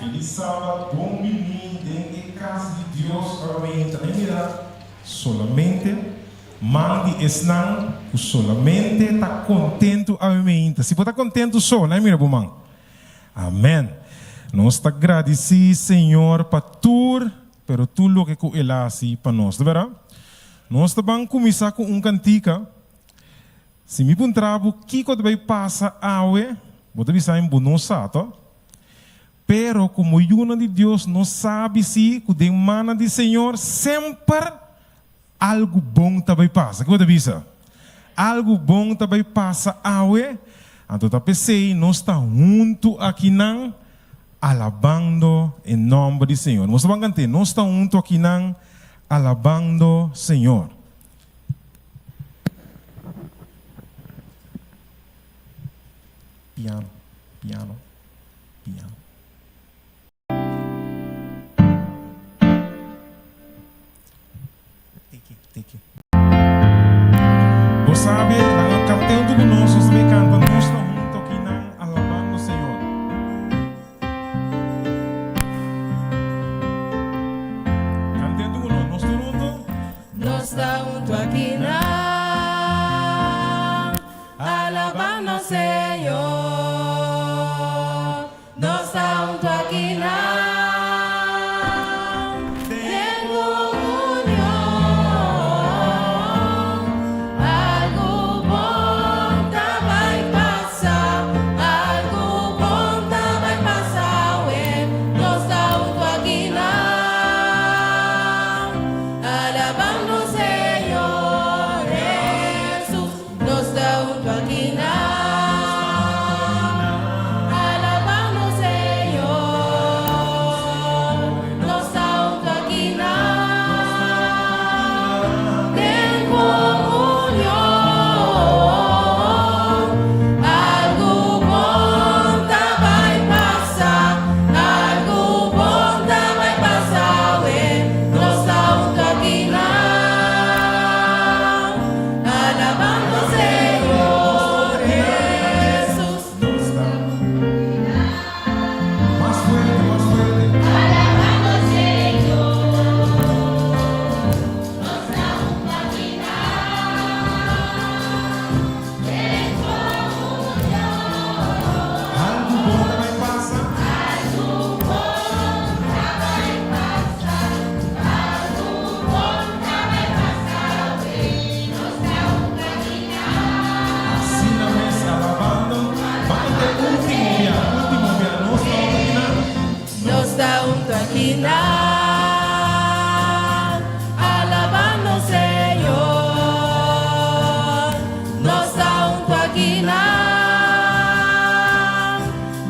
Feliz Sabat, bon bini den e cas di Dios awe. Ta den mira solamente man di esnan cu solamente ta contento awe meinta. Si bo ta contento so, nan mira bo man. Amen. Nos ta gradici Señor pa tur, pero tur loke cu El a haci pa nos. Ta bera? Nos ta ban cuminsa cu un cantica. Si mi puntra bo kiko ta bay pasa awe, bo ta bisa mi bo no sa, to? Pero como yunan di Dios nos sabi si cu den mannan di Señor semper algu bon ta bay pasa. Kiko bo ta bisa? Algu bon ta bay pasa awe, anto ta p'esey nos ta huntu akinan alabando e nomber di Señor. Nos ta ban cant'é, Nos ta huntu akinan alabando Señor. Piano, piano, piano. Tiki, tiki. Bo sabe, nan a canta hunto cu nos, nos tambe canta, nos ta hunto aki nan alabando Señor. Canta hunto cu nos, nos tur hunto. Nos ta hunto aki nan, alabando Señor. Nos ta hunto aki nan, den comunion. Algu bon ta bai pasa, algu bon ta bai pasa awe. Nos ta hunto aki nan. Alabando Señor Hesus, nos ta hunto aki nan. Alabando Señor, nos ta hunto aki nan. Den comunion, algu bon ta bai pasa, algu bon ta bai pasa awe. Nos ta hunto aki nan, alabando Señor Hesus. Nos ta Mas fuerte, mas fuerte. Alabando Señor. Nos ta hunto aki nan, den comunion. Algu bon ta bai pasa. Algu bon ta bai pasa, algu bon ta bai pasa awe, nos ta hunto aki nan. Asina mes alabando. Ban te ultimo bia, ultimo bia. Nos ta hunto aki nan. Nos ta hunto aki nan, alabando Señor. Nos ta hunto aki nan,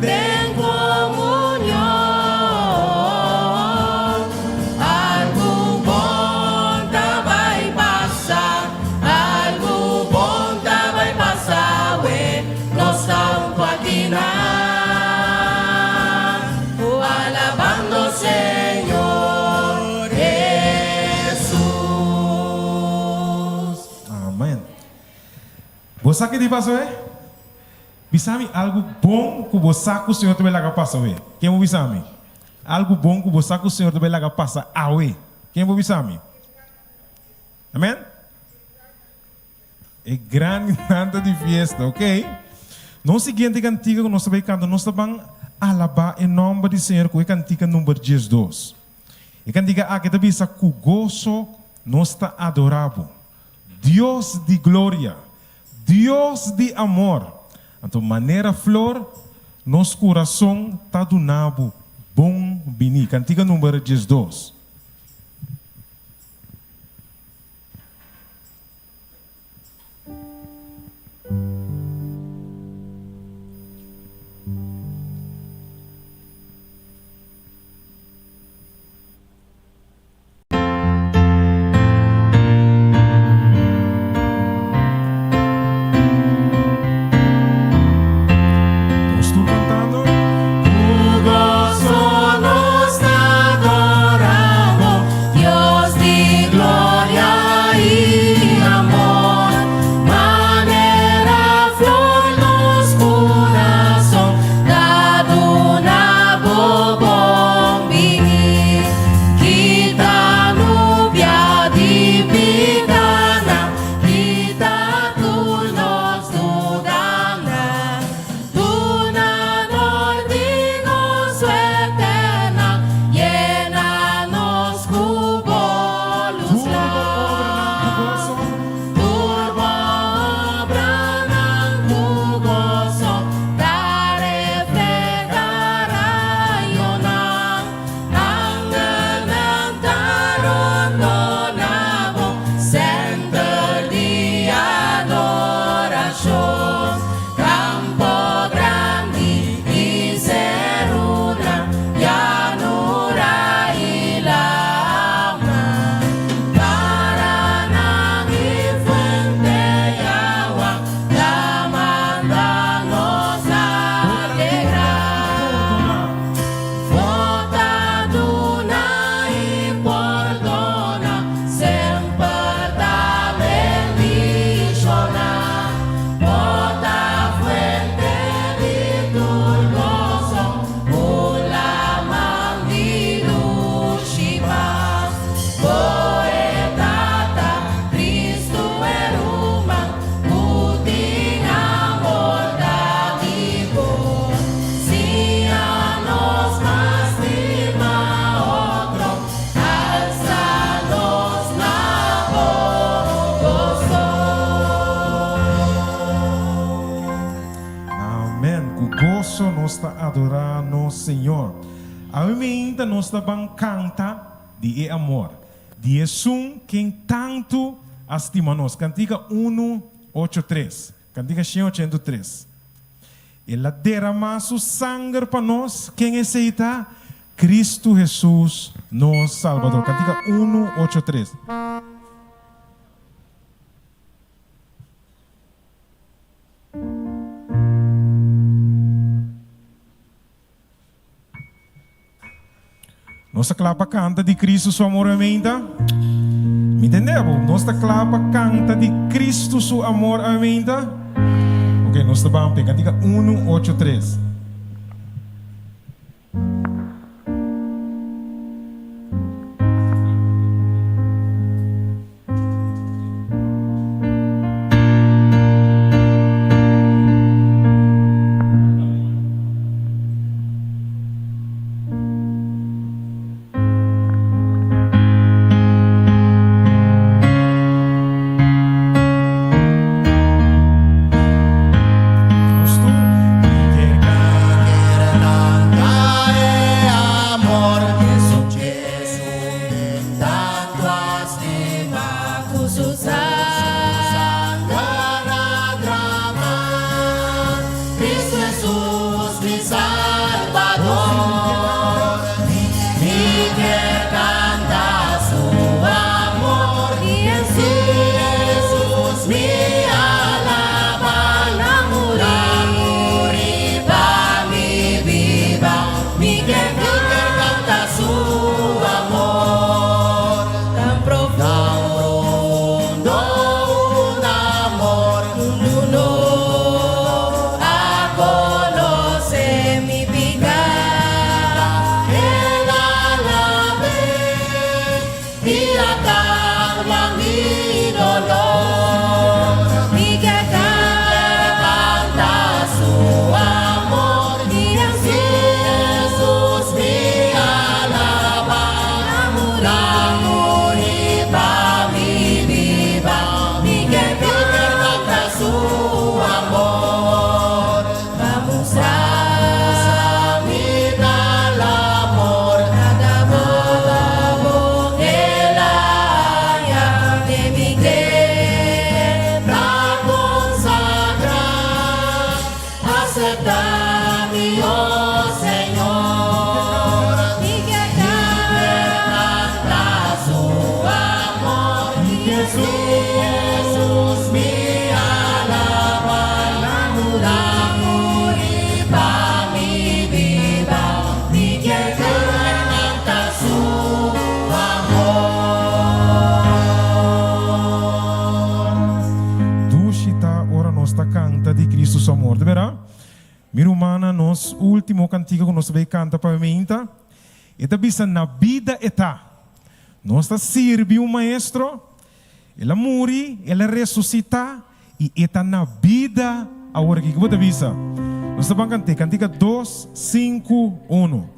den comunion. Algu bon ta bai pasa, algu bon ta bai pasa awe. Nos ta hunto aki nan, alabando Señor Hesus. Amen. Bo sa ki di pasa awe? Bisa mi algu bon ku bo sa ku Señor ta bai laga pasa awe. Ken bo bisa mi? Algu bon ku bo sa ku Señor ta bai laga pasa awe. Ken bo bisa mi? Amen? E grandinan ta di fiesta, ok. Nos siguiente kantika ku nos ta bai kanta, nos ta ban alabá e nòmber di Señor ku e kantika number diesdos. E kantika aki ta bisa, Ku goso nos ta adorá bo, Dios di gloria, Dios di amor. Anto manera flor, nos kurason ta duna bo bon biní. Kantika number 12. Nos tur cantando. Ku goso nos ta adorá. nos ta adorá nos Señor. Awe meinta nos ta ban kanta di e amor di esun ken tantu a stima nos. Kantika unu ocho tres. Kantika 183. El a deramá su sanger pa nos. Ken esei ta? Kristu Hesus, nos Salbador. Kantika unu ocho tres. Nos ta kla pa kanta di Kristu su amor awe-meinta? Mi tende bo? Nos ta kla pa kanta di Kristu su amor awe-meinta? Ok, nos ta ban p'e kantika unu, ocho, tres. Nos tur kier canta e amor Dushi ta ora nos ta canta di Cristo su amor. De bera? Mi rumannan, nos ultimo cantica cu nos ta bay canta pa meinta, e ta bisa na bida e ta. Nos ta sirbi un maestro, el a muri, el a resucita y e ta na bida awor aki. Ki bo ta bisa? Nos ta ban cant'e, cantica dos, sinku, uno.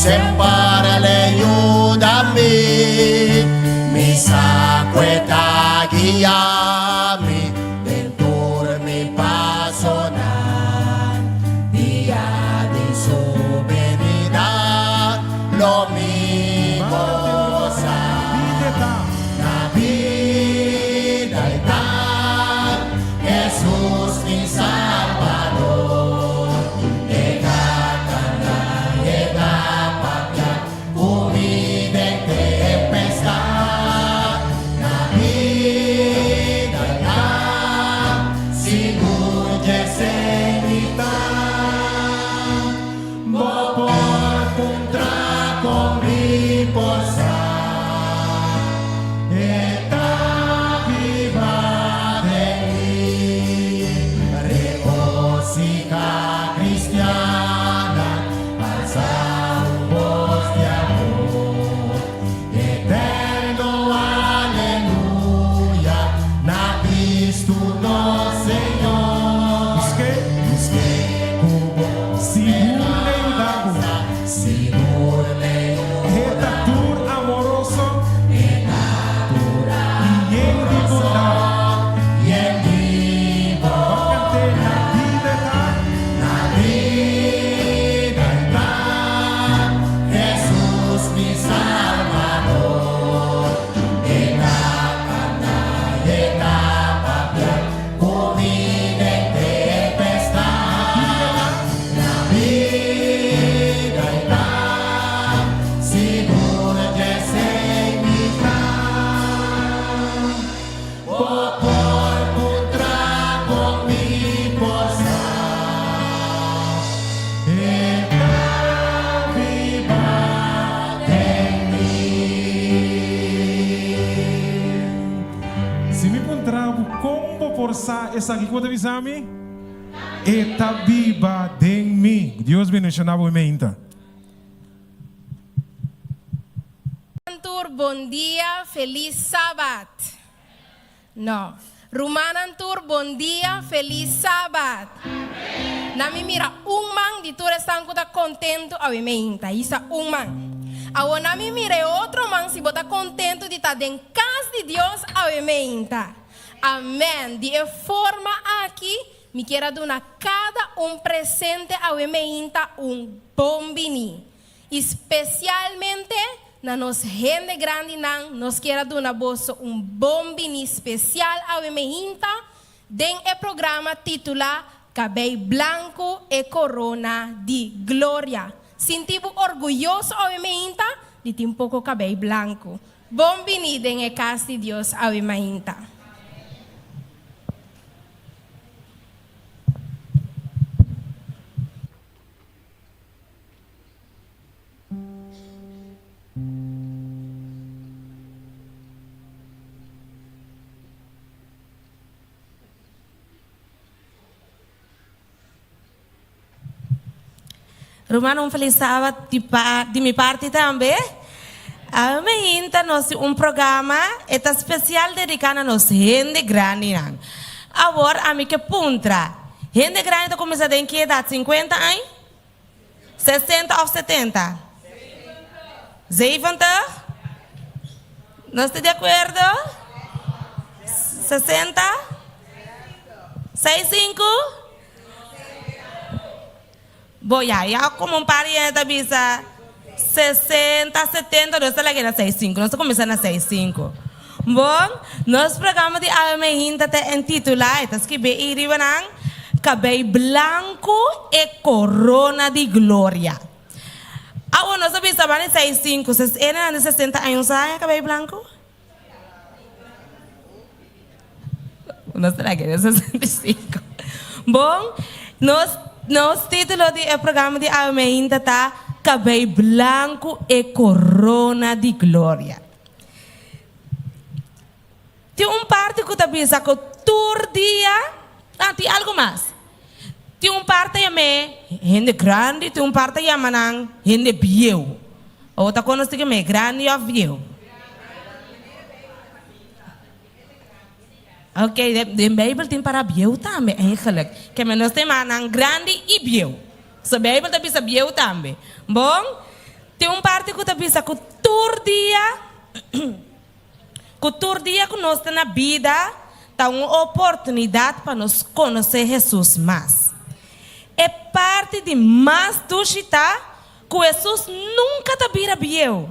Semper el e yuda mi. Mi sa ku e ta guia mi den tur mi pasonan. Dia di su benida lo mi gosa. Na bida e ta Hesus mi Salbador. E ta kanta, e ta papia ku mi den tempestat. Na bida e ta sigur djesei mi ta. Bo por puntra kon mi por sa e ta biba den mi. Regosija cristiannan, alsa un bos di amor. Eterno aleluya na Cristo nos Señor. Busk'é. Busk'é ku bon Sigur l'e yuda bo. speransa. Sigur l'e E ta yuda tur bo. amoroso. E ta tur I yen di bondat. amoroso. Yen di Ban kant'é na bondat. bida e ta. Na bida e ta, Hesus mi Salbador. E ta kanta, e ta papia ku mi den tempestat. Na bida e ta, sigur djesei mi ta. Bo por puntra kon mi por sa e ta biba den mi. Si mi puntra bo kon bo por sa esaki, ku bo ta bisa mi? E ta biba den mi. Dios bendiciona bo meinta. Tur bon dia, felis sabat. No. Rumannan tur bon dia, felis sabat. Na mi mira un man di tur esnan ku ta kontentu awe meinta. Hisa un man. Awor na mi mira e otro man si bo ta kontentu di ta den kas di Dios awe meinta. Amen. Di e forma aki mi kier a duna kada un presente awe meinta un bon bini. I spesialmente na nos hende grandinan nos kier a duna boso un bon bini spesial awe meinta den e programa titulá Kabei Blanku e Korona di Gloria. Sinti bo orguyoso awe meinta di tin poko kabei blanku. Bon bini den e kas di Dios awe mainta. Ruman un felis sabat di pa di mi parti tambe. Awe mainta nos tin un programa e ta spesial dediká na nos hende grandinan. Awor ami ke puntra, hende grandi ta kuminsá den ki edat? Sinkuenta añ? 60 of 70? 70? Nos ta di akuerdo? 60? 65? Bo ya, ya komo un par di hende ta bisa 60, 70, nos ta laga na 65, nos ta kuminsá na 65. Bon, nos programa di awe mainta ta entitulá, e ta skibí ei riba nan, Kabei Blanku e Korona di Gloria. Awor nos a bisa banda di seis sinku, ses ene nan di sesenta aña un sa haña kabei blanku? Nos ta laga den 65. Bon, nos nos título di e programa di awe mainta ta Kabei Blanku e Korona di Gloria. Tin un parti ku ta bisa ku tur dia, ah, tin algu mas. Tin un par ta yam'é hende grandi, tin un par ta yama nan hende bieu. Awor ta konos tin yam'é grandi òf bieu? Ok, den Beibel tin para bieu tambe eigenlijk. Keme nos ta yama nan grandi i bieu. So Beibel ta bisa bieu tambe. Bon. Tin un parti ku ta bisa ku tur dia ku tur dia ku nos ta na bida ta un oportunidat pa nos konosé Hesus mas. E parti di mas dushi ta ku Hesus nunka ta bira bieu.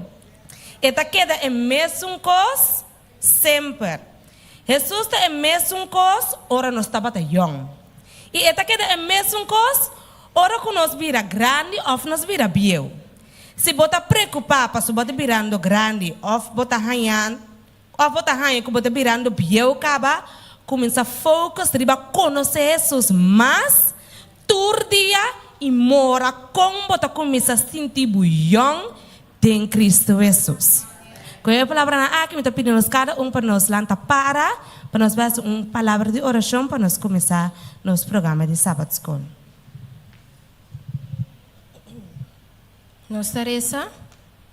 E ta keda e mesun kos Semper. Hesus ta e mesun kos ora nos tabata yòn. I e ta keda e mesun kos ora ku nos bira grandi òf nos bira bieu. Si bo ta preokupá pasobra bo ta birando grandi òf bo ta haña òf bo ta haña ku bo ta birando bieu kaba, kuminsá focus riba konosé Hesus mas tur dia i mora kon bo ta kuminsá sinti bo yòn Den Cristo Hesus. Ku e palabranan aki mi ta pidi nos kada un pa nos lanta para pa nos bai hasi un palabra di orashon pa nos kuminsá nos programa di Sabat Skol. Nos ta resa,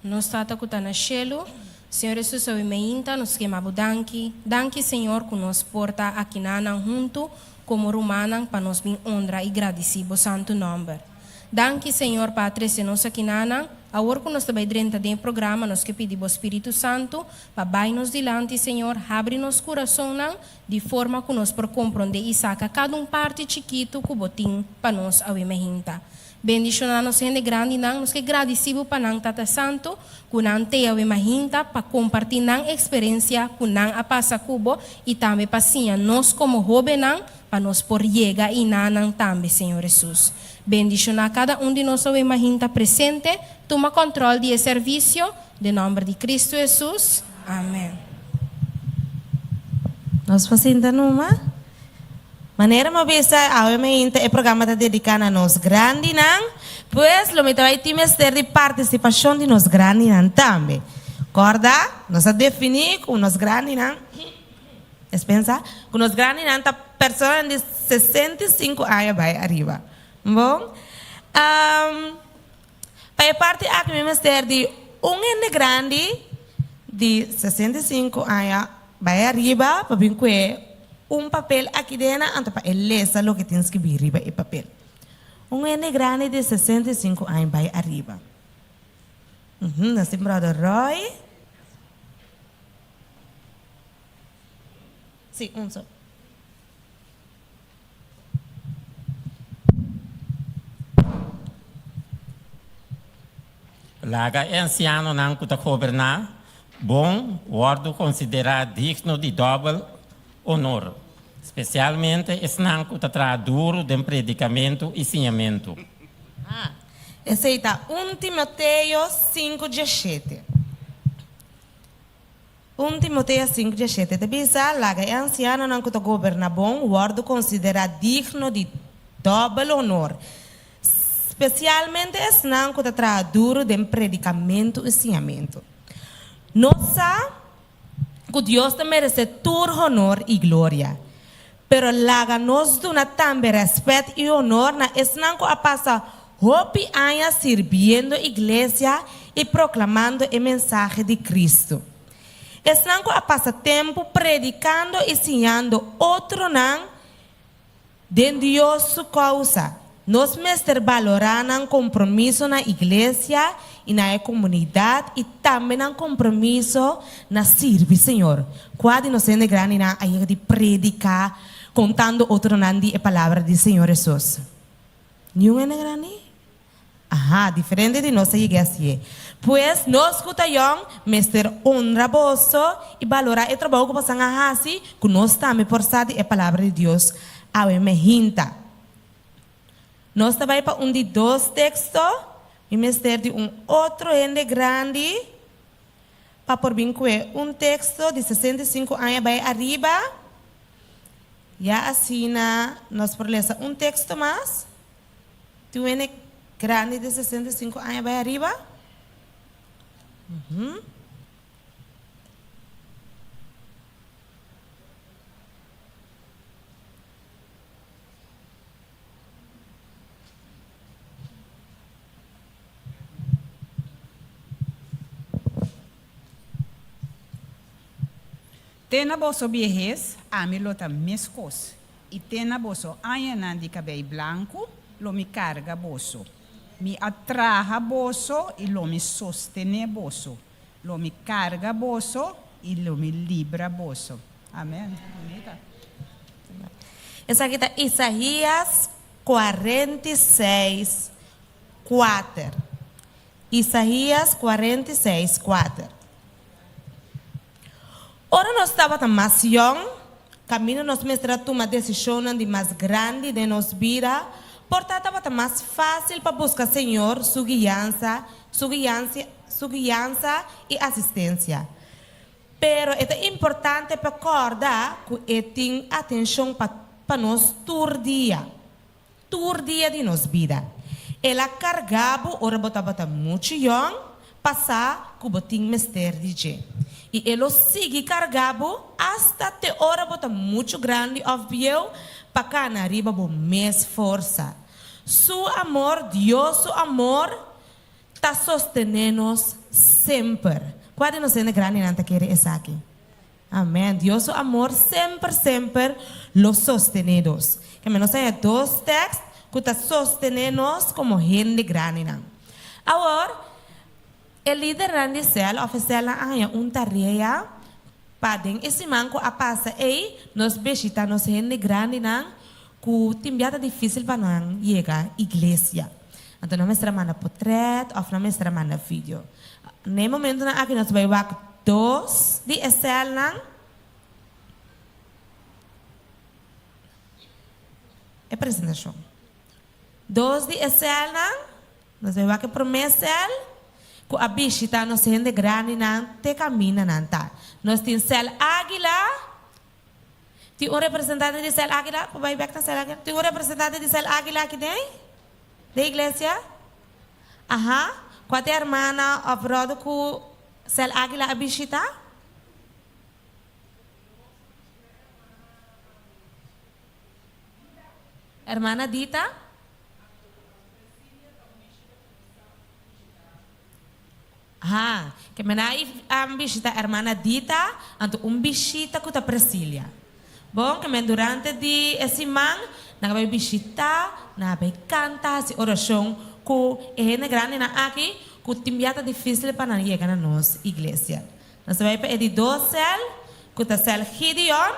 Nos Tata ku ta na shelu, Señor Hesus awe meinta nos kema bo danki. Danki Señor ku nos por ta akinanan huntu komo rumannan pa nos bin honra i gradisí bo santu nòmber. Danki Señor pa a trece nos aki nanan. Awor cu nos ta bay drenta den e programa nos ke pidi bo Spiritu Santo pa bay nos dilanti Señor, habri nos curasonnan di forma cu nos por compronde y saca cada un parti chikito cu bo tin pa nos awe mehinta. Bendiciona nos hende grandinan, nos ke gradici bo pa nan Tata Santo cu nan te awe mahinta pa comparti nan experencia cu nan a pasa cu bo y tambe pa siña nos como hobennan Pa nos por yega i na nan tambe, Señor Hesus. Bendishoná kada un di nos awe mahinta presente, tuma kòntròl di e servisio, den nòmber di Kristu Hesus. Amèn. Nos por sinta numa. Manera mi a bisa awe mainta e programa ta dediká na nos grandinan, pues lo mi ta bai tin mester di partisipashon di nos grandinan tambe. Kòrda, nos a definí ku nos grandinan. Es pensa ku nos grandinan ta personanan di 65 aña bai ariba. Bon, pa e parti aki mi mester di un hende grandi di 65 aña bai ariba pa bin kue un papel aki dena anto pa e lesa loke tin skibí riba e papel. Un hende grandi di 65 aña bai ariba. Nos tin brother Roy. Sí, un so. Laga e ansianonan ku ta goberná bon wòrdu konsiderá digno di dòbel onor, spesialmente esnan ku ta traha duru den predikamentu i siñamentu. Esei ta un Timoteo sinku diashete. Un Timoteo sinku diashete ta bisa, Laga e ansianonan ku ta goberná bon wòrdu konsiderá digno di dòbel honor, spesialmente esnan ku ta traha duru den predikamentu i siñamentu. Nos sa ku Dios ta meresé tur honor i gloria, pero laga nos duna tambe rèspèt i honor na esnan ku a pasa hopi aña sirbiendo iglesia i proklamando e mensahe di Kristu. Esnan ku a pasa tempu predikando i siñando otronan den Dios su kousa. Nos mester balorá nan kompromiso na iglesia i na e komunidat i tambe nan kompromiso na sirbi Señor. Kua di nos hende grandinan a yega di prediká kontando otronan di e palabra di Señor Hesus? Niun hende grandi? Aha, diferente di nos a yega hasié. Pues, nos ku ta yòn mester honra boso i balorá e trabou ku bosan a hasi ku nos tambe por sa di e Palabra di Dios awe mehinta. Nos ta bai pa un di dos teksto. Mi mester di un otro hende grandi pa por bin kue un teksto di 65 aña bai ariba. Ya asina nos por lesa un teksto mas. Tin un hende grandi di 65 aña bai ariba? Uhum. Te na boso biehes, ami lo ta meskos, i te na boso añanan di kabei blanku, lo mi karga boso. Mi a traha boso i lo mi sostené boso. Lo mi karga boso i lo mi libra boso. Amèn. Bunita. Esaki ta Isaías 46, kuater. Isaías 46, kuater. Ora nos tabata mas yòn, kaminda nos mester a tuma desishonnan di mas grandi den nos bida, por ta tabata mas fásil pa buska Señor su guiansa, su guiansia, su guiansa i asistensia. Pero e ta importante pa kòrda ku e tin atenshon pa pa nos tur dia. Tur dia di nos bida. El a karga bo ora bo tabata muchu yòn, pasá ku bo tin mester di dje. I e lo sigui karga bo asta te ora bo ta muchu grandi òf bieu pa kana riba bo mes forsa. Su amor, Dios su amor, ta sostené nos semper. Kua di nos hende grandinan ta kere esaki? Amen. Dios su amor semper semper lo sostené nos. Keme nos haña dos tèkst ku ta sostené nos komo hende grandinan. Awor, e lidernan di sèl òf e sèlnan a haña un tarea pa den e siman ku a pasa ei nos bishitá nos hende grandinan ku tin bia ta difísil pa nan yega iglesia. Anto nan mester a manda potrèt òf nan mester a manda video. Na e momentunan aki nos bai wak dos di e sèlnan. E presentashon. Dos di e sèlnan, nos bai wak e promé sèl ku a bishitá nos hende grandinan te kaminda nan ta. Nos tin sèl Águila. Tin un representante di sèl Águila? Por bai bèk na sèl Águila. Tin un representante di sèl Águila aki den den iglesia? Aha, kua ta e hermana òf bròder ku Sel Águila a bishitá? Hermana Dita? Aha, ke mena a bishitá hermana Dita, anto un bishita ku ta Presilia. Bon, ke men durante di e siman nan a bai bishitá, nan a bai kanta, hasi orashon ku e hende grandinan aki ku tin bia ta difísil pa nan yega na nos iglesia. Nos ta bai pa e di dos sèl, ku ta sèl Gideon.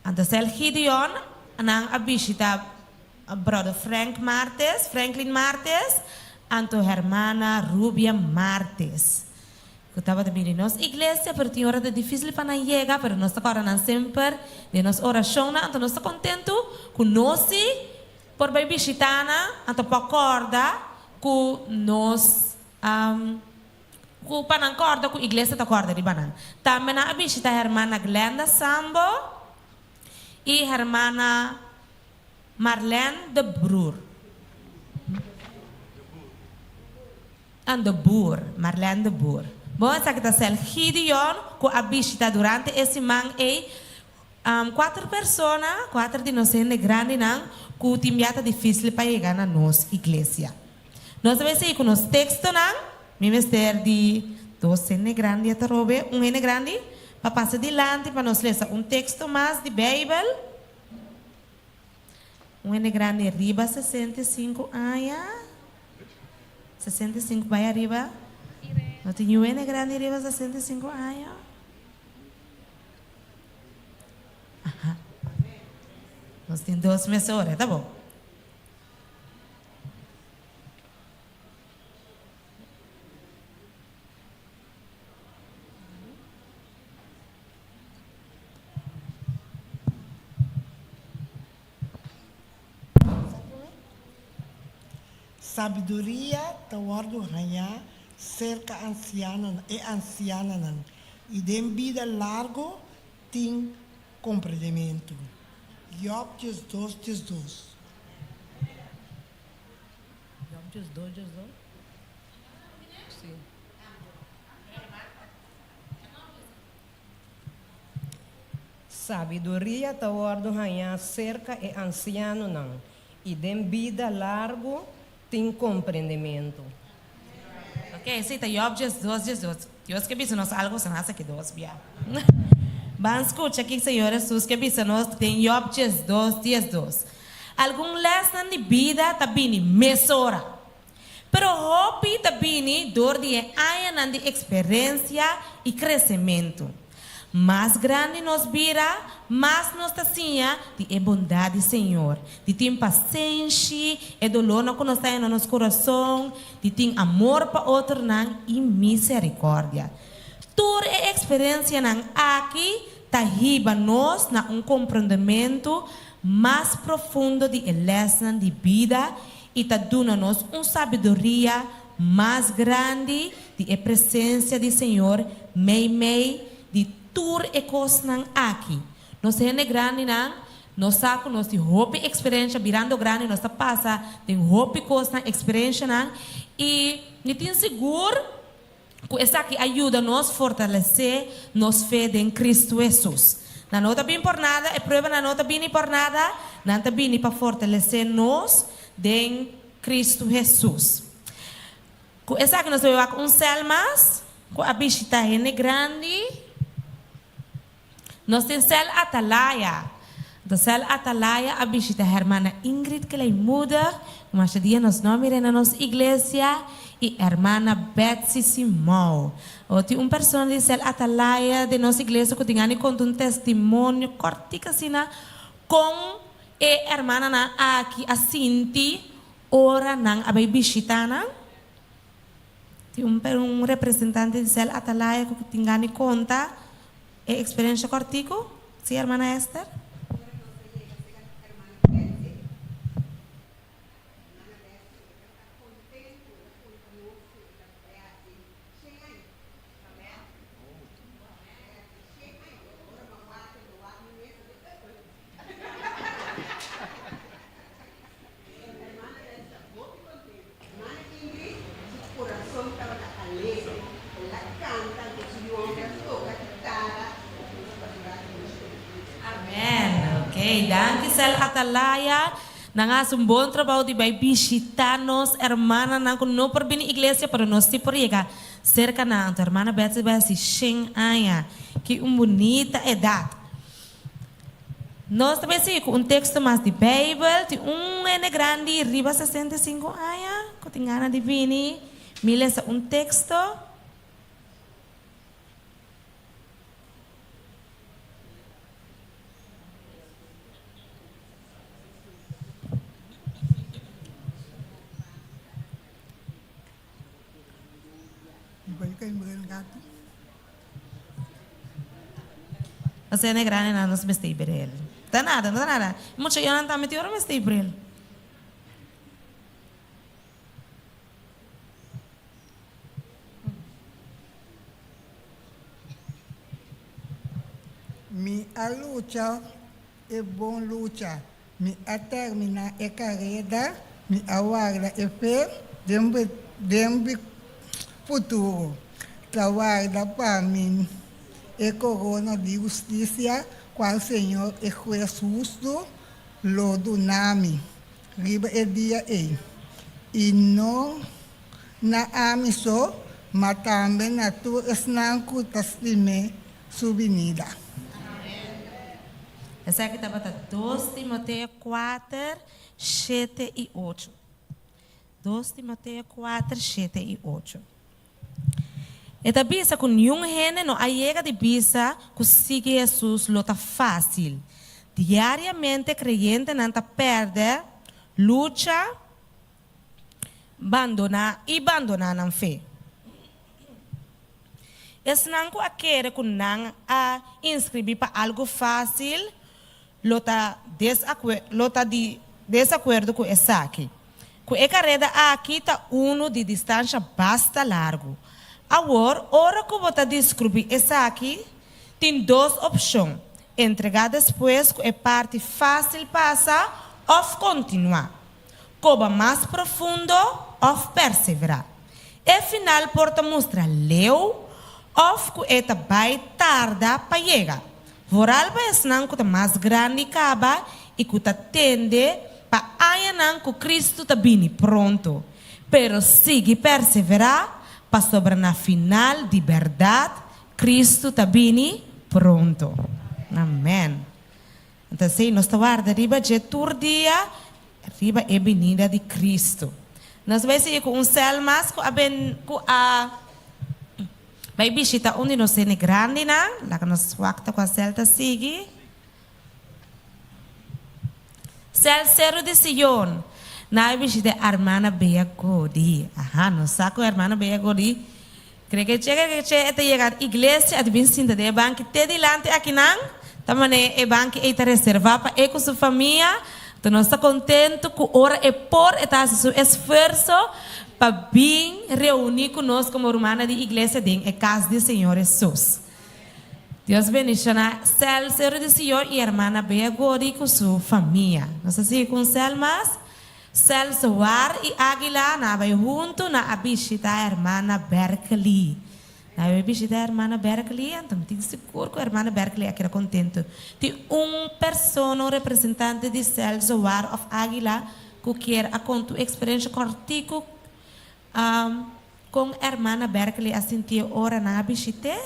Anto sèl Gideon, nan a bishitá Bròder Frank Martes, Franklin Martes, anto hermana Rubia Martes. Ku tabata bini nos iglesia, pero tin ora ta difísil pa nan yega, pero nos ta kòrda nan semper den nos orashonnan, anto nos ta kontentu ku nos sí por bai bishitá nan, anto por kòrda ku nos ku pa nan kòrda ku iglesia ta kòrda riba nan. Tambe nan a bishitá hermana Glenda Sambo i hermana Marlene de Broer. An de Boer, Marlene de Boer. Bon, esaki ta sel Gideon ku a bishita durante e siman ei kuater persona, kuater di nos hende grandinan ku tin bia ta difísil pa yega na nos iglesia. Nos ta bai sigui ku nos tekstonan. Mi mester di dos hende grandi atrobe, un hende grandi pa pasa dilanti pa nos lesa un teksto mas di Beibel. Un hende grandi riba 65 aña. 65 bai ariba. No tin yu hende grandi riba 65 aña? Aha. Nos tin dos mes ora, ta bon. Sabiduria ta wòrdu hañá serka ansianonan, e ansiananan, i den bida largu tin komprendementu. Jòb diesdos diesdos. Jòb diesdos diesdos. Sí. Sabiduria ta wòrdu hañá serka e ansianonan, i den bida largu tin komprendementu. Ok, esei ta Job diesdos diesdos. Dios ke bisa nos algu, boso hasi aki dos bia. Ban skucha ki Señor Hesus ke bisa nos den Job diesdos diesdos. Algun lèsnan di bida ta bini mesora. Pero hopi ta bini dor di e añanan di eksperensia i kresementu. Mas grandi nos bira, mas nos ta siña di e bondat di Señor, di tin pasenshi, e dolornan ku nos ta haña na nos kurason, di tin amor pa otronan i miserikòrdia. Tur e eksperensianan aki ta hiba nos na un komprondementu mas profundo di e lèsnan di bida i ta duna nos un sabiduria mas grandi di e presensia di Señor meimei di tur e kosnan aki. Nos hende grandinan, nos sa ku nos tin hopi eksperensha, birando grandi nos ta pasa den hopi kosnan, eksperenshanan, i mi tin sigur Ku esaki a yuda nos fortalesé nos fe den Kristu Hesus. Nan no ta bini por nada, e pruebanan no ta bini por nada, nan ta bini pa fortalesé nos den Kristu Hesus. Ku esaki nos ta bai wak un sèl mas ku a bishitá hende grandi. Nos tin Cel Atalaya. Anto Cel Atalaya a bishita Hermana Ingrid Kleinmoedig, ku masha dia nos no a mir'é na nos iglesia, i Hermana Betsy Simou. Awor tin un persona di Cel Atalaya den nos iglesia ku tin gana di konta un testimonio kòrtik asina kon e hermananan aki a sinti ora nan a bai bishitá nan. Tin un un representante di Cel Atalaya ku tin gana di konta e eksperensha kòrtiku? Sí, hermana Esther? Hermana Ingrid su corazon tabata alegre. El a canta anto su yu homber a toca guitara y nos a pasa rato mucho contento. Amen. Ok, danki Cel Atalaya. Nan a haci un bon trabao di bay bishita nos hermananan cu no por bini iglesia pero nos si por yega cerca nan. Anto hermana Betsy bay haci shen aña. Ki un bunita edad. Nos ta bay sigui cu un texto mas di Bijbel. Tin un hende grandi riba 65 aña cu tin gana di bini. Mi lesa un texto. Nos hende grandenan nos mester e bril. Ta nada, no ta nada. Mucha yonan tambe tin ora mester e bril. Mi a lucha e bon lucha, mi a terminá e kareda, mi a warda e fe den den futuro. Ta warda pa mi e korona di hustisia, kual Señor e Hues hustu lo duna mi riba e dia ei, i no na ami so, ma tambe na tur esnan ku ta stim'é su binida. Esaki tabata dos Timoteo kuater, shete i ocho. Dos Timoteo kuater, shete i ocho. E ta bisa ku niun hende no a yega di bisa ku sigui Hesus lo ta fásil. Diariamente kreyentenan ta pèrdè, lucha, bandoná i bandoná nan fe. Esnan ku a kere ku nan a inskribí pa algu fásil lo ta lo ta di desakuerdo ku esaki. Ku e kareda aki ta unu di distansha basta largu. Awor, ora ku bo ta deskrubí esaki, tin dos opshon, entregá despues ku e parti fásil pasa òf kontinuá. Koba mas profundo òf perseverá. E final por ta mustra leu òf ku e ta bai tarda pa yega. Vooral pa esnan ku ta mas grandi kaba i ku ta tende pa añanan ku Kristu ta bini pronto. Pero sigui perseverá, pasobra na final di bèrdat Kristu ta bini pronto. Amèn. Entonces nos ta warda riba dje tur dia. Riba e binida di Cristo. Nos bai sigui cu un cel mas cu a ben cu a bai bishita un di nos hende grandinan. Laga nos wak ta cua cel ta sigui. Cel Seru di Sion. Nan a bishita e hermana Bea Godi. Aha, nos sa cu hermana Bea Godi Krekeche krekeche e ta yega iglesia e ta bin sinta den e banki te dilanti akinan ta mane e banki ei ta reserva pa e ku su famia to nos ta kontentu ku ora e por e ta hasi su esfuerso pa bin reuni ku nos komo rumannan di iglesia den e kas di Señor Hesus. Dios bendiciona Sel Seru di Sion y hermana Bea Godi cu su famia. Nos ta sigui cu un sel mas. Sel Zoar y Aguila na a bay hunto na a bishita hermana Berkeley. Na a bay bishita hermana Berkeley anto mi tin sigur cu hermana Berkeley a keda contento. Tin un persona, un representante di Sel Zoar of Aguila cu kier a conta un experiencia cortico Kon Hermana Berkeley a sintié ora nan a bishit'é?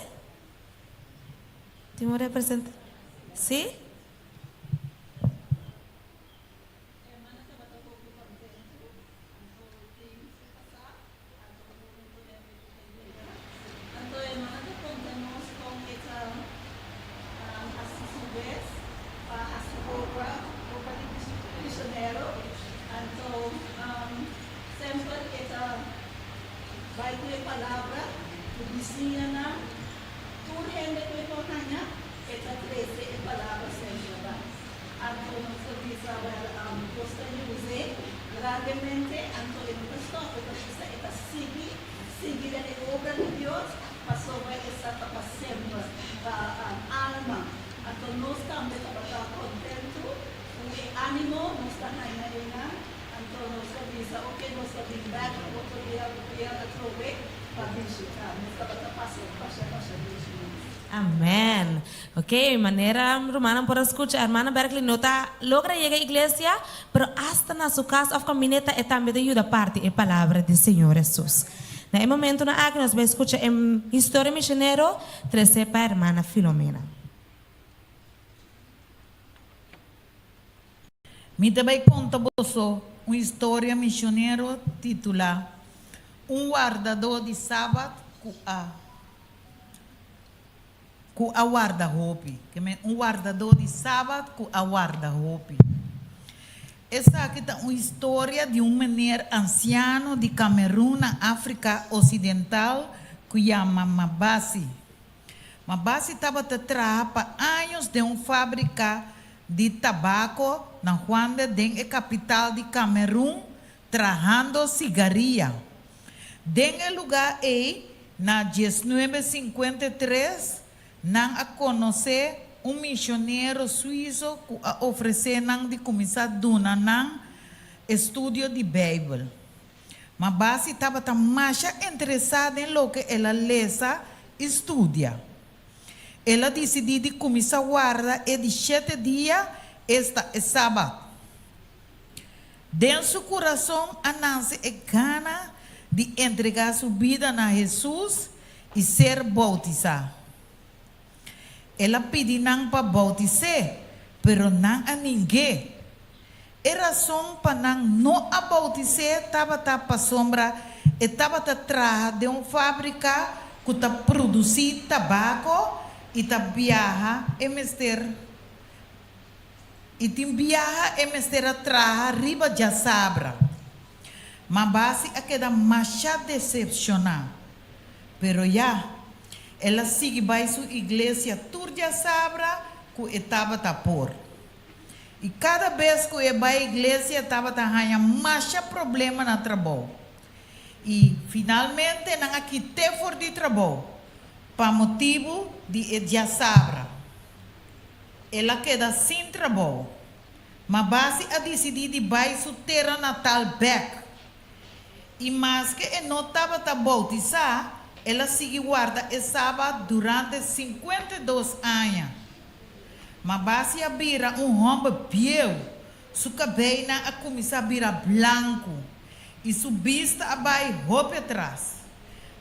Tin un representante? Sí? Semper e ta bai ku e palabra ku bisiñanan, tur hende ku e por haña, e ta trese e palabra semper bai. Anto nos ta bisa, wèl, Dios ta yuz'é grandemente, anto e no ta stòp, e ta bisa e ta sigui, sigui den e obra di Dios, pasobra esaki ta pa semper, pa alma. Anto nos tambe tabata kontentu ku e ánimo nos ta haña einan. Anto nos ta bisa, Ok, nos ta bin bek otro dia dia atrobe pa bishita. Nos tabata pasa pasha pasha dushi mes. Amen. Ok, manera rumannan por a scucha, hermana Berkeley no ta logra yega iglesia, pero hasta na su cas of camineta e tambe ta yuda parti e palabra di Señor Jesus. Na e momentonan aki nos bay scucha e historia misionero trece pa hermana Filomena. Mi ta bai konta boso un historia misionero titulá Un wardadó di Sabat ku a ku a warda hopi. Ke men un wardadó di Sabat ku a warda hopi. Esaki ta un historia di un mener ansiano di Kamerun na Afrika Osidental ku yama Mabasi. Mabasi tabata traha pa años den un fábrika di tabako na Juanda den e kapital di Kamerun trahando sigaria. Den e lugá ei, na diesnuebe sinkuenta i tres, nan a konosé un misionero suiso ku a ofresé nan di kuminsá duna nan estudio di Beibel. Mabasi tabata masha interesá den loke el a lesa i studia. El a disidí di kuminsá warda e di shete dia, esta e Sabat. Den su kurason a nase e gana di entregá su bida na Hesus i ser boutisá. El a pidi nan pa boutis'é, pero nan a ning'é. E rason pa nan no a boutis'é tabata pasobra e tabata traha den un fábrika ku ta produsí tabako i ta biaha e mester i tin biaha e mester a traha riba djasabra. Mabasi a keda masha desepshoná. Pero ya, el a sigui bai su iglesia tur djasabra ku e tabata por. I kada bes ku e bai iglesia e tabata haña masha problema na trabou. I finalmente nan a kit'é for di trabou pa motibu di e djasabra. El a keda sin trabou. Mabasi a disidí di bai su tera natal bèk. I maske e no tabata boutisá, el a sigui warda e Sabat durante 52 aña. Mabasi a bira un hòmber bieu, su kabeinan a kuminsá bira blanku i su bista a bai hopi atras.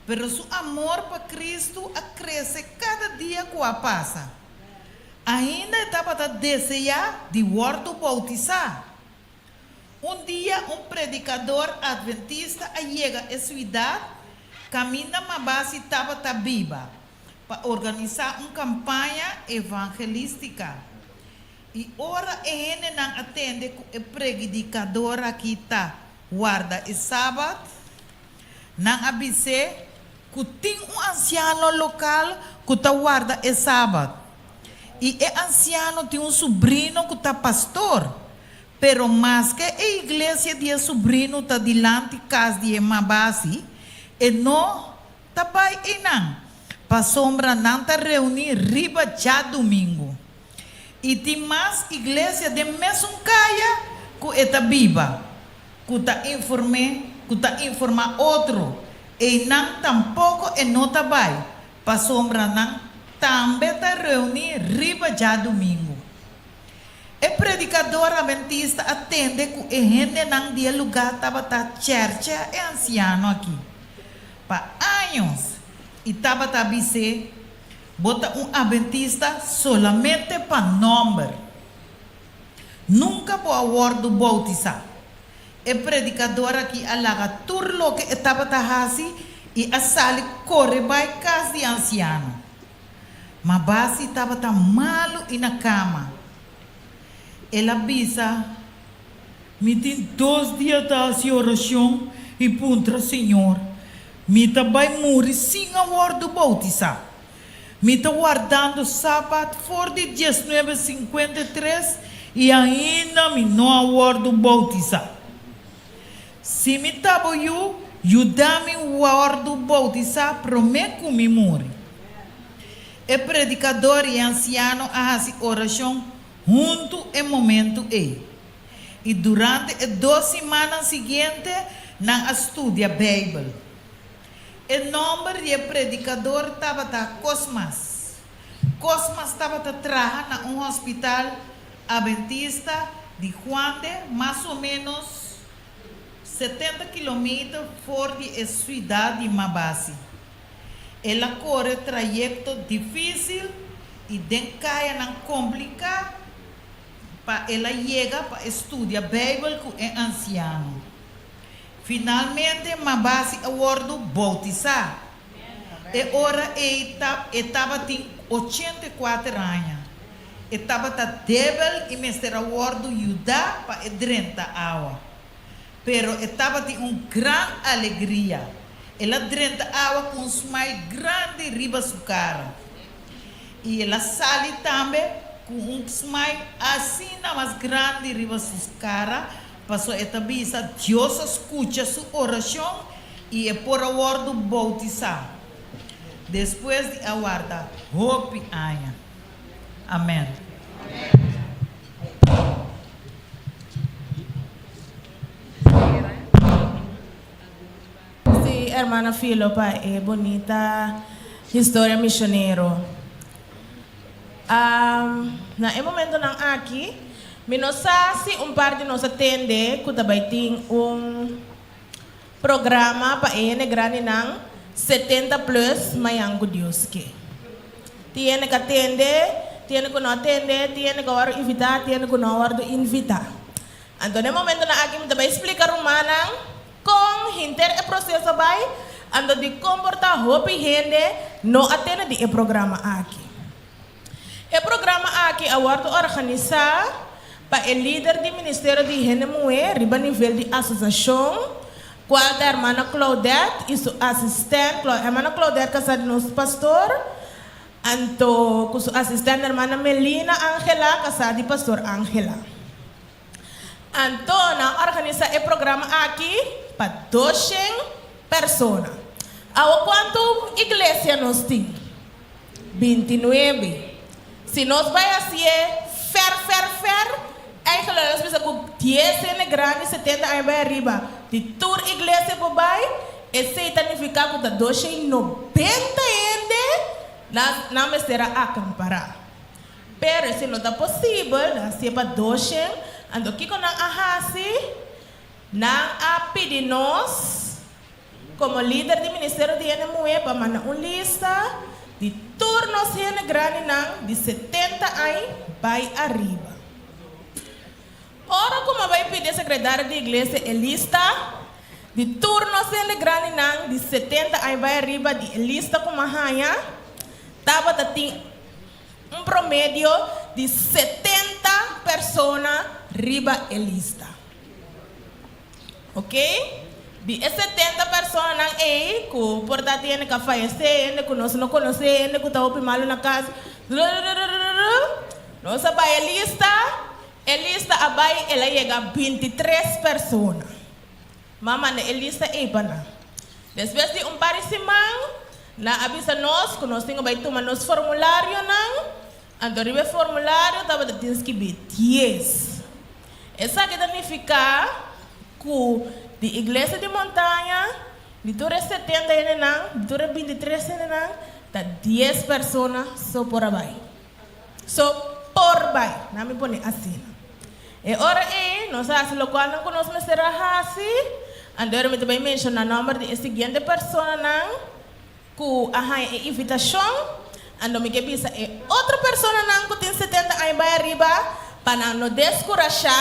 Pero su amor pa Kristu a krese kada dia ku a pasa. Ainda e tabata deseá di wòrdu boutisá. Un dia un predikador adventista a yega e suidat kaminda Mabasi tabata biba pa organisá un kampaña evangelístika. I ora e hendenan a tende ku e predikador aki ta warda e sabat, nan a bis'é ku tin un ansiano lokal ku ta warda e sabat. I e ansiano tin un subrino ku ta pastor. Pero maske e iglesia di e subrino ta dilanti kas di e mabasi, e no ta bai einan, pasobra nan ta reuní riba djadumingu. I tin mas iglesia den mesun kaya ku e ta biba, ku ta inform'é, ku ta informá otro, einan tampoko e no ta bai, pasobra nan tambe ta reuní riba djadumingu. E predikador abentista a tende ku e hendenan di e lugá tabata chèrchè e ansiano akí pa años i tabata bis'é, Bo ta un abentista solamente pa nòmber. Nunka bo a wòrdu boutisá. E predikador akí a laga tur loke e tabata hasi i a sali kore bai kas di ansiano. Ma Basi tabata malu i na kama. El a bisa, Mi tin dos dia ta hasi orashon i puntra Señor, Mi ta bai muri sin a wòrdu boutisá? Mi ta wardando Sabat for di diesnuebe sinkuenta i tres i ainda mi no a wòrdu boutisá. Si mi ta bo yu, yuda mi wòrdu boutisá promé ku mi muri. E predikador i e ansiano a hasi orashon huntu e momentu ei. I durante e dos simannan siguiente nan a studia Beibel. E nòmber di e predikador tabata Kosmas. Kosmas tabata traha na un hospital Abentista di Juande, mas o ménos 70 kilometer for di e siudat di Mabasi. El a kore trayekto difísil i den kayanan kompliká pa el a yega pa e studia Beibel ku e ansiano. Finalmente Mabasi a wòrdu boutisá. E ora ei ta e tabatin 84 aña. E tabata debel i mester a wòrdu yudá pa e drenta awa. Pero e tabatin un gran alegria. El a drenta awa ku un smile grandi riba su kara. I el a sali tambe ku un smile asina mas grandi riba su kara, paso e ta bisa Dios a skucha su orashon i e por a wòrdu boutisá despues di a warda hopi aña. Amèn. Sí, hermana Filo, pa e bonita historia misionero. Na e momentonan aki, mi no sa si un par di nos a tende ku ta bai tin un Programa pa e hende grandinan 70 plus mañan ku Dios ke. Tin hende ku a tende, tin hende ku no a tende, tin hende ku a wòrdu invitá, tin hende ku no a wòrdu invitá. Anto na e momentonan aki mi ta bai splika rumannan kon henter e proseso a bai, anto dikon por ta hopi hende no a tende di e programa aki. E programa aki a wòrdu organisá pa e lider di Ministerio di Hende Muhé riba nivel di asosiashon, kual ta Hermana Claudette i su asistènt, Hermana Claudette kasá di nos pastor, anto ku su asistènt Hermana Melina Angela kasá di pastor Angela. Anto nan a organisá e programa aki pa doshen persona. Awo kuantu iglesia nos tin? Bintinuebe. Si nos bai hasié fer fer fer, eigenlijk nos bisa ku dies hende grandi 70 aña bai ariba di tur iglesia por bai, esei ta nifiká ku ta doshen i nobenta hende nan mester a akampará. Pero esei no ta posibel, nan hasié pa doshen. Anto kiko nan a hasi? Nan a pidi nos komo lider di ministerio di hende muhé pa manda un lista di tur nos hende grandinan di 70 aña bai ariba. Ora ku mi a bai pidi e sekretario di iglesia e lista di tur nos hende grandinan di setenta aña bai ariba di e lista ku mi a haña tabata tin un promedio di setenta persona riba e lista. Ok, di e setenta personanan ei ku por ta tin hende ku a fayesé, hende ku nos no konosé, hende ku ta hopi malu na kas, rururururu, nos a bai e lista, e lista a bai el a yega bintitres persona. M'a manda e lista ei pa nan. Despues di un par di siman, nan a bisa nos ku nos tin ku bai tuma nos formularionan, anto riba e formulario tabata tin skibí dies. Esaki ta nifiká ku di Iglesia di Montaña, di tur e setenta hendenan, di tur e bintitres hendenan, ta dies persona so por a bai. So por bai. Nan mi pone asina. E ora ei, nos a hasi lokualnan ku nos mester a hasi. Anto mi ta bai menshoná nòmber di e siguiente personanan. Ku a haña e invitashon, anto mi ke bisa e otro personanan ku tin setenta aña bai ariba pa nan no deskurashá,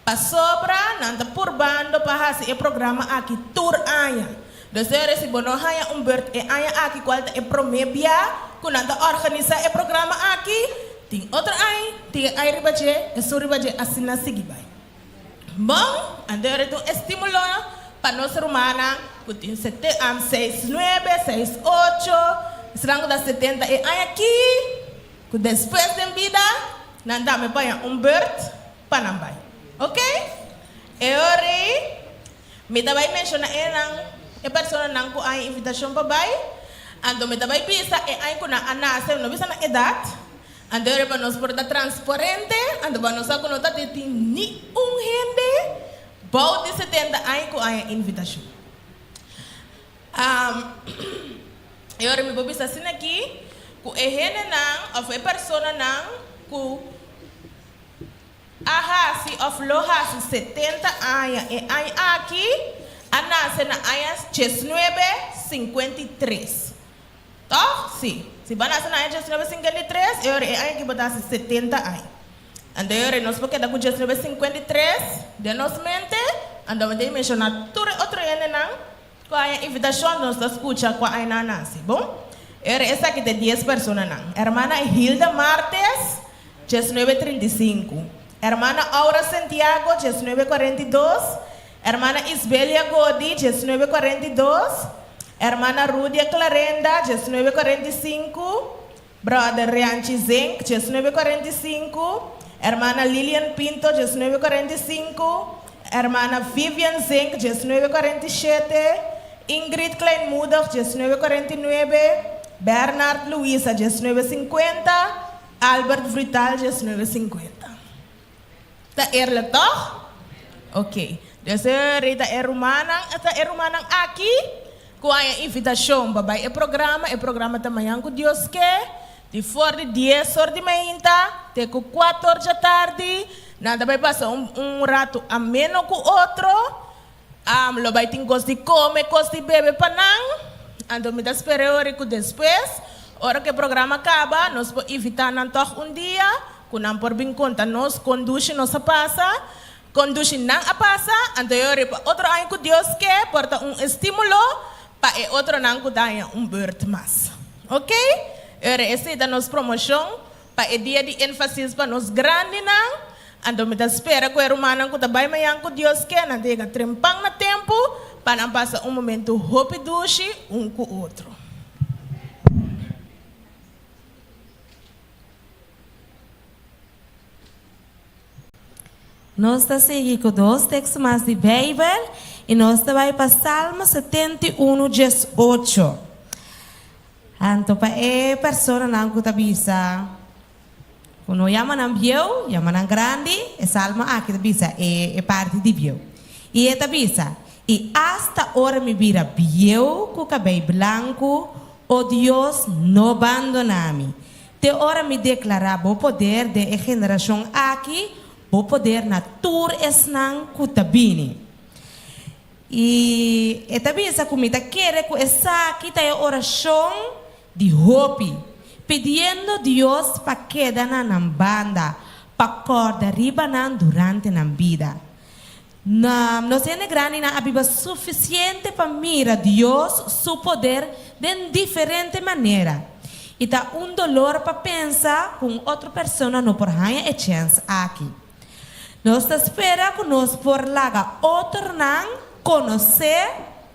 pasobra nan ta purbando pa hasi e programa aki tur aña. Dus dor si bo no haña un bùrt e aña aki kual ta e promé bia ku nan ta organisá e programa aki, tin otro aña, tin e aña riba dje, esun riba dje, asina sigui bai. Bon, anto e ta un estímulo pa nos rumannan ku tin sete, seis nuebe, seis ocho, esnan ku ta setenta e aña aki, ku despues den bida nan tambe por haña un bùrt pa nan bai. Oke? E ora ei mi ta bai menshoná e nan, e personanan ku a haña invitashon pa bai, anto mi ta bai bisa e aña ku nan a nase, mi no bisa nan edat, Anto era pa nos por ta transparente, anto pa nos sa ku no ta tin ni un hende bou di setenta aña ku haña invitashon. E ora mi por bisa asina aki ku e hendenan òf e personanan ku a hasi òf lo hasi setenta aña e aña aki a nase na aña diesnuebe sinkuenta i tres. Tòg? Sí. Si bo a nase na aña 1953, e ora e aña aki bo ta hasi setenta aña. Anto e ora nos por keda ku 1953 den nos mente, anto mi ta menshoná tur e otro hendenan ku a haña invitashon, nos ta skucha kua aña nan a nase. Bon? E ora esaki ta e dies personanan, Hermana Hilda Martes, 1935, Hermana Aura Santiago, 1942, Hermana Isbelia Godi, 1942, Hermana Rudia Clarenda, 1945, Brother Rianchi Zink, 1945, Hermana Lilian Pinto, 1945, Hermana Vivian Zink, 1947, Ingrid Kleinmoedig, 1949, Bernard Luisa, 1950, Albert Vrital, 1950. Ta eerlijk toch? Ok. Dus e rei ta e rumannan, ta e rumannan aki ku haña invitashon pa bai e programa. E programa ta mañan ku Dios ke, di for di dies or di mainta te ku kuater or djatardi. Nan ta bai pasa un un ratu ameno ku otro. Lo bai tin kos di kome, kos di bebe pa nan. Anto mi ta spera e ora ku despues, ora ku e programa kaba, nos por invitá nan tòg un dia ku nan por bin konta nos kon dushi nos a pasa, kon dushi nan a pasa. Anto e ora pa otro aña ku Dios ke por ta un estímulo pa e otronan ku ta haña un bùrt mas. Oke? E ora esei ta nos promoshon Pa e dia di énfasis pa nos grandinan, anto mi ta spera ku e rumannan ku ta bai mañan ku Dios ke, nan ta yega trempan na tempu pa nan pasa un momentu hopi dushi un ku otro. Nos ta sigui ku dos teksto mas di Beibel i nos ta bai pa Salmo 71 diesocho. Anto pa e personanan ku ta bisa ku no yama nan bieu, yama nan grandi, e salmo aki ta bisa e parti di bieu. I e ta bisa, I asta ora mi bira bieu ku kabei blanku, o Dios, no bandoná mi. Te ora mi deklará bo poder den e generashon aki, bo poder na tur esnan ku ta bini. I e ta bisa ku mi ta kere ku esaki ta e orashon di hopi, pidiendo Dios pa keda na nan banda, pa kòrda riba nan durante nan bida. Na nos hende grandinan a biba sufisiente pa mira Dios su poder den diferente manera. I ta un dolor pa pensa ku un otro persona no por haña e chèns aki. Nos ta spera ku nos por laga otronan konosé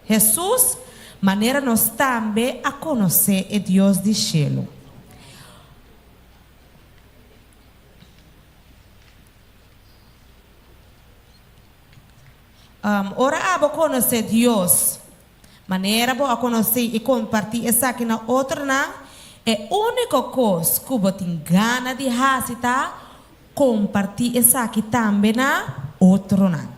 Hesus manera nos tambe a konosé e Dios di shelu. Ora abo konosé Dios, manera bo a konosé i kompartí esaki na otronan, e úniko kos ku bo tin gana di hasi ta kompartí esaki tambe na otronan.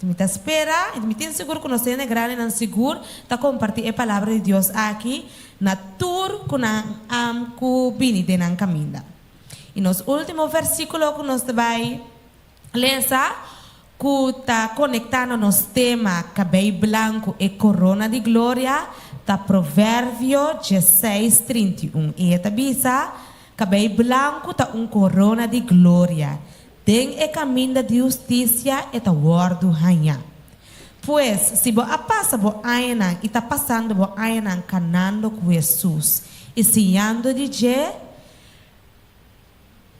Mi ta spera i mi tin sigur ku nos hende grandinan sigur ta kompartí e Palabra di Dios aki na tur ku nan ku bini den nan kaminda. I nos último versíkulo ku nos ta bai lesa ku ta konektá na nos tema Kabei Blanku, e Korona di Gloria, ta Proverbio dieseis, 31. I e ta bisa, Kabei blanku ta un korona di gloria, den e kaminda di hustisia e ta wòrdu hañá. Pues, si bo a pasa bo añanan i ta pasando bo añanan kanando ku Hesus i siñando di dje,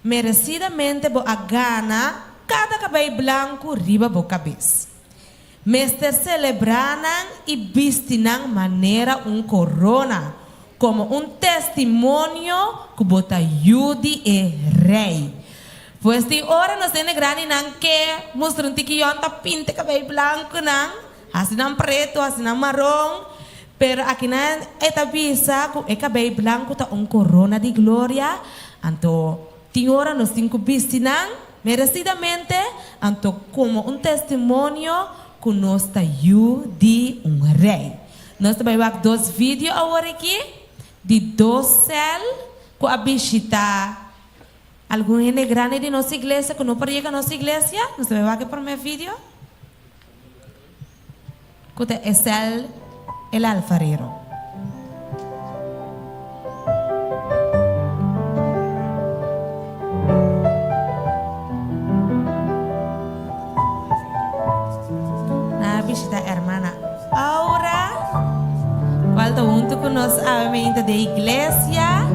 Meresidamente bo a gana kada kabei blanku riba bo kabes. Mester selebrá nan i bisti nan manera un korona, komo un testimonio ku bo ta yu di e Rei. Pues tin ora nos hende grandinan ke mustra un tiki yon ta pinta e kabei blankunan, hasi nan pretu, hasi nan maron, pero akinan e ta bisa ku e kabei blanku ta un korona di gloria, anto tin ora nos tin ku bisti nan meresidamente, anto komo un testimonio ku nos ta yu di un rei. Nos ta bai wak dos video awor aki di dos sèl ku a bishita algun hende grandi di nos iglesia ku no por yega nos iglesia. Nos ta bai wak e promé video. Ku ta Esel el alfarero. Nan a bishita hermana Aura, cual ta hunto cu nos awe meinta den iglesia.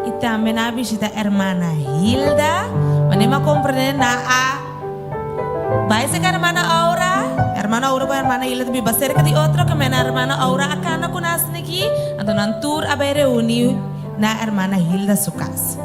I tambe nan a bishita hermana Hilda. Wanneer mi a comprende nan a bai cerca hermana Aura. Hermana Aura cu hermana Hilda ta biba cerca di otro. Ke mena hermana Aura a cana cu nan asina aki. Anto nan tur a bai reuni na hermana Hilda su cas.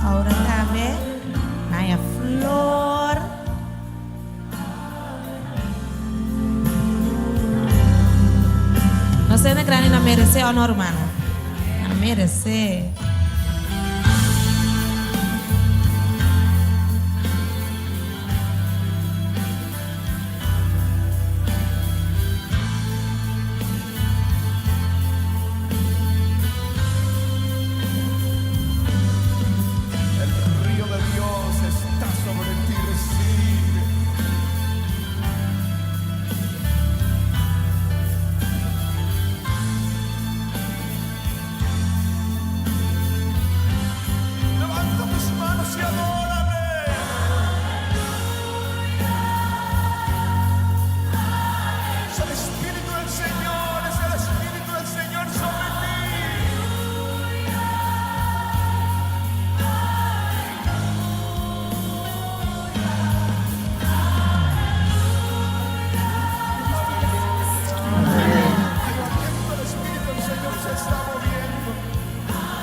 Aura tambe. Naya flor. Nos hende grandi nan merece o no rumannan? Nan merece. El río de Dios está sobre ti, recibe. Levanta tus manos y adórale. Es el Espíritu del Señor, es el Espíritu del Señor sobre ti. El Espíritu del Señor se está moviendo,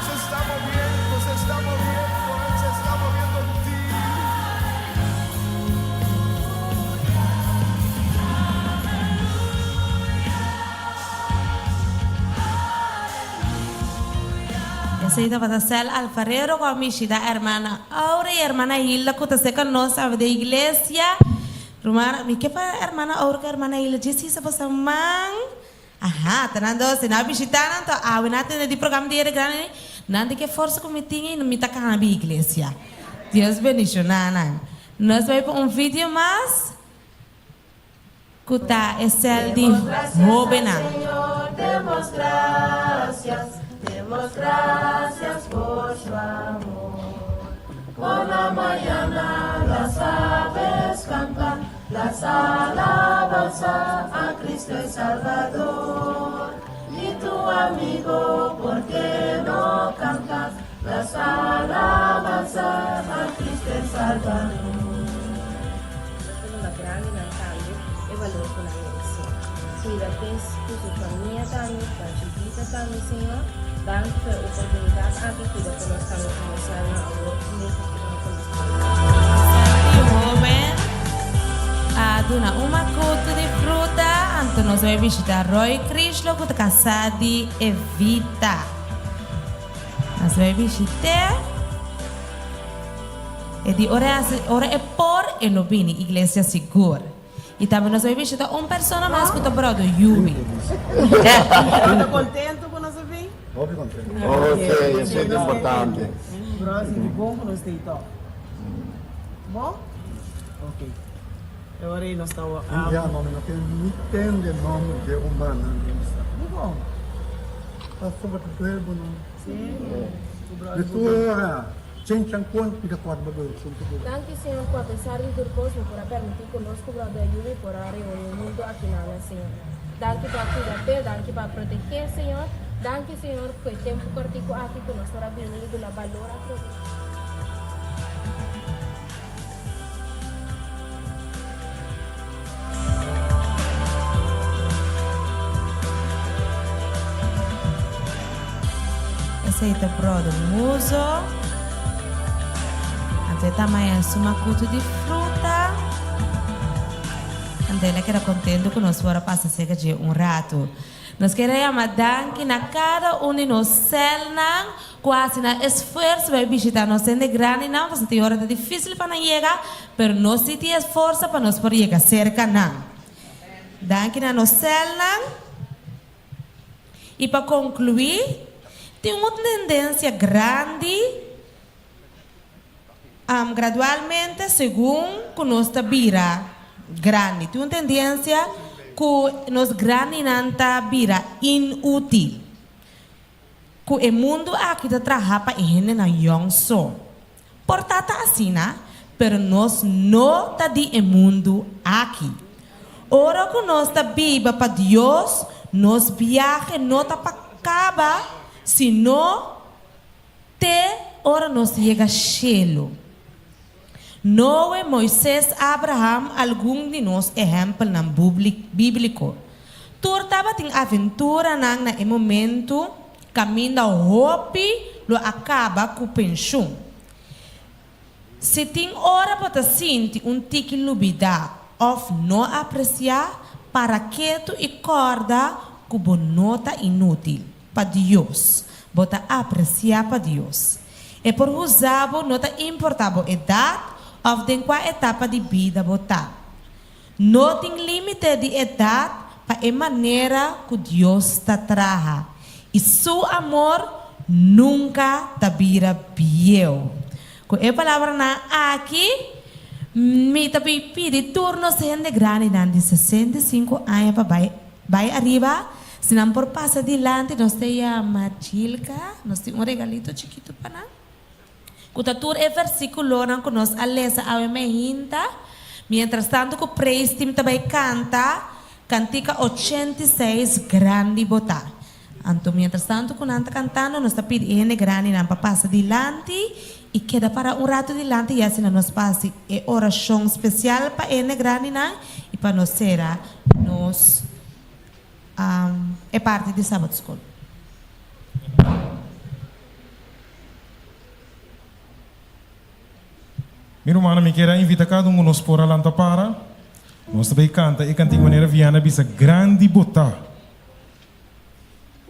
se está moviendo, se está moviendo, Él se está moviendo en ti. Esei tabata Sel Alfarero ku a mishita hermana Aura i hermana Hilda ku ta seka nos awe den iglesia. Ruman, mi ke pa hermana Aura ku hermana Hilda djis hisa boso man. Aha, ta nan dos. Si nan a bishita nan, to awe nan a tende di programa di Hende Grandi, nan di ke forsa ku mi tin ei, mi ta kana bin iglesia. Dios bendishoná nan. Nos bai pa un video mas. Ku ta e sèl di hóbennan. Demos gracias, demos gracias por su amor. Por la mañana las aves cantan las alabanzas a Cristo el Salvador. Y tu amigo, ¿por qué no cantas las alabanzas a Cristo el Salvador? Ta duna grandinan tambe e balor ku nan meresé. Kuida p'es ku su famia tambe, pa Judita tambe, Señor. Danki pa e oportunidat aki, kuida ku nos tambe komo sèlnan awor i den futuro ku nos por. Di hoben a duna un makutu di fruta, anto nos bai bishita Roy Krishlo ku ta kasá di Evita. Nos bai bishit'é. E di ora e hasi, ora e por, e lo bini iglesia sigur. I tambe nos bai bishita un persona mas ku ta bròder Yumi. Bo ta kontentu ku nos a bin? Hopi kontentu. Ok, esei ta importante. Bro a sinti bon ku nos ta ei tòg. Bon? Ok. E ora ei nos ta. Un dia no mi no ke ni tende nomber dje rumannan den mi sa. Dikon? Pasobra ta duel bo no. Sí. Di tur ora. Chen chan kuan pida kuat bagoy asuntu bo. Danki Señor cu apesar di tur cos bo por a permiti cu nos cu Brother Yuri por a reuni hunto aki nana Señor. Danki pa cuida p'e, danki pa proteg'e Señor. Danki Señor cu e tempo cortico aki cu nos por a bini y duna balor atrobe. Esei ta bròder Muzo. Anto e ta maya su makutu di fruta. Anto el a keda kontentu ku nos por a pasa serka dje un ratu. Nos kere yama danki na kada un di nos sèlnan ku a hasi nan esfuerso pa e bishita nos hende grandinan, pasobra tin ora ta difísil pa nan yega, pero nos sí tin e forsa pa nos por yega serka nan. Danki na nos sèlnan. I pa konkluí, tin un tendensia grandi, gradualmente segun ku nos ta bira grandi, tin un tendensia ku nos grandinan ta bira inútil, ku e mundu aki ta traha pa e hendenan yòn so. Por ta ta asina, pero nos no ta di e mundu aki. Ora ku nos ta biba pa Dios, nos biahe no ta pa kaba, sino te ora nos yega shelu. Noe, Moises, Abraham, algun di nos ehèmpelnan bíbliko. Tur tabatin aventuranan na e momentu kaminda hopi lo a kaba ku penshun. Si tin ora bo ta sinti un tiki lubidá òf no apresiá, para ketu i kòrda ku bo no ta inútil pa Dios. Bo ta apresiá pa Dios. E por usa bo no ta importá bo edat òf den kua etapa di bida bo ta. No tin límite di edat pa e manera ku Dios ta traha, i su amor nunka ta bira bieu. Ku e palabranan aki, mi ta bin pidi tur nos hende grandinan di 65 aña pa bai bai ariba, si nan por pasa dilanti, nos ta yama Chilka, nos tin un regalito chikitu pa nan. Ku ta tur e versíkulonan ku nos a lesa awe meinta. Miéntras tantu ku praise team ta bai kanta kantika 86 Grandi Bo Ta. Anto miéntras tantu ku nan ta kantando nos ta pidi e hende grandinan pa pasa dilanti i keda para un ratu dilanti i asina nos pa hasi e orashon spesial pa e hende grandinan i pa nos sera nos e parti di Sabbat School. Mi rumannan, mi kier a invita kada un ku nos por a lanta para. Nos ta bay kanta e kantika manera Viana bisa, Grandi bo ta.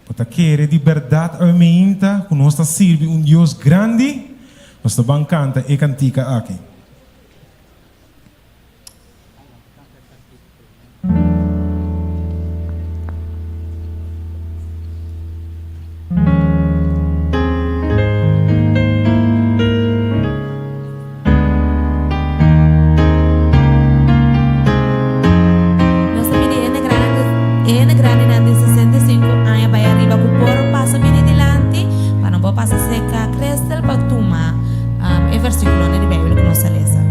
Bo ta kere di bèrdat awe meinta ku nos ta sirbi un Dios grandi? Nos ta ban kanta e kantika aki. Nos ta pidi hende grandi, hende grandinan di 65 aña bai ariba ku por pasa bini dilanti pa nan por pasa serka Crystal pa tuma e versikulonan di Beibel ku nos a lesa.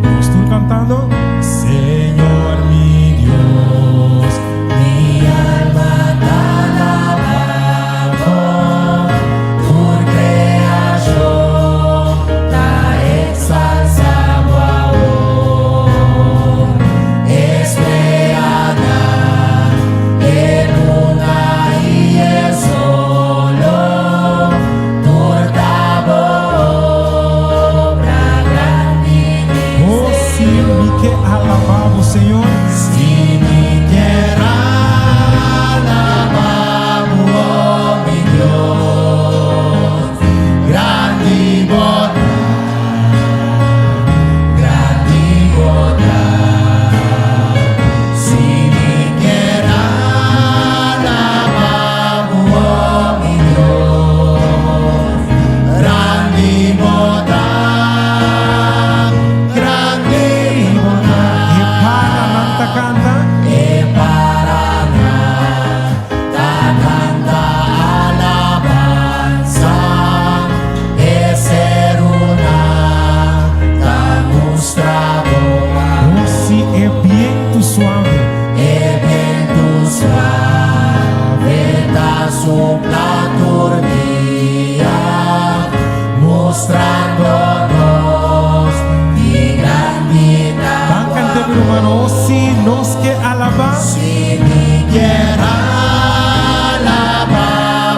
Nos tur cantando. Señor mi Dios, mi alma ta alaba bo, tur creacion ta exalsa bo awor. Estreanan, e luna i e solo, tur ta bo obra grandi Oh, si mi ke alabá bo, Señor. Si mi kier alabá bo, oh mi Dios, grandi bo ta. Grandi bo ta. Si mi kier alabá bo, oh mi Dios. Grandi bo ta, grandi bo ta. E paranan ta kanta. E paranan ta kanta alabansa. E serunan ta mustra bo amor. Oh, si e bientu suave. E bientu suave ta supla tur dia, mustrando nos ki grandi ta bo Ban kant'é, mi ruman, oh, si nos ke alabá. Si mi kier alabá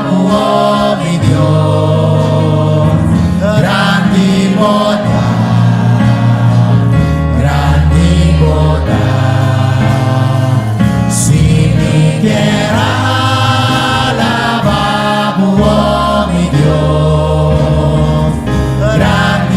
bo, oh mi Dios, grandi bo ta, grandi bo ta. Si mi kier alabá bo, oh mi Dios, grandi.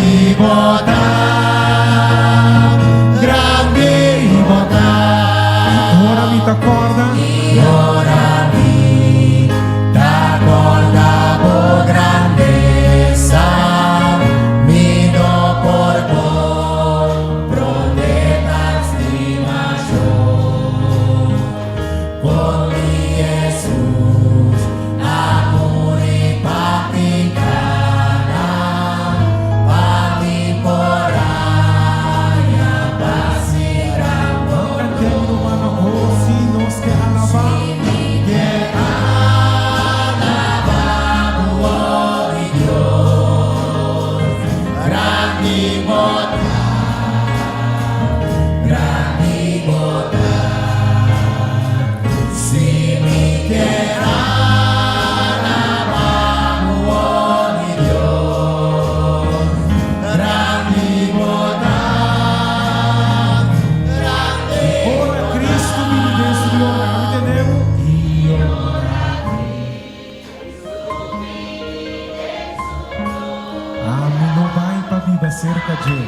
serka dje.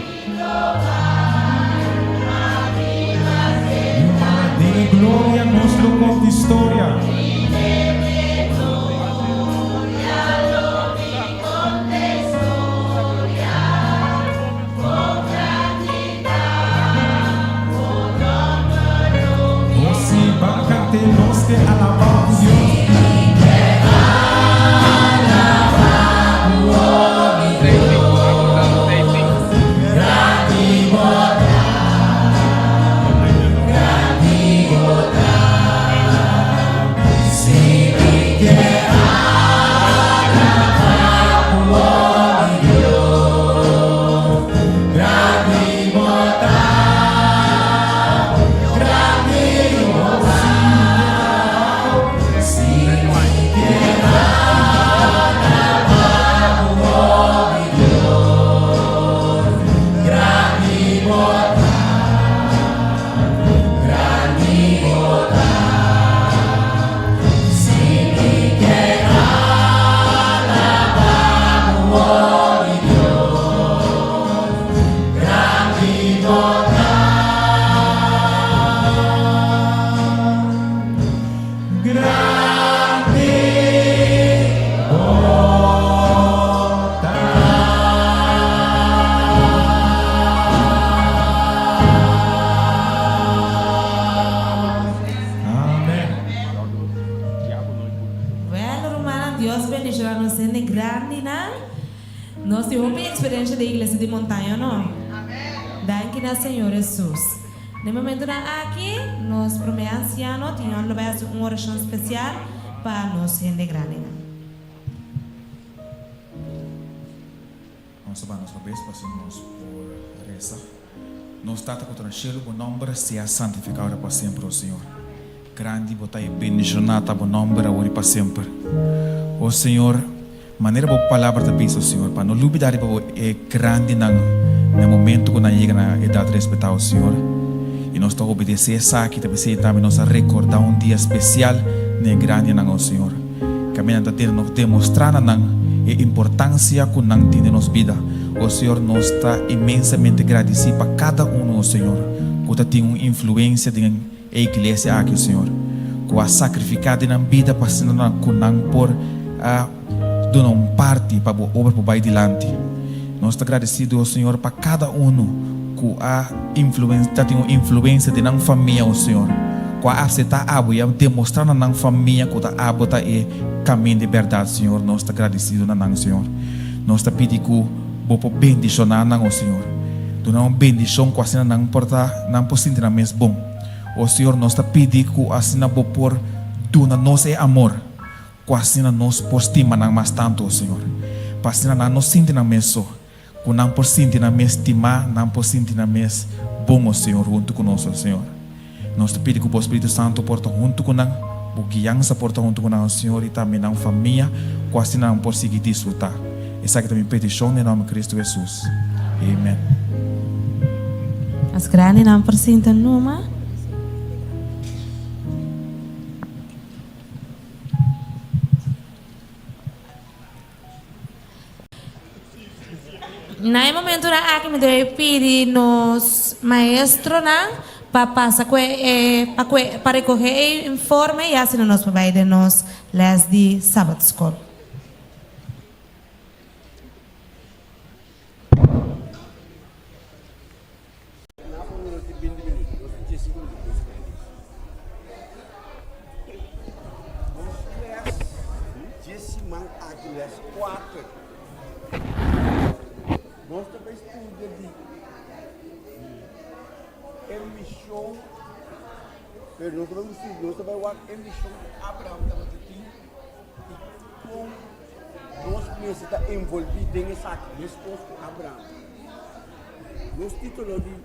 Rumannan, den e gloria nos lo konta historia. Nos si ban kant'é, nos ke alabá ku Dios. Wel rumannan Dios bendiciona nos hende grandinan. Nos tin hopi experiencia den iglesia di montaña no. Danki na Señor Jesus. Den momentonan aki nos prome anciano Tiñon lo bay haci un oracion special pa nos hende grandinan. Nos ta baha nos kabes pa asina nos por resa. Nos Tata ku ta na shelu, bo nòmber sea santifiká ora pa semper, o Señor. Grandi bo ta i bendishoná ta bo nòmber awor i pa semper. O Señor, manera bo palabra ta bisa, o Señor, pa no lubidá riba bo e grandinan na e momentu ku nan yega na edat respetá, o Señor. I nos ta obedesé esaki, ta p'esei tambe nos a rekordá un dia spesial na e grandinan, o Señor. Kaminda ta tene nos demostrá na nan e importansia ku nan tin den nos bida. O Señor, nos ta inmensamente gradisí pa kada unu, o Señor, ku ta tin un influensia den e iglesia aki, o Señor, ku a sakrifiká den nan bida pa asina nan ku nan por a duna un parti pa bo obra por bai dilanti. Nos ta gradisido, o Señor, pa kada unu ku a ta tin un influensia den nan famia, o Señor, ku a aseptá abo i a demostrá na nan famia ku ta abo ta e kaminda di bèrdat, Señor. Nos ta gradisido na nan, Señor. Nos ta pidi ku Bo por bendishoná nan, o Señor. Duna un bendishon ku asina nan por ta, nan por sinti nan mes bon. O Señor, nos ta pidi ku asina Bo por duna nos e amor ku asina nos por stima nan mas tantu, o Señor. Pa asina nan no sinti nan mes so, ku nan por sinti nan mes stimá, nan por sinti nan mes bon, o Señor, huntu ku nos, o Señor. Nos ta pidi ku bo Spiritu Santu por ta huntu ku nan, bo guiansa por ta huntu ku nan, o Señor, i tambe nan famia, ku asina nan por sigui disfrutá. Esaki ta mi petishon den nòmber Kristu Hesus. Amen. As grandinan por sinta numa. Na e momentonan aki mi debe pidi nos maestronan pa pasa ku e pa ku e pa rekohe e informe i asina nos por bai den nos les di Sabbatskol. Nos les dje siman aki les kuater. Nos ta bai studia di e mishon, pero nos ta bai studia, nos ta bai wak e mishon ku Abraham tabata tin i kon nos mester ta envolví den esaki, meskos ku Abraham. Nos título di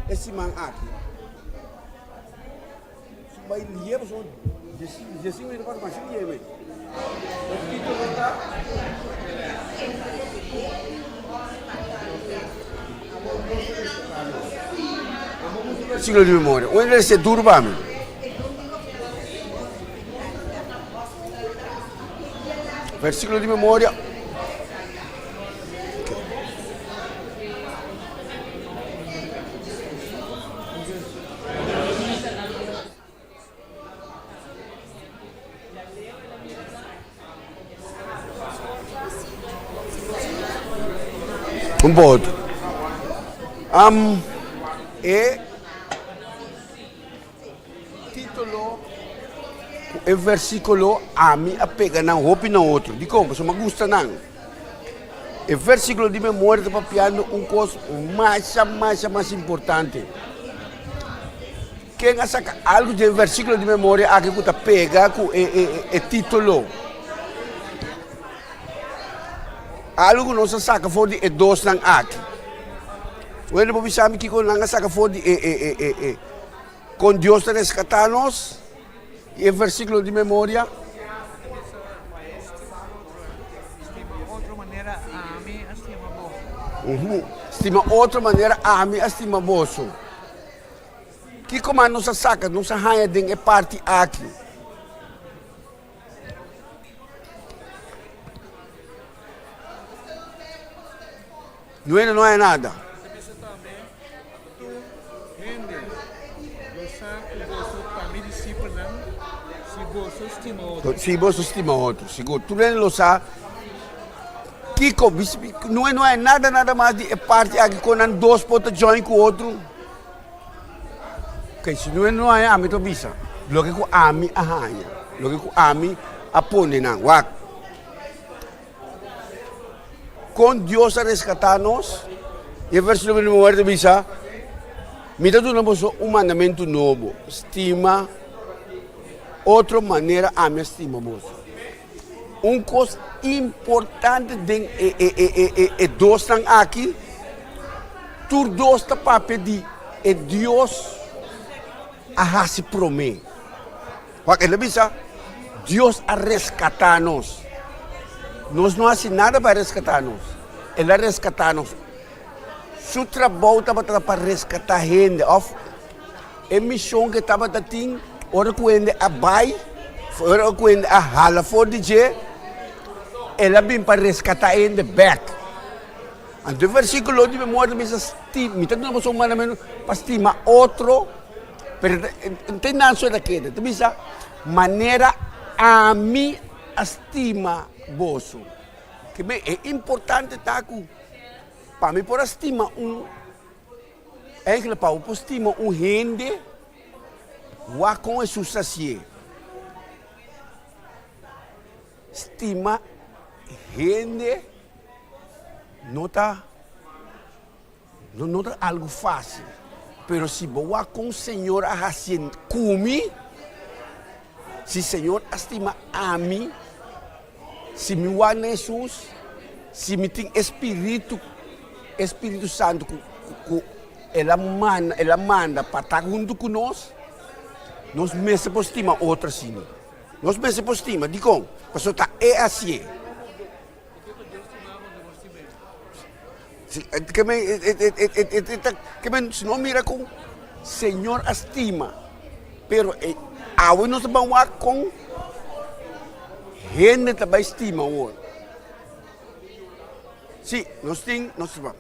e siman aki bai lié pasobra diesinco minuto pasa masha lié mei. Nos título ta Versículo di memoria. Un iglesia duro pa mi. Versículo di memoria. Un pa otro. Am e título ku e versíkulo ami a pega nan hopi na otro. Dikon? Pasobra mi a gusta nan. E versíkulo di memoria ta papiando un kos masha, masha, masha importante. Ken a saka algu dje versíkulo di memoria aki ku ta pega ku e, e, e título? Algu ku nos a saka for di e dosnan aki. Wende bo bisa mi kiko nan a saka for di e, e, e, e, e. Kon Dios ta reskatá nos? I e versíkulo di memoria? Stima otro manera ami a stima boso. Kiko mas nos a saka, nos a haña den e parti aki? Nuena no haña nada. Si boso stima otro, sigur. Tur hende lo sa kiko, no haña nada, nada mas di e parti aki kon nan dos por ta join ku otro. Ok, si no no haña ami ta bisa loke ku ami a haña, loke ku ami a pone nan. Wak, kon Dios a reskatá nos? I e versíkulo di memoria ta bisa, Mi ta duna boso un mandamentu nobo, stima otro manera ami a stima boso. Un kos importante den e e e e e e dosnan aki, tur dos ta papia di e Dios a hasi promé. Wak el a bisa, Dios a reskatá nos. Nos no hasi nada pa reskatá nos. El a reskatá nos. Su trabou tabata pa reskatá hende òf E mishon ku e tabata tin ora ku hende a bai, ora ku hende a hala for di dje, el a bin pa reskatá hende bèk. Anto e versíkulo di memoria ta bisa, mi ta duna boso un mandamentu pa stima otro, pero no ta nan so ta keda, ta bisa, manera ami a stima boso. Ke e importante ta ku pa mi por a stima un. Eigenlijk pa bo por stima un hende, wak kon Hesus ta hasié. Stima hende no ta no ta algu fásil, pero si bo wak kon Señor a hasié ku mi, si Señor a stima ami, Si mi wak na Hesus, si mi tin e spiritu, e Spiritu Santu ku ku El a manda, El a manda pa ta huntu ku nos, nos mester por stima otro asina. Nos mester por stima. Dikon? Pasobra ta E a hasié. Si no mira kon Señor a stima, pero awe nos ta ban wak kon hende ta bai stima awor. Si, nos tin, nos ta ban.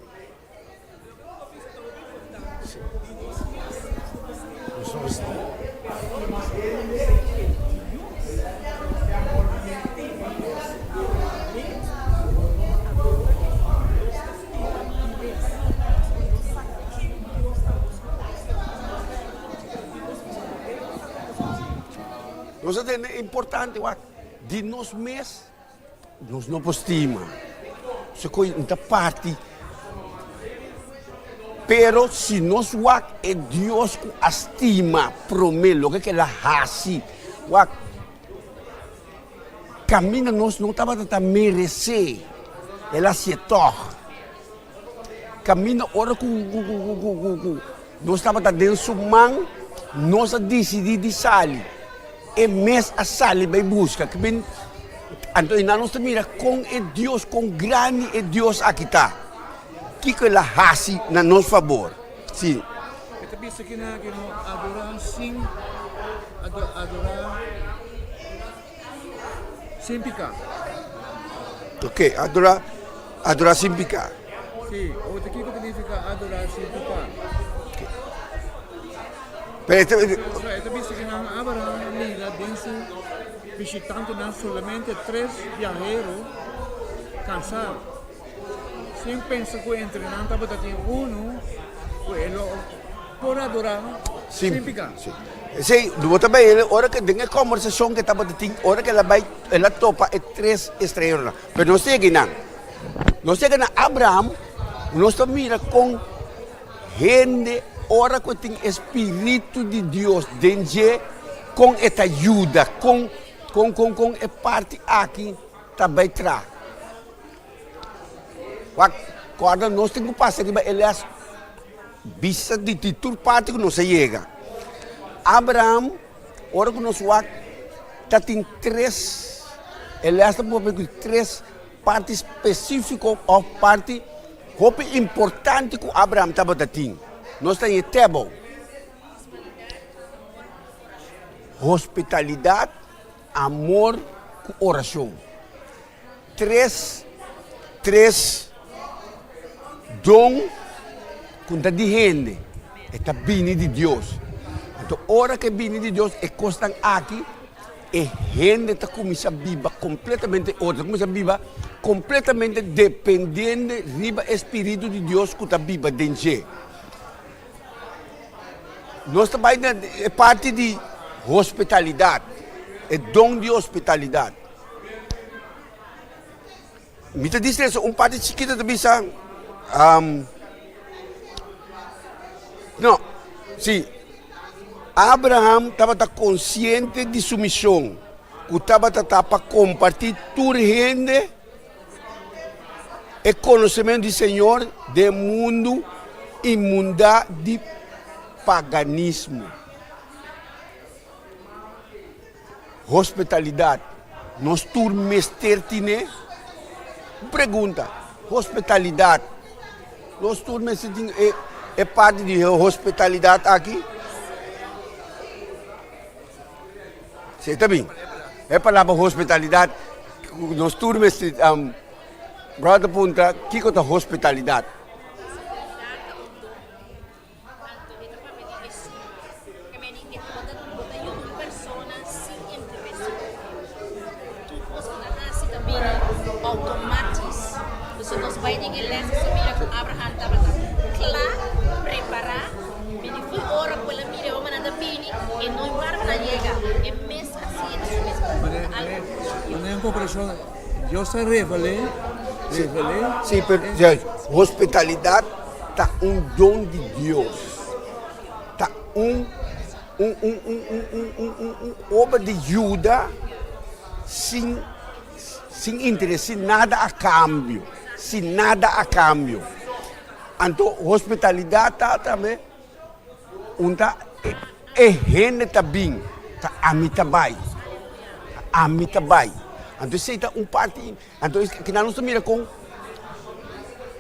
Nos a tende importante wak di nos mes. Nos no por stima. Su koe no ta parti. Pero si nos wak e Dios ku a stima promé loke ku el a hasi, wak, kaminda nos no tabata ta meresé, el a hasié tòg. Kaminda ora ku nos tabata den su man, nos a disidí di sali. E mes a sali bai buska. Anto einan nos ta mira kon e Dios, kon grandi e Dios aki ta. Kiko el a hasi na nos fabor. Sí. E ta bisa kinan ku no adorá sin adorá sin piká. Ok, adorá, adorá sin piká. Sí, ota kiko ta nifiká adorá sin piká? Pero e ta. E ta bisa kinan Abraham a mira den su bishitantenan solamente tres biahero kansá. Sin pensa ku entre nan tabata tin unu ku e lo por adorá sin piká. Sí. Esei, bo ta bay ora ke den e kombersashon ke tabata tin, ora ke el a bay, el a topa e tres estranheronan. Pero nos yega einan. Nos yega na Abraham, nos ta mira kon hende ora ku tin e spiritu di Dios den dje, kon e ta yuda, kon kon kon kon e parti aki ta bay tra. Wak, kòrda nos tin ku pasa riba e lès bisa di di tur parti ku nos a yega. Abraham, ora ku nos wak, ta tin tres, e lès ta papia ku tres parti spesífiko òf parti hopi importante ku Abraham tabata tin. Nos ta haña tèbou, hospitalidat, amor ku orashon. Tres, tres don ku ta di hende, e ta bini di Dios. Anto ora ku e bini di Dios, e kosnan aki, e hende ta kuminsá biba kompletamente otro, ta kuminsá biba kompletamente dependiendo riba e spiritu di Dios ku ta biba den dje. Nos ta bai na e parti di hospitalidat, e don di hospitalidat. Mi ta disi eso, un parti chikito ta bisa, um, no, si, Abraham tabata konsiente di su mishon, ku tabata ta pa kompartí tur hende e konosementu di Señor den mundu inmundá di paganismo. Hospitalidat, nos tur mester tine? Un pregunta, hospitalidat, nos tur mester tin e e parti di hospitalidat aki? Si ta bin, e palabra hospitalidat, nos tur mester, brother ta puntra kiko ta hospitalidat? Anto e ta papia di Hesus. Ke meni e tabata bo ta yuda un persona sin intervencion. Tur kos ku ta hasi ta bini automatis. Entonces nos bai den e les nos ta mira ku Abraham tabata kla, prepara, bini ful ora ku el a mira e homennan ta bini, e no warda nan yega, e mes a hasi su mes ta algo propio. Manera en komparashon, Dios ta revel'é, revel'é. Sí, pero hospitalidad Ta un don di Dios. Ta un un un un un un un un un obra di yuda sin sin interes, sin nada a cambio, sin nada a cambio. Anto hospitalidad ta tambe un ta e hende ta bin, ta ami ta bai, ta ami ta bai. Anto esei ta un parti. Anto kinan nos ta mira kon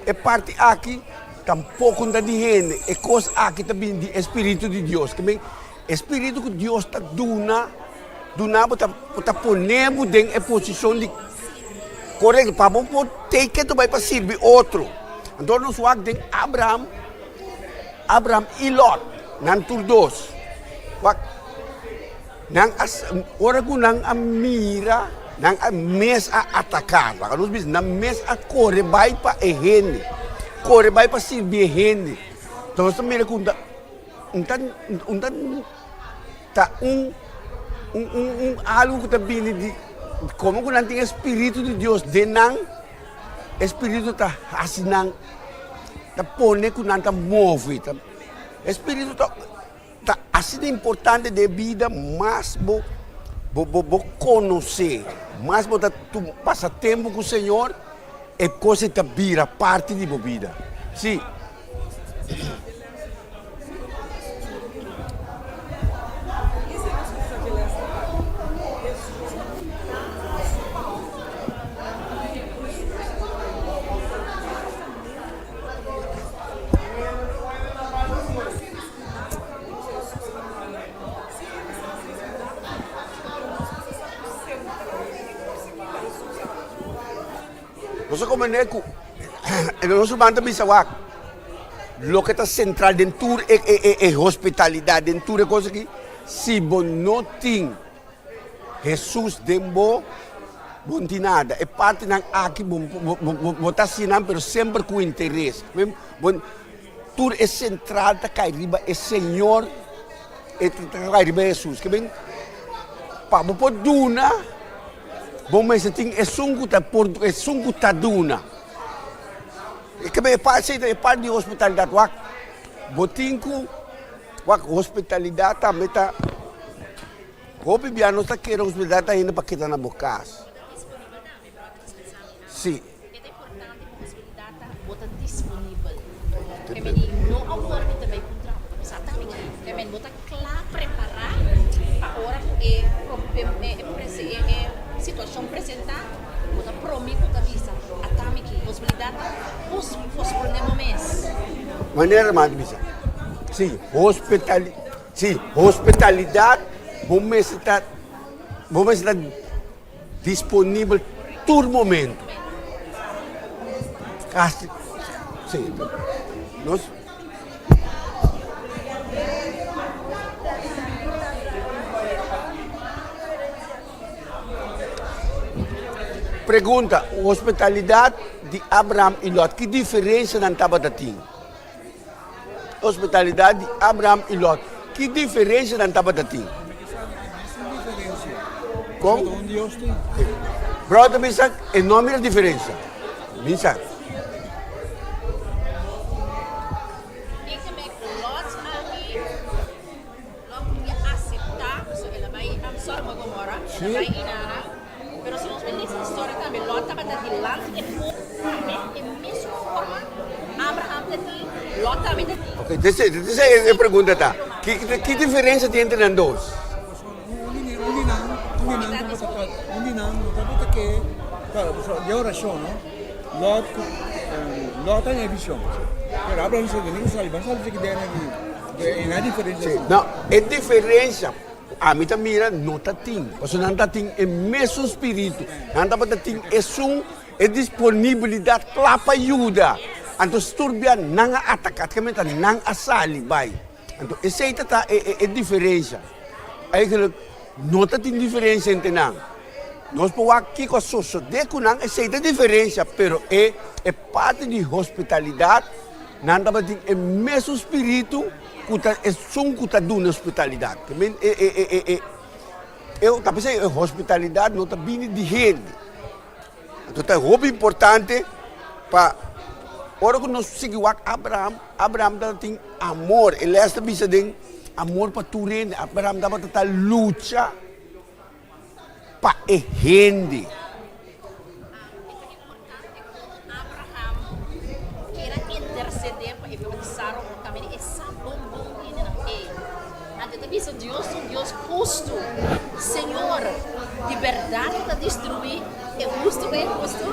e parti aki tampoko no ta di hende, e kos aki ta bini di e spiritu di Dios. Ke men e spiritu ku Dios ta duna, duna bo ta ta pone bo den e posishon di korekto pa bo por tei ke bai pa sirbi otro. Anto nos wak den Abraham, Abraham i Lot, nan tur dos. Wak. Nan a, ora ku nan a mira, nan a mes a ataká. Laga nos bisa, nan mes a kore bai pa e hende, kore bai pa sirbi e hende. Enton nos ta mira ku un ta, un ta, un ta, ta un, un, un, un algu ku ta bini di, komo ku nan tin e spiritu di Dios den nan, e spiritu ta hasi nan, ta pone ku nan ta move, ta, e spiritu ta. Ta asina importante den bida mas bo bo bo bo konosé, mas bo ta pasa tempu ku Señor, e kos ei ta bira parti di bo bida. Sí. Nos a comprende ku nos ruman ta bisa wak loke ta sentral den tur e e e hospitalidat den tur e kos aki si bo no tin Hesus den bo. Bo no tin nada. E partinan aki bo bo ta hasi nan pero semper ku interes. Bo tur e sentral ta kai riba e Señor, e ta kai riba Hesus. Ke men pa bo por duna bo mester tin esun ku ta por esun ku ta duna. Ke men e parti e parti di hospitalidat wak bo tin ku wak hospitalidat tambe ta. Hopi bia nos ta kere hospitalidat ta hende pa keda na bo kas. Si. E ta importante pa hospitalidat ta bo ta disponibel. Ke men di no awor mi ta bai puntra bo ta bisa ta mi ki. Ke men bo ta kla prepara pa ora ku e e situashon presenta bo ta promi ku ta bisa ata mi ki. Hospitalidat ta pospone bo mes. Manera mi a bisa. Si, hospitali. Sí, hospitalidat bo mester ta bo mester ta disponibel tur momento. Kasi, sí, nos. Pregunta, hospitalidat di Abraham i Lot, ki diferensia nan tabata tin? Hospitalidad di Abraham i Lot, ki diferencia nan tabata tin? Kon? Brother bisa e no mira diferencia. Bisa. Sí. Pero si nos bai lesa historia tambe, Lot tabata dilanti e pueblo tambe, e mesun forma ku Abraham ta tin, Lot tambe ta tin. Ok, dese, dese e pregunta ta, ki, ki diferencia tin entre nan dos? Un di, un di nan, un di nan tabata, un di nan no tabata ke, claro, pasobra di oracion, no? Lot ku, Lot a haña vision, pero Abraham bisa, Bo sali, bo sali di den aki, e na diferencia. Sí, no, e diferencia. Ami ta mira no ta tin, pasobra nan ta tin e mesun spiritu, nan tabata tin esun e disponibilidat kla pa yuda. Anto sturbia nan a ataka, ta nan a sali bai. Anto esei ta ta e diferensha. Eigenlijk no ta tin diferensha entre nan. Nos por wak kiko a sosode ku nan, esei ta diferensha, pero e e parti di hospitalidat nan tabatin e mesun spiritu. Ku ta esun ku ta duna hospitalidat. Te men e e e e e e ta p'esei e hospitalidat no ta bini di hende. Anto ta hopi importante pa ora ku nos sigui wak Abraham, Abraham tabatin amor. E lès ta bisa den amor pa tur hende. Abraham tabata ta lucha pa e hende. E ta importante ku Abraham keda intersedé pa e pueblo di Sara ku tambe e sa bon bon hendenan ei. Anto e ta bisa Dios ta un Dios hustu. Señor, di bèrdat bo ta destruí e hustu ku e inhustu?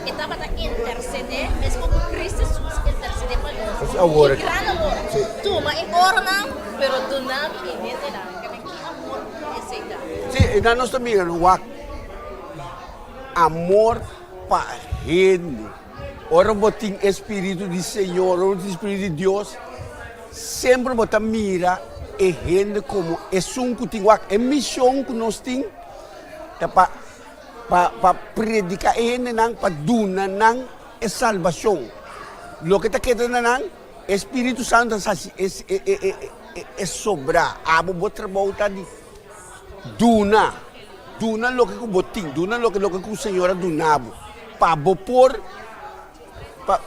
E tabata intersedé meskos ku Cristo Hesus intersedé pa nos. Ki gran amor! Tuma e oronan, pero duna mi e hendenan. Ki amor esei ta! Sí, e nan nos ta mira no wak. Amor pa hende. Ora bo tin e spiritu di Señor, ora bo tin spiritu di Dios, semper bo ta mira e hende komo esun ku tin wak. E mishon ku nos tin ta pa pa pa prediká e hendenan, pa duna nan e salbashon. Loke ta keda na nan, e Spiritu Santu ta hasi e e e sobrá. Abo bo trabou ta di duna. Duna loke ku bo tin, duna loke loke ku Señor a duna bo, pa bo por pa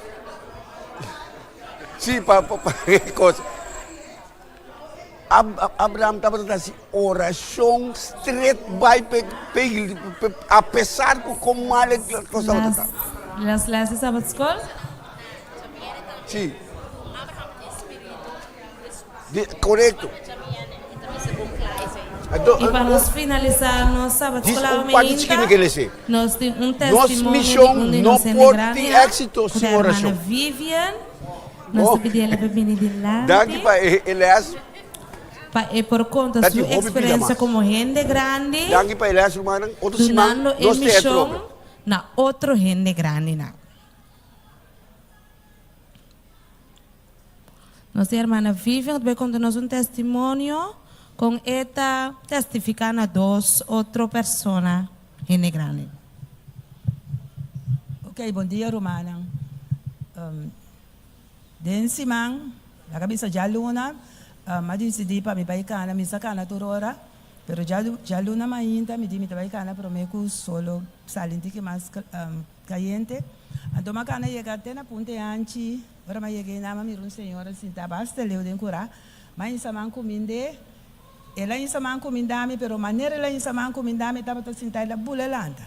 sí pa pa pa kos. Abraham tabata ta hasi orashon stret bai pa e apesar ku kon mal e kos tabata ta. Las les di Sabbat School. Sí. Korekto. I pa nos finalisá nos Sabbat School awe mainta, nos tin un testimonio di un di nos hende grandinan, ku ta hermana Vivian. Nos ta pidi el pa bini dilanti pa e por konta su eksperensia komo hende grandi dunando e mishon na otro hende grandinan. Nos hermana Vivian ta bay conta nos un testimonio con e ta testifica na dos otro persona hende grandi. Ok, bon dia rumannan. Den siman, laga bisa djaluna, mi a disidí pa mi bai kana, mi sa kana tur ora, pero djaluna mainta mi di mi ta bai kana promé ku solo sali un tiki mas kayente. Anto mi a kana yega te na Punta Anchi, ora mi a yega einan mi a mira un señora sintá basta leu den kurá, mi a insa man kumind'é, el a insa man kumindá mi, pero manera el a insa man kumindá mi tabata sintá el a bula lanta.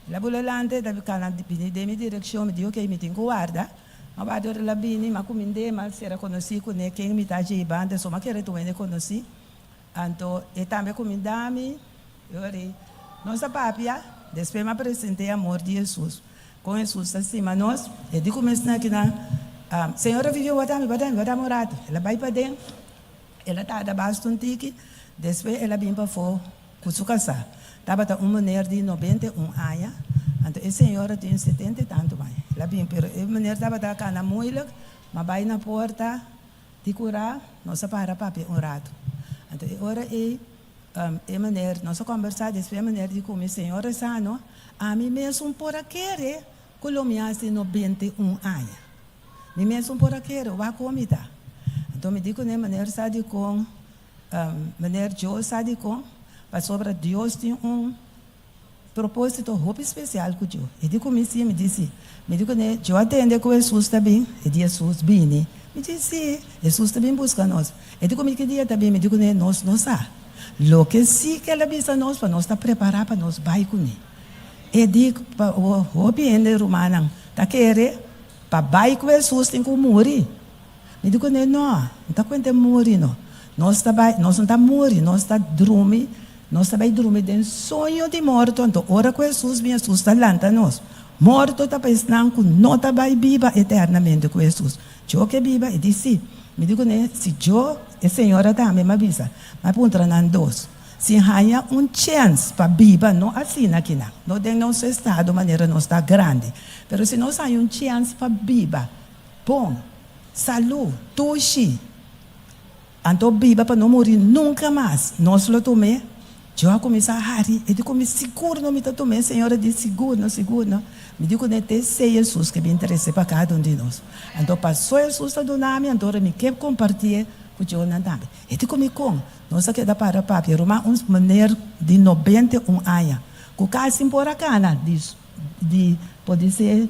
El a bula lanta, e ta kana bini den mi direkshon, mi di ok mi tin ku warda. Ma warda ora el a bini, mi a kumind'é, mi a sera konosí kuné ken mi ta dje banda, so mi a kere tur hende konosí. Anto e tambe a kumindá mi, e ora ei nos a papia, despues mi a present'é amor di Hesus, kon Hesus ta stima nos. E di ku mi esnan akinan, Señora Vivian wak mi, wak mi, wak mi un ratu. El a bai paden, el a tarda basta un tiki, despues el a bin pafó. Ku su kasá. Tabata un meneer di 91 aña, anto e señora tin 70 i tantu aña. El a bin, pero e meneer tabata kana moeilijk, ma bai na porta di kurá, nos a para papia un ratu. Anto e ora ei, e meneer, nos a kombersá, despues e meneer di ku mi, Señora Sano, ami mesun por a kere ku lo mi hasi 91 aña. Mi mesun por a kere, wak kon mi ta. Anto mi di kuné, Meneer sa dikon Meneer Joe sa dikon? Pasobra Dios tin un propósito hopi spesial ku Joe. E di ku mi si, mi di si. Mi di kuné, Joe a tende ku Hesus ta bin? E di, Hesus bini? Mi di, Si, Hesus ta bin buska nos. E di ku mi, Ki dia ta bin? Mi di kuné, Nos no sa. Loke si ku el a bisa nos pa nos ta prepará pa nos bai kuné. E di, Pa hopi hende rumannan ta kere pa bai ku Hesus tin ku muri. Mi di kuné, No, no ta kuenta e muri no. Nos ta bai, nos no ta muri, nos ta drumi, nos ta bai drumi den soño di morto. Anto ora ku Hesus bin, Hesus ta lanta nos. Morto ta pa esnan ku no ta bai biba eternamente ku Hesus. Djo ke biba? E di, Si. Mi di kuné, Si djo, e señora tambe m'a bisa. M'a puntra nan dos, si haña un chèns pa biba, no asina akinan, no den nos estado manera nos ta grandi, pero si nos haña un chèns pa biba, Bon, salú, dushi. Anto biba pa no muri nunka mas. Nos lo tum'é. Djo a kuminsá hari. E di ku mi, Sigur no mi ta tum'é, Señor. E di, Sigur no, sigur no. Mi di kuné, Te esei Hesus ke bin trese pa kada un di nos. Anto pasó Hesus ta duna mi, anto ora mi ke kompartié ku djonan tambe. E di ku mi, Kon? Nos a keda para papia. Ruman, un meneer di 91 aña ku kasi por a kana di di podisé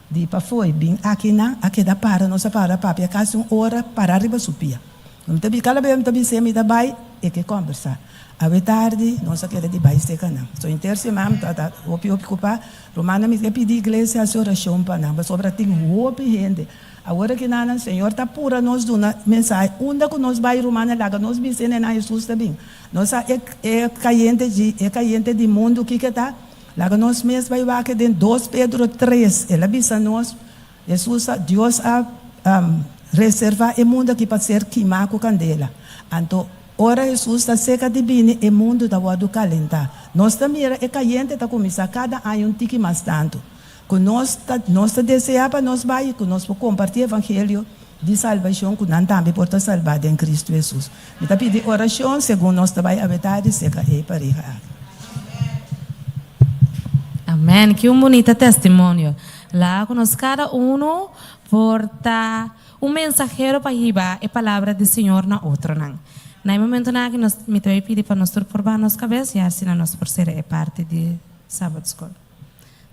Di pafoi bin akinan a keda para, nos a para papia kasi un ora para riba su pia. Mi ta kada bes mi ta bis'é mi ta bai, e ke kombersá. Awe tardi nos a keda di bai seka nan. So henter siman mi tabata hopi hopi okupá. Rumannan mi ke pidi iglesia hasi orashon pa nan pasobra tin hopi hende. Awor aki nan nan Señor ta pura nos duna mensahe unda ku nos bai rumannan laga nos bis'é nenan Hesus ta bin. Nos sa e e kayente dji e kayente di mundu kiko ta. Laga nos mes bai wak den dos Pedro tres, el a bisa nos, Hesus a, Dios a reserva e mundu aki pa ser kimá ku kandela. Anto, ora Hesus ta seka di bini, e mundu ta wòrdu kalentá. Nos ta mira e kayente ta kuminsá kada aña un tiki mas tantu. Ku nos ta, nos ta deseá pa nos bai i ku nos por kompartí evangelio di salbashon ku nan tambe por ta salbá den Kristu Hesus. Mi ta pidi orashon segun nos ta bai abetá di seka e pareha aki. Amen, ki un bunita testimonio. Laga ku nos kada unu por ta un mensahero pa hiba e palabra di Señor na otronan. Na e momentonan aki nos mi ta bai pidi pa nos tur por baha nos kabes i asina nos por sera e parti di Sabbath School.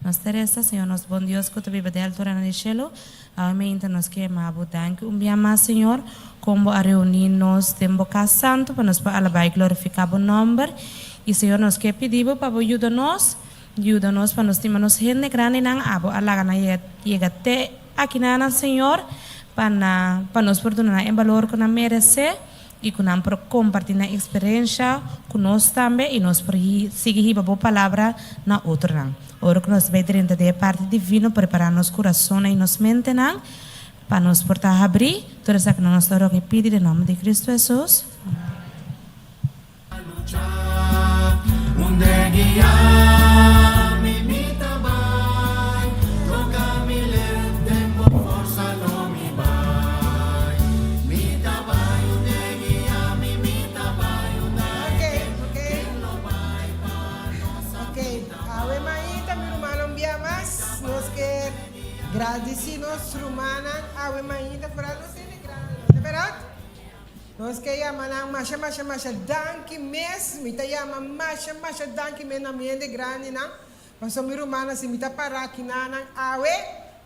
Nos ta resa, Señor nos bon Dios cu ta biba den alturanan di cielo, awe meinta nos ke yama Bo danki un bia mas, Señor, con Bo a reuni nos den Bo cas santo pa nos por alaba y glorifica Bo nomber. Y, Señor, nos ke pidi Bo pa Bo yuda nos, yuda nos pa nos stima nos hende grandinan, abo a laga nan yega te akinanan, Señor, pa nan, pa nos por duna nan e balor cu nan merece. I ku nan por kompartí nan eksperensha ku nos tambe i nos por sigui hiba bo palabra na otronan. Ora ku nos bai drenta den e parti divino, prepará nos kurasonnan i nos mentenan pa nos por ta habrí tur esaki nan nos ta roga i pidi den nòmber di Kristu Hesus. Amèn. Ok, awe mainta mi rumannan un bia mas nos ke. gradisí nos rumannan awe mainta foral nos hende grandinan, ta bèrdat? Nos ke yama nan masha masha masha danki mes, mi ta yama masha masha danki mes na mi hende grandinan, pasobra mi rumannan si mi ta para aki na nan awe,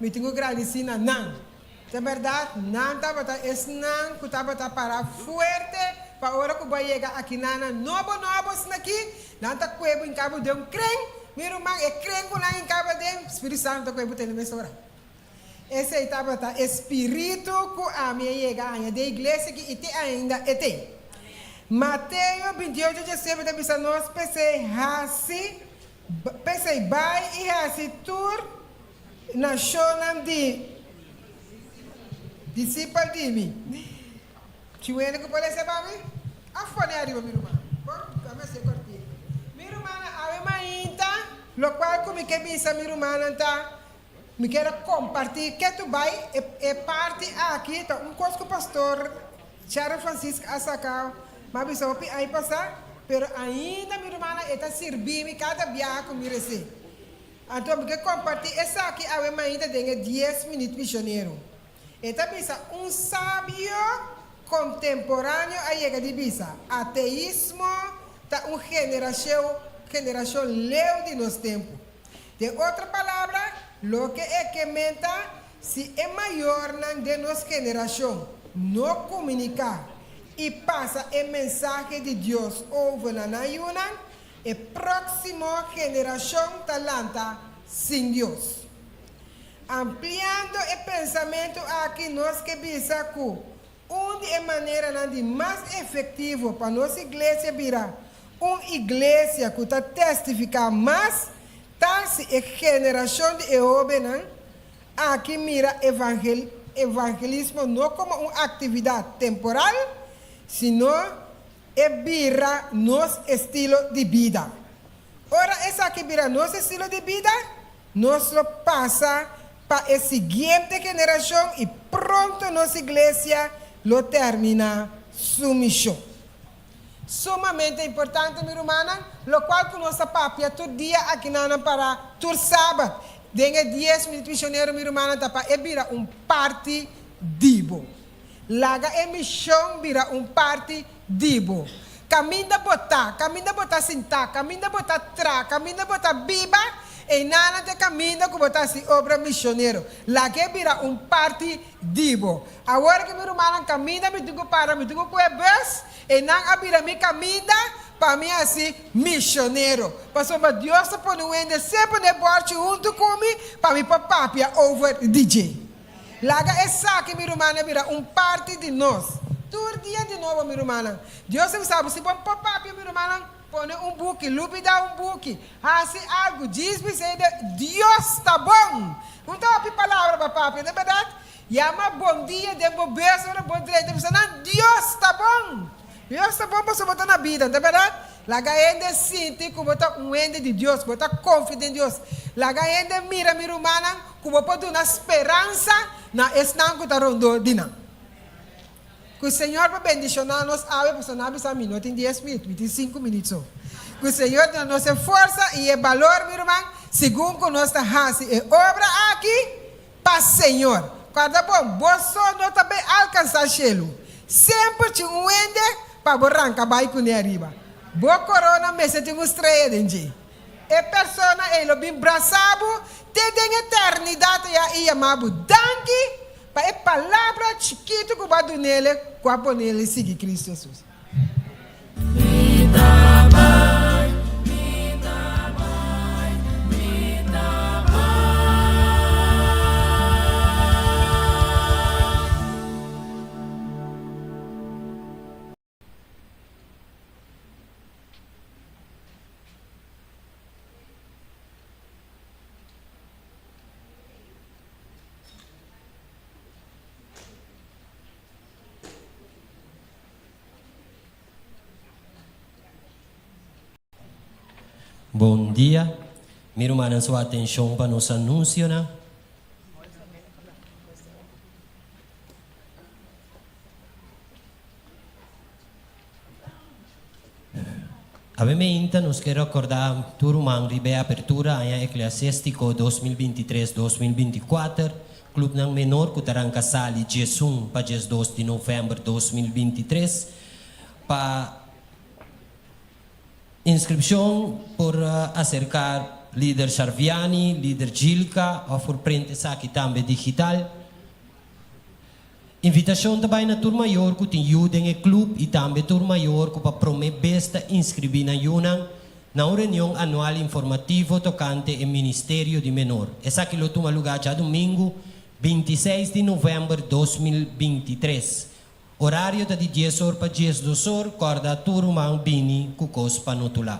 mi tin ku gradisí na nan. Ta bèrdat, nan tabata esnan ku tabata para fuerte pa ora ku bo a yega aki na nan nobo nobo asina aki, nan ta kue bo hinka bo den un kren, mi ruman, e kren ku nan hinka bo aden, Spiritu Santu ta kue bo tene mesora. Esei tabata e spiritu ku ami a yega aña den iglesia aki i te ainda e ten. Mateo 28 diesebe ta bisa nos, P'esei hasi, p'esei bai i hasi tur nashonnan di disipel di mi. Chiwene ku por lesa pa mi? Af pone ariba mi ruman. Por ami a hasié kòrtiku. Mi rumannan awe mainta, lokual ku mi ke bisa mi rumannan ta, Mi kier a kompartí ke tu bai e e parti aki ta un kos ku pastor Sharon Francisca a saka m'a bisa hopi aña pasá pero ainda mi rumannan e ta sirbi mi kada biaha ku mi resé. Anto mi ke kompartí esaki awe mainta den e dies minüt misionero. E ta bisa un sabio kontemporáneo a yega di bisa ateismo ta un generashon generashon leu di nos tempu. Den otro palabra, loke e ke men ta, si e mayornan den nos generashon no komuniká i pasa e mensahe di Dios over na nan yunan, e próksimo generashon ta lanta sin Dios. Ampliando e pensamentu aki nos ke bisa ku Un di e maneranan di mas efektivo pa nos iglesia bira un iglesia ku ta testifiká mas ta si e generashon di e hóbennan aki mira evangelismo no komo un aktividat temporal, sino e bira nos estilo di bida. Ora esaki bira nos estilo di bida, Nos lo pasa pa e siguiente generashon i pronto nos iglesia lo terminá su mishon. Sumamente importante mi rumannan, lokual ku nos ta papia tur dia akinanan para tur sabat den e dies minut misionero mi rumannan ta pa e bira un parti di bo. Laga e mishon bira un parti di bo. Kaminda bo ta, kaminda bo ta sintá, kaminda bo ta tra, kaminda bo ta biba, einanan ta e kaminda ku bo ta hasi obra mishonero. Lag'é bira un parti di bo. Awor ku mi rumannan kaminda mi tin ku para, mi tin ku kohe bus, einan a bira mi kaminda pa mi hasi mishonero. Pasobra Dios ta pone un hende semper na e bòrchi huntu ku mi pa mi por papia over di dje. Laga esaki, mi rumannan, bira un parti di nos. Tur dia di nobo, mi rumannan. Dios a bisa bo, si bo por papia, mi rumannan, pone un buki, lubida un buki, hasi algu, djis bisa e de, Dios ta bon! Un ta hopi palabra pa papia, no bèrdat? Yama bon dia den bo bes ora bo drenta, bisa nan, Dios ta bon! Dios ta bon pasobra bo ta na bida, no ta bèrdat? Laga hende sinti ku bo ta un hende di Dios, ku bo ta konfia den Dios. Laga hende mira, mi rumannan, ku bo por duna speransa na esnan ku ta rondó di nan. Ku Señor por bendishoná nos awe, pasobra nan a bisa mi no tin dies minüt, mi tin sinku minüt so. Ku Señor duna nos e forsa i e balor, mi ruman, segun ku nos ta hasi e obra aki pa Señor. Kòrda bon, bo so no ta bai alkansá shelu. Semper tin un hende pa bo ranka bai kuné ariba. Bo korona mester tin un strea den dje. E persona ei lo bin brasa bo te den eternidat ya i yama bo danki pa e palabra chikitu ku bo a dun'ele ku a pon'ele sigui Kristu Hesus. Bon dia. Mi rumannan su atenshon pa nos anunsionan. Awe meinta nos ke rekordá tur ruman riba e apertura aña eklesiástiko 2023, 2024. Clubnan Menor ku ta ranka sali 11 pa 12 di novèmber 2023. Pa inskripshon por aserká Lider Sharviani, Lider Gilka òf por prent esaki tambe digital. Invitashon ta bai na tur mayor ku tin yu den e klup i tambe tur mayor ku pa promé bes ta inskribí nan yunan na un reunion anual informativo tokante e Ministerio di Menor. Esaki lo tuma lugá djadumingu, 26 di novèmber 2023. Orario ta di dies or pa 12 or, kòrda tur ruman bini ku kos pa notulá.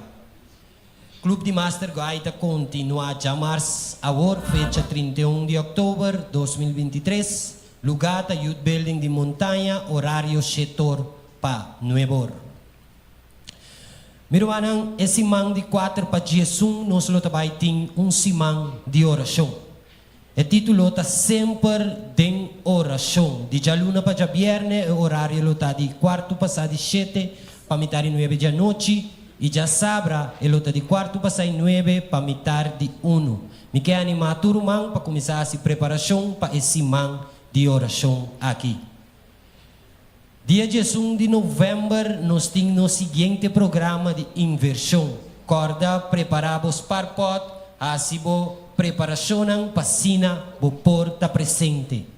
Club di Master Guy ta kontinuá djamars awor, fecha 31 di òktober 2023. Lugá ta Youth Building di Montaña, orario shet'or pa nueb'or. Mi rumannan, e siman di kuater pa 11 nos lo ta bai tin un siman di orashon. E título ta Semper den orashon. Di djaluna pa djabièrnè e orario lo ta di kuartu pasá di shete pa mitar di nuebe di anochi i djasabra e lo ta di kuartu pasá i nuebe pa mitar di unu. Mi ke animá tur ruman pa kuminsá hasi preparashon pa e siman di orashon aki. Dia 11 di novèmber nos tin nos siguiente programa di invershon. Kòrda prepará bo sparpòt, hasi bo preparashonnan pa asina bo por ta presente.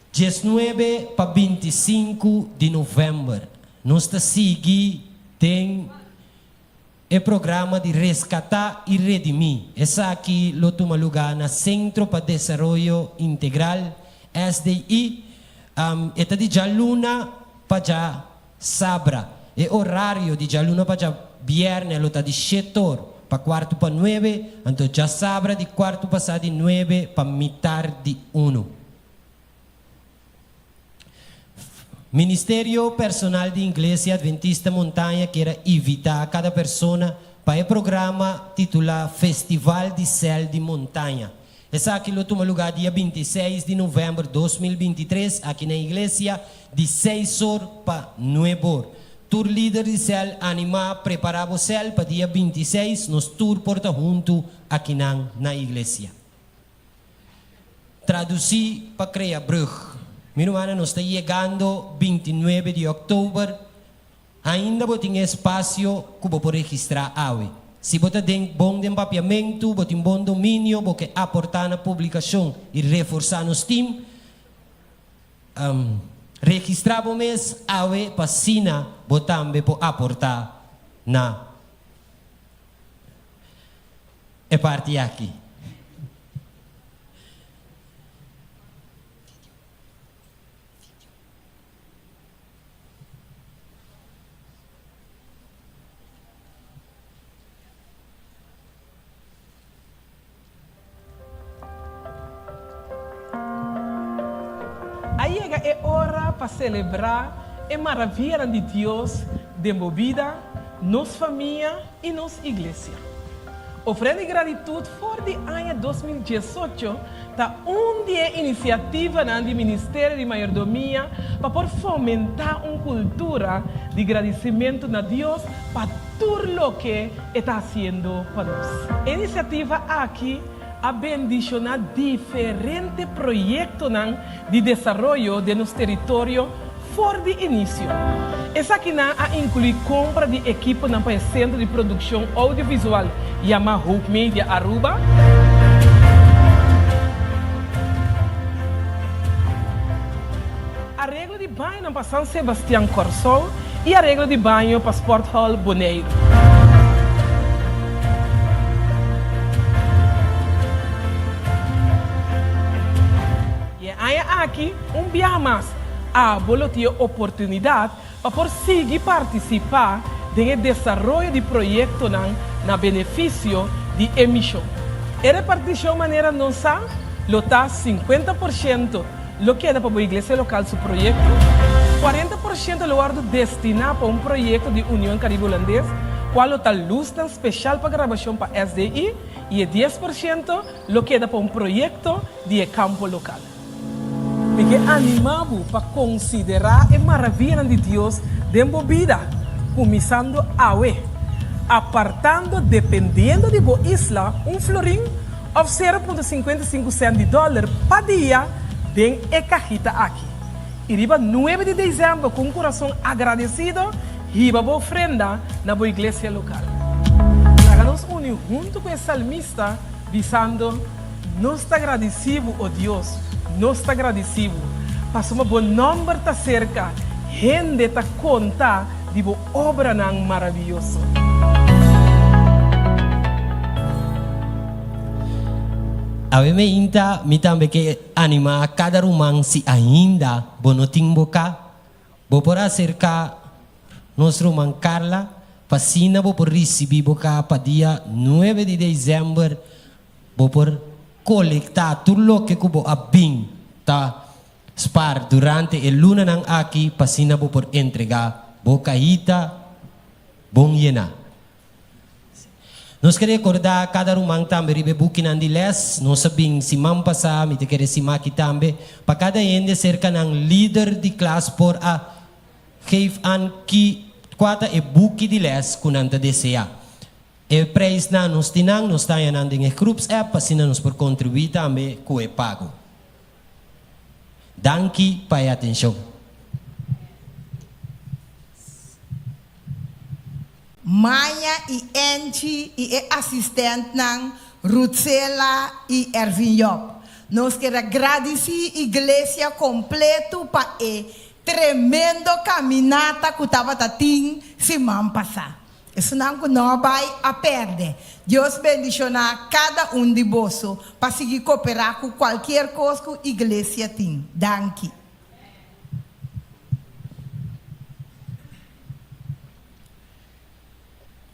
19 pa 25 di novèmber nos ta sigui den e programa di Reskatá i Redimí. Esaki lo tuma lugá na Sentro pa Desaroyo Integral, SDI. E ta di djaluna pa djasabra. E orario di djaluna pa djabièrnè lo ta di shet'or pa kuartu pa nuebe, anto djasabra di kuartu pasá di nuebe pa mitar di unu. Ministerio Personal di Iglesia Adventista Montaña kier a invitá kada persona pa e programa titulá Festival di Sèl di Montaña. Esaki lo tuma lugá dia 26 di novèmber 2023 aki na iglesia di seis or pa nuebe or. Tur lider di sèl animá prepará bo sèl pa dia 26 nos tur por ta huntu akinan na iglesia. Tradusí pa krea brug. Mi rumannan, nos ta yegando 29 di òktober. Ainda bo tin e espasio ku bo por registrá awe. Si bo ta den bon den papiamentu, bo tin bon dominio, bo ke aportá na publikashon i reforsá nos tim, registrá bo mes awe pa asina bo tambe por aportá na e parti aki. A yega e ora pa selebrá e maravianan di Dios den bo bida, nos famia i nos iglesia. Ofrenda di Gratitut for di aña 2018 ta un di e inisiativanan di Ministerio di Mayordomia pa por fomentá un kultura di gradisimentu na Dios pa tur loke e ta hasiendo pa nos. E inisiativa aki a bendishoná diferente proyektonan di desaroyo den nos teritorio for di inisio. Esakinan a inkluí kompra di ekiponan pa e sentro di produkshon oudiovisual yamá Hope Media Aruba, areglo di bañonan pa San Sebastian Kòrsou i areglo di baño pa Sporthall Boneiru. I e aña aki, un biaha mas, abo lo tin e oportunidat pa por sigui partisipá den e desaroyo di proyektonan na benefisio di e mishon. E repartishon manera nos sa lo ta 50% lo keda pa bo iglesia lokal su proyekto, 40% lo wòrdu destiná pa un proyekto di Union Karibe Hulandes, kual lo ta lusnan speshal pa grabashon pa SDI, i e 10% lo keda pa un proyekto di e kampo lokal. Mi ke animá bo pa konsiderá e maravianan di Dios den bo bida, kuminsando awe, apartando dependiendo di bo isla un florin. òf 0.55 sènt di dòler pa dia den e kahita aki. I riba nuebe di desèmber ku un kurason agradesido hiba bo ofrenda na bo iglesia lokal. Laga nos uni huntu ku e salmista bisando, Nos ta gradisí bo, o Dios, nos ta gradisí bo, pasobra bo nòmber ta serka, hende ta konta di bo obranan maravioso. Awe meinta mi tambe ke animá kada ruman si ainda bo no tin bo ka, bo por aserká nos ruman Carla pa asina bo por risibí bo ka pa dia nuebe di desèmber bo por kolektá tur loke ku bo a bin ta spar durante e lunanan aki pa asina bo por entregá bo kahita bon yená. Nos ke rekordá kada ruman tambe riba e bukinan di lès. Nos a bin siman pasá, mi ta kere sima aki tambe, pa kada hende serka nan lider di klas por a geef an ki kua ta e buki di lès ku nan ta deseá. E preisnan nos tin nan, nos ta haña nan den e groepsapp pa asina nos por kontribuí tambe ku e pago. Danki pa e atenshon. Maya i Angie i e asistentnan Ruthsela i Ervin Job. Nos kier a gradisí iglesia kompletu pa e tremendo kaminata ku tabata tin siman pasá. Esunnan ku no a bai a pèrdè. Dios bendishoná kada un di boso pa sigui koperá ku kualkier kos ku iglesia tin. Danki.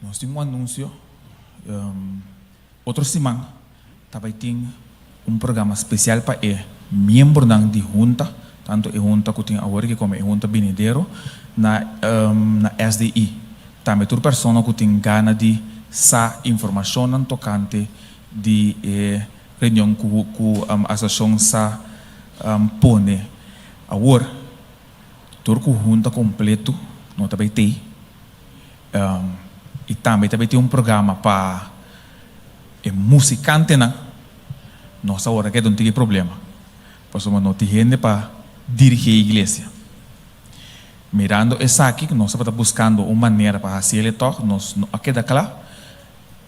Nos tin un anunsio. Otro siman ta bai tin un programa spesial pa e miembronan di hunta, tantu e hunta ku tin awor aki komo e hunta binidero, na na SDI. Tambe tur persona ku tin gana di sa informashonnan tokante di e reunion ku ku asosiashon sa pone awor. Tur ku hunta kompleto no ta bai tei. I tambe ta bai tin un programa pa e musikantenan. Nos awor a keda un tiki problema, pasobra no tin hende pa dirigí e iglesia. Mirando esaki, nos tabata buskando un manera pa hasi el tòg, nos no a keda kla.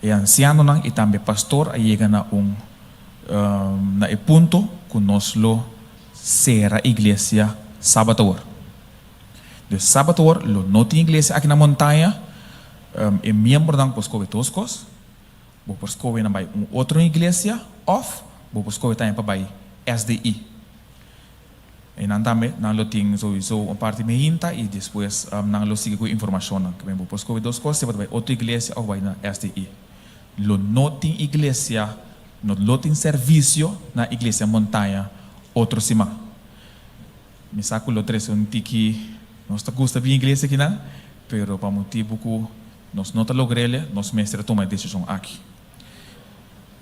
E ansianonan i tambe pastor a yega na un na e punto ku nos lo sera iglesia sabat awor. Dus sabat awor lo no tin iglesia aki na Montaña. E miembronan por skohe dos kos. Bo por skohe na bai un otro iglesia òf bo por skohe tambe pa bai SDI. Einan tambe nan lo tin souiso un parti meinta i despues nan lo sigui ku informashonnan. Bo por skohe dos kos, si bo ta bai otro iglesia òf bai na SDI. Lo no tin iglesia, no lo tin servisio na Iglesia Montaña otro siman. Mi sa ku lo trese un tiki, nos ta gusta bin iglesia akinan, pero pa motibu ku nos no ta logr'el, nos mester a tuma e desishon aki.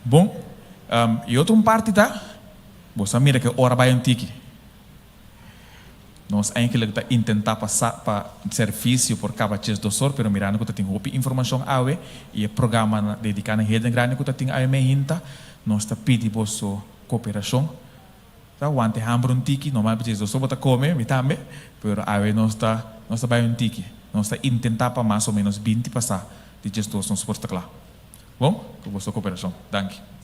Bon, e otro un parti ta, bo sa mira ku e ora bai un tiki. Nos eigenlijk ta intenta pa sa pa servicio por caba ches dosor pero mirando cu ta tin hopi informacion awe y e programa dedica na heden grandi cu ta tin awe mehinta nos ta pidi boso cooperacion ta wante hamber un tiki normal ches dosor bo ta come mi tambe pero awe nos ta nos ta bay un tiki nos ta intenta pa mas o menos binti pasa di ches dos nos por sta cla bon cu boso cooperacion danki.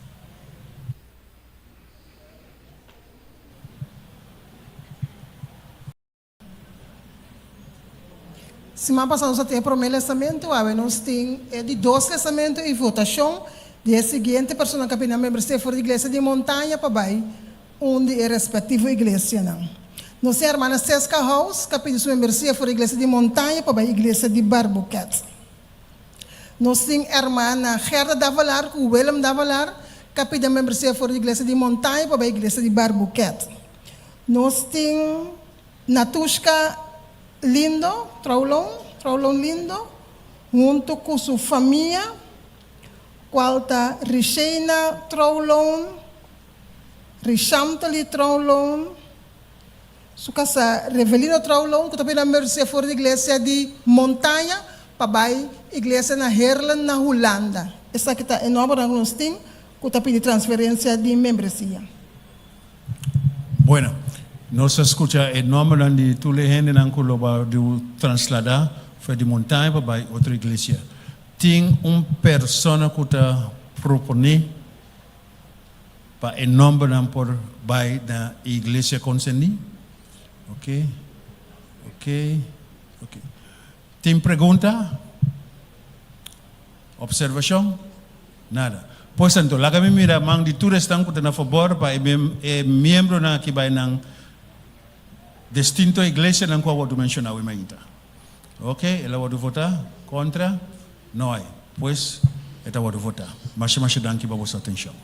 Siman pasá nos a tin e promé lesamentu, awe nos tin e di dos lesamentu i votashon di e siguiente personanan ku a bini na membresía for di Iglesia di Montaña pa bai un di e respektivo iglesianan. Nos tin hermana Seska House ku a pidi su membresía for di Iglesia di Montaña pa bai Iglesia di Barbuquet. Nos tin hermana Gerda Davelaar ku Willem Davelaar ku a pidi membresía for di Iglesia di Montaña pa bai Iglesia di Barbuquet. Nos tin Natushka Lindo, Trouwloon, Trouwloon Lindo, huntu ku su famia, kual ta Risheina Trouwloon, Rishamtali Trouwloon, Su kasá Revelino Trouwloon ku ta bira mercé for di iglesia di Montaña pa bai iglesia na Heerlen na Hulanda. Esaki ta e nòmbernan ku nos tin. ku ta pidi transferensia di membresia. Bueno, nos a skucha e nòmbernan di tur e hendenan ku lo wòrdu trasladá for di Montaña pa bai otro iglesia. Tin un persona ku ta proponé pa e nòmbernan por bai na e iglesia konserní? Oke, oke, oke. Tin pregunta? Observashon? Nada. Pues anto, laga mi mira man di tur esnan ku ta na fabor pa e e miembronan aki bai nan distinto iglesianan ku a wòrdu menshoná awe mainta. Oke, el a wòrdu votá? Kontra? No hay. Pues, e ta wòrdu votá. Masha masha danki pa boso atenshon.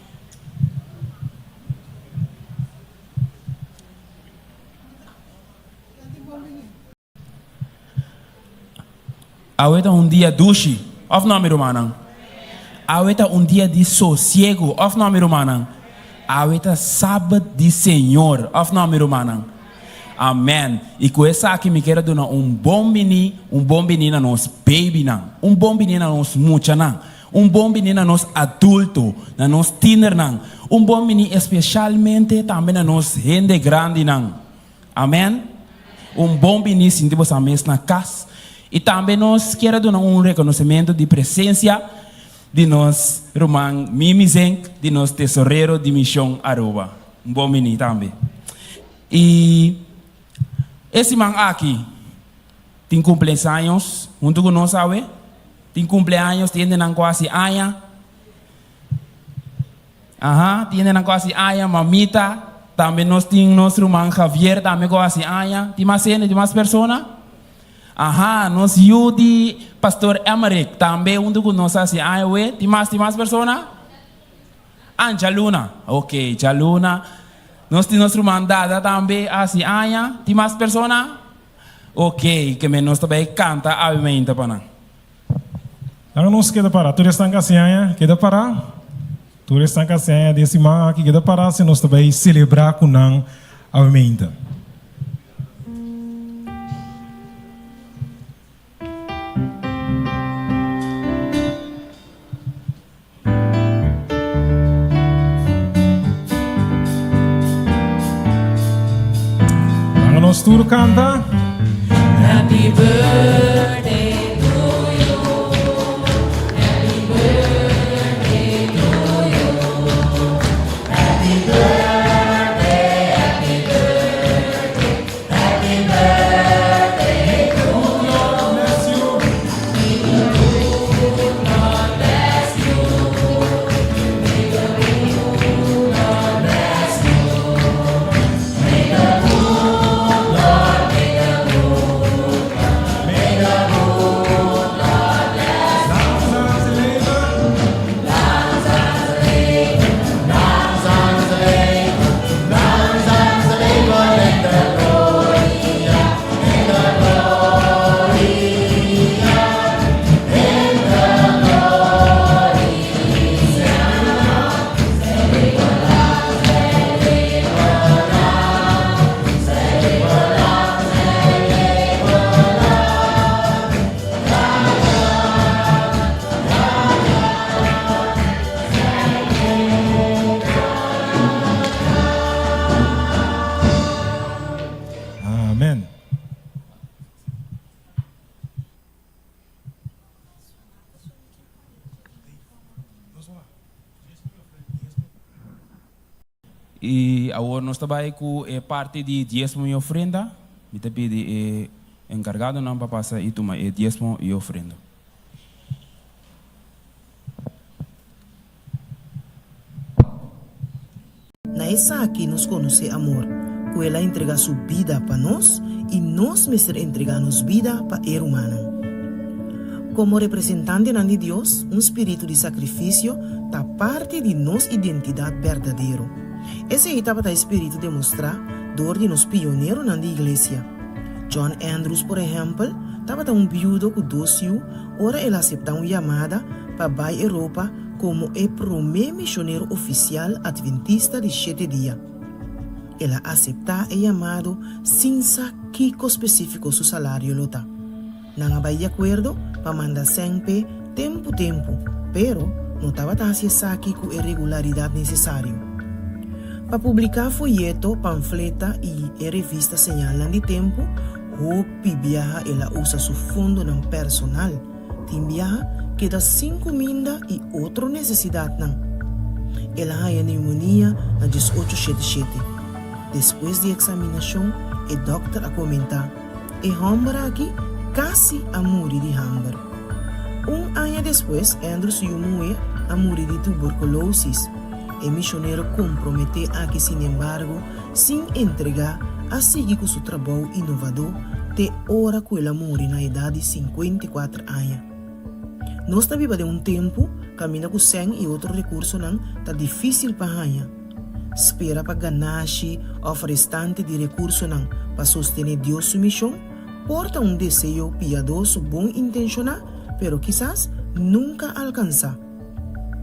Awe ta un dia dushi, òf no, mi rumannan? Awe ta un dia di sosiegu, òf no, mi rumannan? Awe ta Sabat di Señor, òf no, mi rumannan? Amèn. I ku esaki mi kier a duna un bon biní, un bon biní na nos babynan, un bon biní na nos muchanan, un bon biní na nos adulto, na nos tienernan, un bon biní espeshalmente tambe na nos hende grandinan. Amen. Un bon bini sinti boso mes na cas. Y tambe nos kier a duna un reconocimento di presencia di nos ruman Mimi Zenk, di nos tesorero di Mision Aruba. Un bon bini tambe. Y e siman aki tin cumpleaños hunto cu nos awe. Tin cumpleaños, tin hendenan cu haci aña. Aha, tin hendenan ku hasi aña, mamita, tambe nos tin nos ruman Javier tambe ku hasi aña. Tin mas hende, tin mas persona? Aha, nos yu di Pastor Emerick tambe huntu ku nos hasi aña awe. Tin mas, tin mas persona? Ah, djaluna. Ok, djaluna. Nos tin nos ruman Dada tambe hasi aña. Tin mas persona? Ok, ke men nos ta bai kanta awe mainta pa nan. Laga nos keda pará. Tur esnan ku hasi aña, keda pará. Tur esnan ku hasi aña den siman aki, keda pará si nos ta bai selebrá ku nan awe meinta. Laga nos tur kanta. Happy birthday to you. Happy birthday to you. Happy birthday, happy birthday, happy birthday to you. Bless you. May the good Lord bless you. May the good Lord bless you. May the good Lord, may the good Lord, may the good Lord bless you. Lang zal ze leven, lang zal ze leven, lang zal ze leven in de gloria, in de gloria, in de gloria. Zij leven lang, zij leven lang, zij leven lang, zij leven lang. Ja, ja, ja, ja, zij leven Amen. I awor nos ta bai ku e parti di diesmo i ofrenda. Mi ta pidi e enkargadonan pa pasa i tuma e diesmo i ofrenda. Na esaki nos konosé amor, ku el a entregá su bida pa nos i nos mester entregá nos bida pa e rumannan. Komo representantenan di Dios, un spiritu di sakrifisio ta parti di nos identidat berdadero. Esei tabata e spiritu demostrá dor di nos pioneronan di iglesia. John Andrews, por ehèmpel, tabata un biudo ku dos yu ora el a aseptá un yamada pa bai Europa komo e promé misionero ofisial atventista di shete dia. El a aseptá e yamado sin sa kiko spesífiko su salario lo ta. Nan a bai di akuerdo pa manda sèn p'e tempu tempu, pero. no tabata hasi esaki ku e regularidat nesesario. Pa publiká foyeto, pamfleta i e revista Señalnan di Tempu, hopi biaha el a usa su fondonan personal, tin biaha keda sin kuminda i otro nesesidatnan. El a haña neumonia na diesocho shete shete. Despues di eksaminashon, e dòkter a komentá, E hòmber aki kasi a muri di hamber. Un aña despues, Andrew su yu muhé a muri di tuberkulosis. E mishonero komprometé aki sinembargo, sin entregá, a sigui ku su trabou inovadó te ora ku el a muri na edat di 54 aña. Nos ta biba den un tempu kaminda ku sèn i otro rekursonan ta difísil pa haña. Spera pa ganashi òf restante di rekursonan pa sostené Dios su mishon por ta un deseo piadoso bon intenshoná pero kisas nunka alkansá.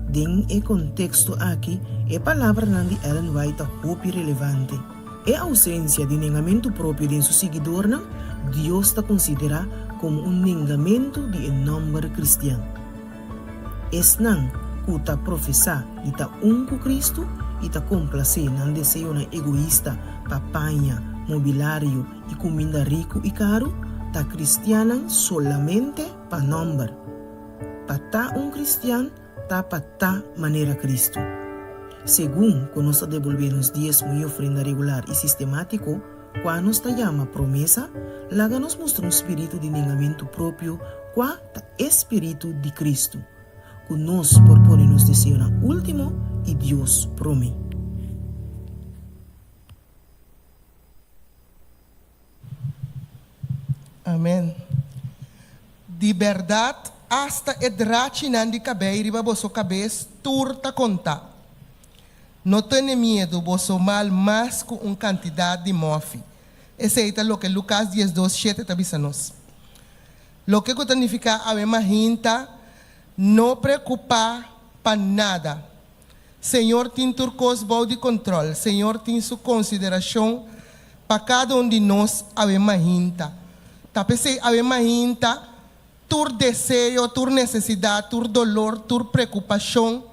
Den e konteksto aki e palabranan di Ellen White ta hopi relevante. E ousensia di nengamentu propio den su siguidornan Dios ta konsiderá komo un nengamentu di e nòmber kristian. Esnan ku ta profesá di ta un ku Kristu i ta komplasé nan deseonan egoista pa paña, mobilario i kuminda riku i karu, ta kristiannan solamente pa nòmber. Pa ta un kristian ta pa ta manera Kristu. Segun ku nos ta debolbé nos diesmo i ofrenda regular i sistemátiko, kua nos ta yama promesa, laga nos mustra un spiritu di nengamentu propio kua ta e spiritu di Kristu, ku nos por pone nos deseonan último i Dios promé. Amen. Di bèrdat, asta e drachinan di kabei riba boso kabes tur ta kontá. No tene miedu, boso mal mas ku un kantidat di mòfi. Esei ta loke Lukas 12, shete ta bisa nos. Loke ku ta nifiká awe mahinta, no preokupá pa nada. Señor tin tur kos bou di kontròl. Señor tin su konsiderashon pa kada un di nos awe mahinta. Ta p'esei awe mahinta tur deseo, tur nesesidat, tur dolor, tur preokupashon,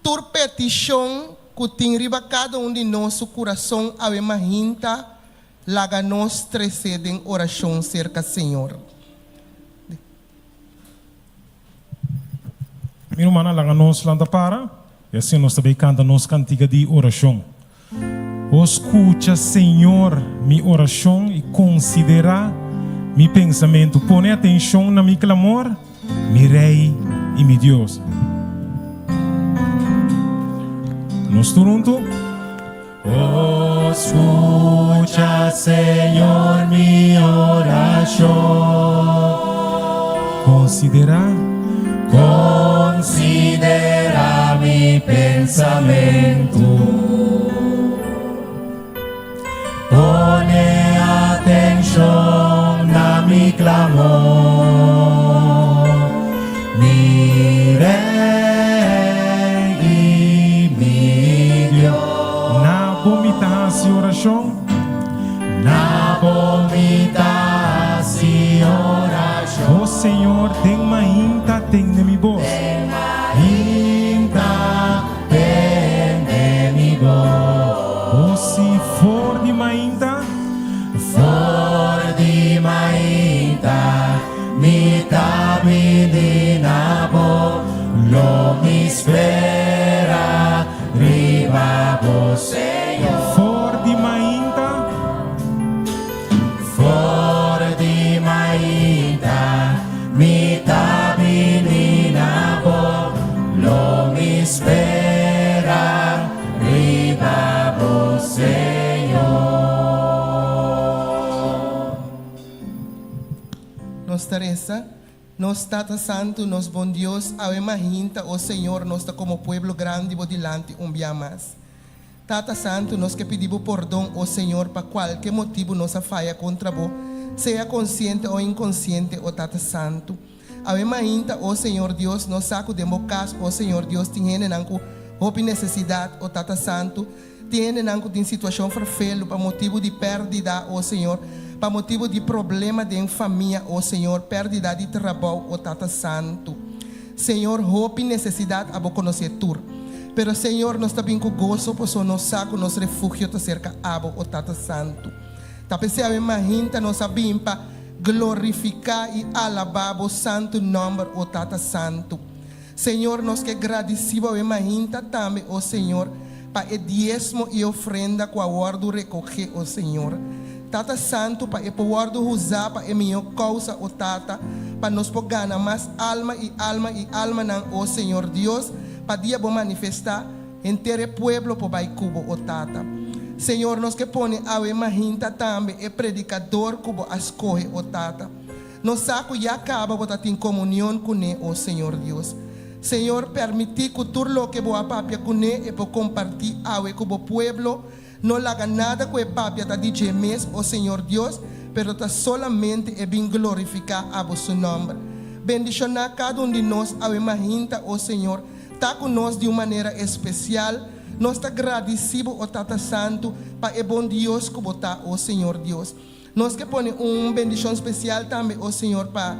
tur petishon ku tin riba kada un di nos su kurason awe mahinta, laga nos tres'é den orashon serka Señor. Mi rumannan, laga nos lanta para i asina nos ta bay kanta nos kantiga di orashon. O skucha, Señor, mi orashon i konsiderá mi pensamentu. Pone atenshon na mi klamor, mi Rei i mi Dios. Nos tur huntu. O skucha, Señor, mi orashon. Konsiderá. Konsiderá mi pensamentu. Pone atenshon na mi klamor. Mi Rei i mi Dios. Na bo mi ta hasi orashon. Na bo mi ta hasi orashon. O Señor, den mainta tende mi bos. Den mainta tende mi bos. O si for di mainta. For di mainta mi ta bini na bo, lo mi spera riba bo, Señor. For di mainta. For di mainta mi ta bini na bo, lo mi spera riba bo, Señor. Nos ta resa, Nos Tata Santu, nos bon Dios, awe mahinta, o Señor, nos ta komo pueblo grandi bo dilanti un bia mas. Tata Santu, nos ke pidi bo pordon, o Señor, pa kualke motibu nos a faya kontra bo, sea konsiente o inkonsiente, o Tata Santu. Awe mainta, o Señor Dios, nos sa ku den bo kas, o Señor Dios, tin hendenan ku hopi nesesidat, o Tata Santu, tin hendenan ku tin situashon ferfelu pa motibu di pèrdida, o Señor, pa motibu di problema den famia, o Señor, pèrdida di trabou, o Tata Santu. Señor hopi nesesidat abo konosé tur. Pero Señor nos ta bin ku goso paso nos sa ku nos refugio ta serka abo o Tata Santu. Ta p'esei awe mahinta nos a bin pa glorifiká i alabá bo santu nòmber o Tata Santu. Señor nos ke gradisí bo awe mahinta tambe o Señor pa e diesmo i ofrenda ku a wòrdu rekogé o Señor. Tata Santu pa e por wòrdu huzá pa e mihó kousa o Tata pa nos por gana mas alma i alma i almanan o Señor Dios pa dia bo manifestá henter e pueblo por bai ku bo o Tata. Señor nos ke pone awe mahinta tambe e predikador ku bo a skohe o Tata. Nos sa ku ya kaba bo ta tin komunion kuné, o Señor Dios. Señor, permití ku tur loke bo a papia kuné e por kompartí awe ku bo pueblo. No laga nada ku e papia ta di dje mes, o Señor Dios, pero ta solamente e bin glorifiká abo su nòmber. Bendishoná kada un di nos awe mahinta, o Señor. Ta ku nos di un manera espesial. Nos ta gradisí bo, o Tata Santu, pa e bon Dios ku bo ta, o Señor Dios. Nos ke pone un bendishon spesial tambe, o Señor, pa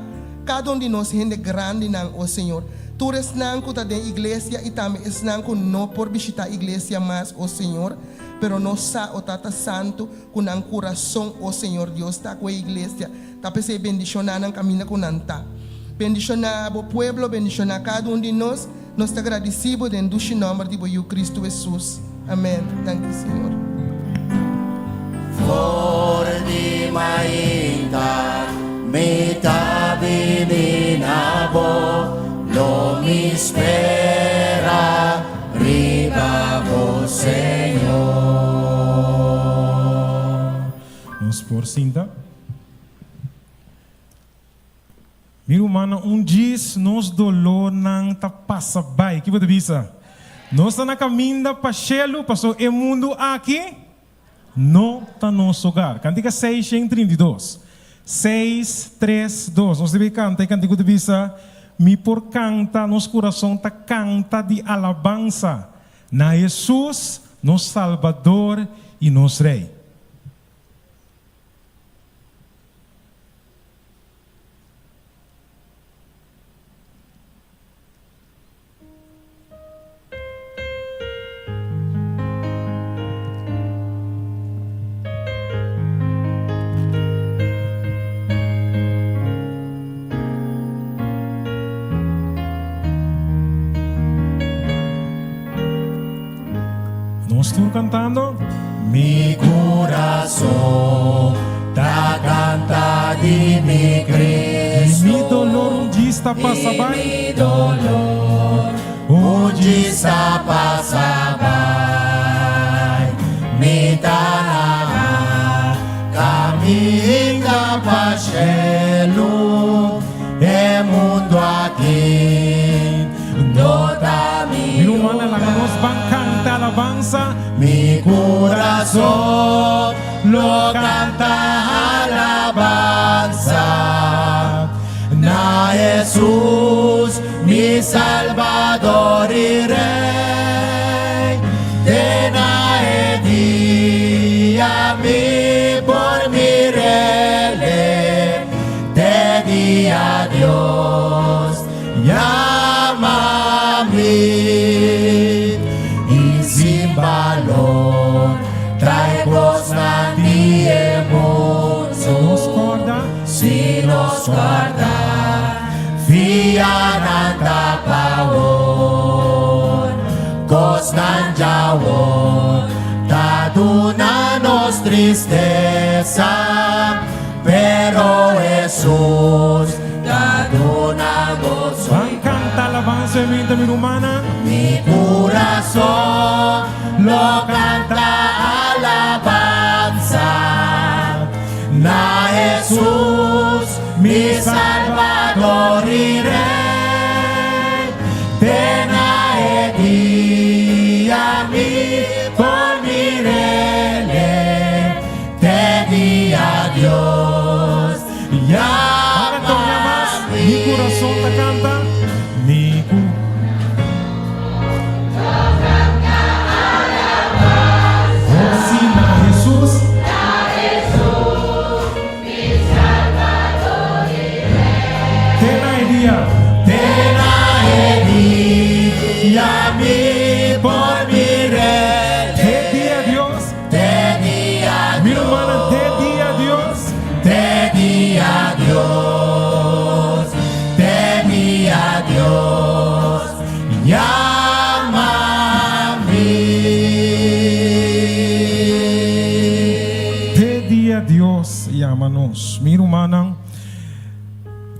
kada un di nos hende grandinan, o Señor. Tur esnan ku ta den iglesia i tambe esnan ku no por bishitá iglesia mas, o Señor, pero nos sa, o Tata Santu, ku nan kurason, o Señor Dios, ta ku e iglesia. Ta p'esei bendishoná nan kaminda ku nan ta. Bendishoná bo pueblo, bendishoná kada un di nos. Nos ta gradisí bo den dushi nòmber di bo Yu Kristu Hesus. Amèn. Danki Señor. For di mainta mi ta bini na bo, lo mi spera riba bo, Señor. Nos por sinta. Mi rumannan, un djis nos dolornan ta pasa bai. Ki bo ta bisa? Nos ta na kaminda pa shelu, pasobra e mundu aki no ta nos hogar. Kantika 632. Seis, tres, dos. Nos debe kanta e kantika ku ta bisa, Mi por kanta, nos kurason ta kanta di alabansa na Hesus, nos Salbador i nos Rei. Nos tur cantando. Mi kurason ta kanta di mi Kristu. I mi dolor un djis ta pasa bai. I mi dolor un djis ta pasa bai. Mi ta na kaminda pa shelu, e mundu aki no ta mi Mi rumannan laga nos ban kanta alabansa. Mi kurason lo kanta alabansa na Hesus, mi Salbador i Rei. Te na e dia mi por mir'Ele, te dia Dios Yama mi i sin balor trae kosnan di e mundu. Si nos korda. Si nos korda, fia nan ta pa awor. Kosnan djawor ta duna nos tristesa. Pero Hesus ta duna goso Ban canta alabansa e mente mi rumannan. Mi curason lo canta alabansa na Hesus, mi Salvador i Rey. Te na e dia mi por mir'Ele. Te dia Dios Para torna mas, yama mi curason ta mi. canta, mi cu. Oh si, na Hesus. Te na e dia. yama nos. Mi rumannan,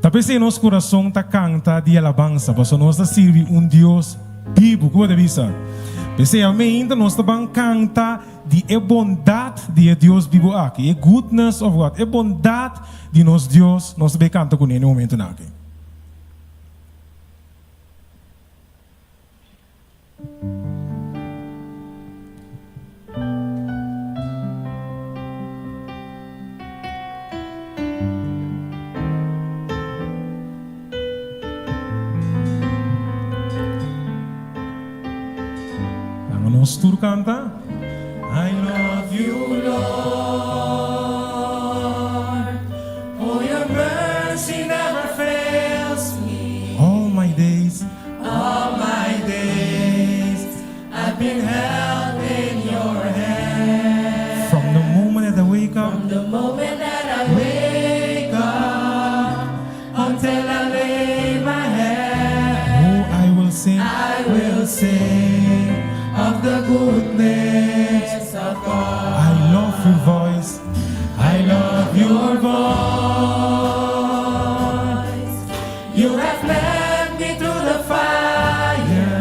ta p'esei nos kurason ta kanta di alabansa, pasobra nos ta sirbi un Dios bibu. Ku bo ta bisa? P'esei ainda nos ta ban kanta di e bondat di e Dios bibu aki, e goodness of God, e bondat di nos Dios, nos ta bai kanta kuné na e momentunan aki. Laga nos tur canta. I love you Lord, for your mercy never fails me. All my days. All my days I've been held in your hand. From the moment that I wake up. From the moment that I wake up until I lay my head. Oh, I will sing. I will sing of the goodness of God. I love your voice. I love your voice. You have led me through the fire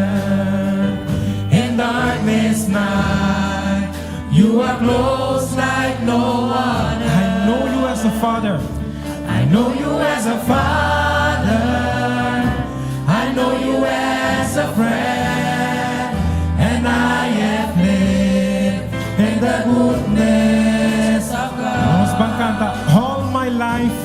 in darkness night. You are close like no one. I know you as a father. I know you as a father. I know you as a friend. And I have lived in the goodness of God. Nos ban kanta all my life.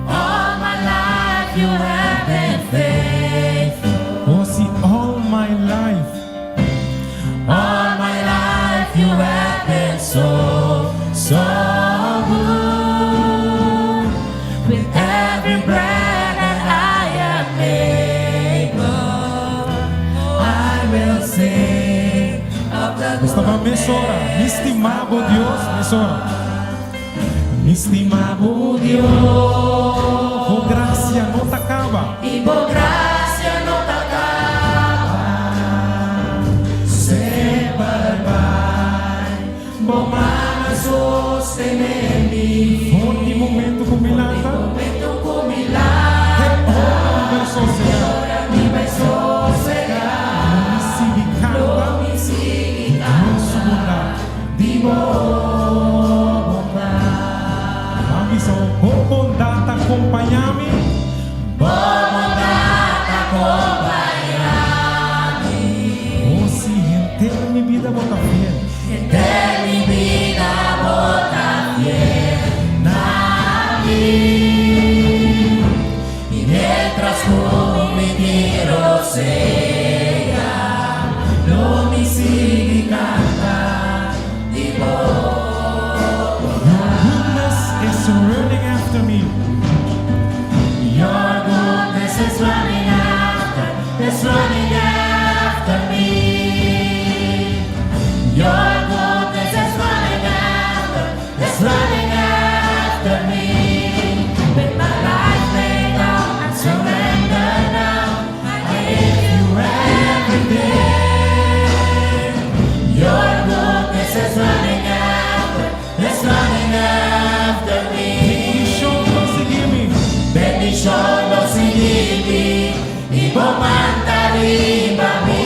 All my life you have been faithful. Oh, si all my life. All my life you have been so, so good. With every breath that I am able, I will sing of the Nos ta ban mesora. Mi stima bo Dios, mesora. Mi stima bo Dios. Bo gracia no ta caba. I bo gracia no ta caba. Semper bai, bo man a sostene mi. For di momento cu mi lanta. Momento cu mi lanta. Te ora mi bai sosega. Ora mi bai sosega. Lo mi sigui canta. Lo mi sigui Di Dios su bondad. Di bo bondad. Ban bisa, Bo bondad ta acompaña mi. Bo bondad ta acompaña mi. Oh, si, henter mi bida bo ta fiel. Henter mi bida bo ta fiel na mi. I mientras cu mi tin rosea, lo mi sigui canta di bo Your goodness is running after me. Your goodness is running after, is running after me. Your goodness is running after, is running after me. With my life laid down, I surrender now. I give you everything. Your goodness is running after, is running after me. Bendicion lo sigui mi. Bendicion lo sigui mi i bo man ta riba mi.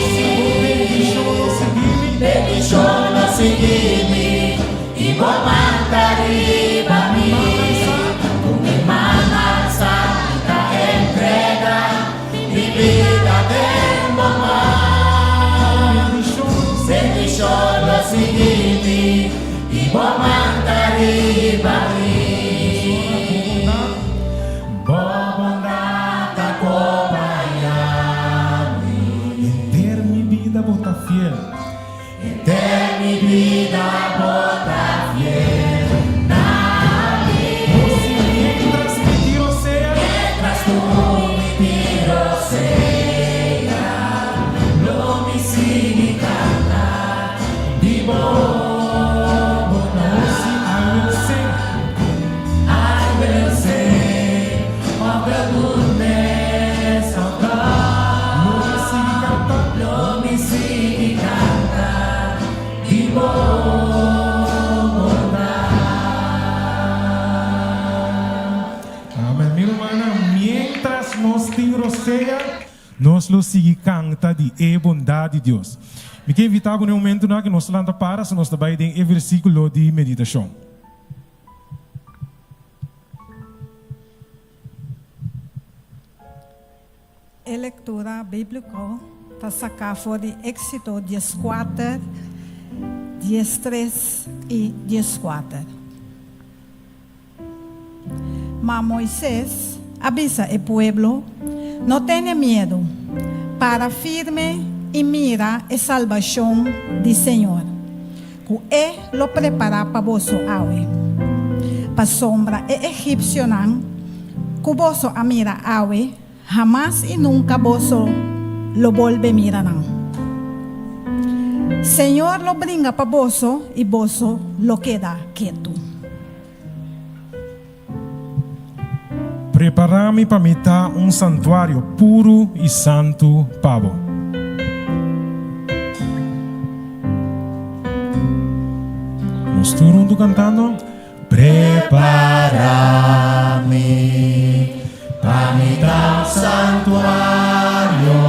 Bendicion lo sigui mi. Bendicion lo sigui mi i bo man ta riba mi. Cu mi man alsa mi ta entrega mi bida den bo man. Bendicion lo sigui mi i bo man ta riba mi. Bo bondad ta acompaña mi. Henter mi bida bo ta fiel. Henter mi bida bo ta fiel na mi. Oh, si mientras mi tin rosea. Mientras cu mi tin rosea, lo mi sigui canta di bo bondad. Oh, si I will sing. I will sing of the goodness of God. Lo mi sigui canta. Lo mi sigui canta di bo. sea, nos lo sigui kanta di e bondat di Dios. Mi ke invitá bo na e momentunan ku nos ta lanta para, so nos ta bai den e versíkulo di meditashon. E lektura bíbliko ta saká for di Éksito dieskuater, diestres i dieskuater. Ma Moises a bisa e pueblo, No tene miedu, para firme i mira e salbashon di Señor, ku e lo prepará pa boso awe. Pasobra e egipsionan ku boso a mira awe, hamas i nunka boso lo bolbe mira nan. Señor lo bringa pa boso i boso lo keda ketu. Prepará mi pa mi ta un santuario puru i santu pa bo. Nos tur huntu kantando. Prepará mi pa mi ta un santuario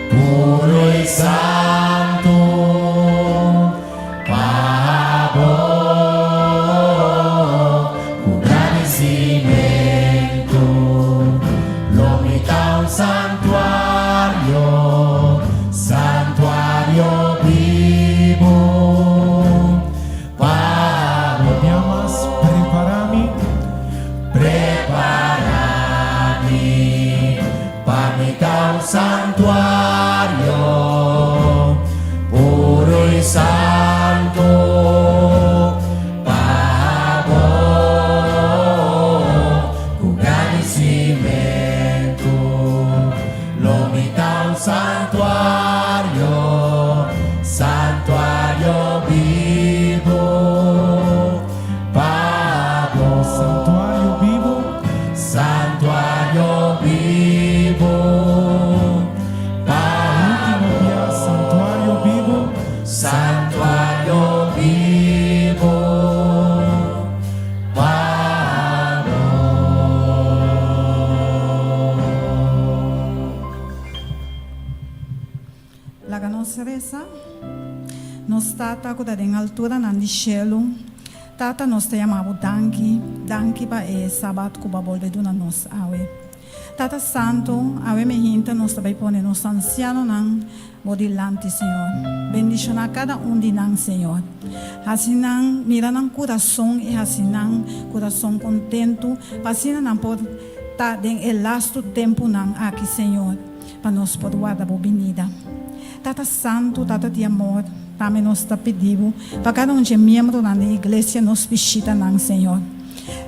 puru i santu pa bo, ku gradisimentu lo mi ta un santuario, santuario bibu. Pa bo. Mi amas, prepara mi. Prepara mi pa mi ta un santuario puro i santu pa bo, ku gradisimentu lo mi ta un santuario, santuario bibu pa bo. Santuario bibu. Santuario bibu pa Último bia, santuario bibu. Santuario bibu pa bo. Laga nos resa. Nos Tata ku ta den alturanan di shelu, Tata nos ta yama bo danki, danki pa e Sabat ku bo a bolbe duna nos awe. Tata Santu, awe mehinta nos ta bai pone nos ansianonan bo dilanti, Señor. Bendishoná kada un di nan, Señor. Hasi nan mira nan kurason i hasi nan kurason kontentu pa asina nan por ta den e lastu tempunan aki, Señor. Pa nos por warda bo binida. Tata Santu, Tata di amor, tambe nos ta pidi bo pa kada un dje miembronan den iglesia nos bishita nan, Señor.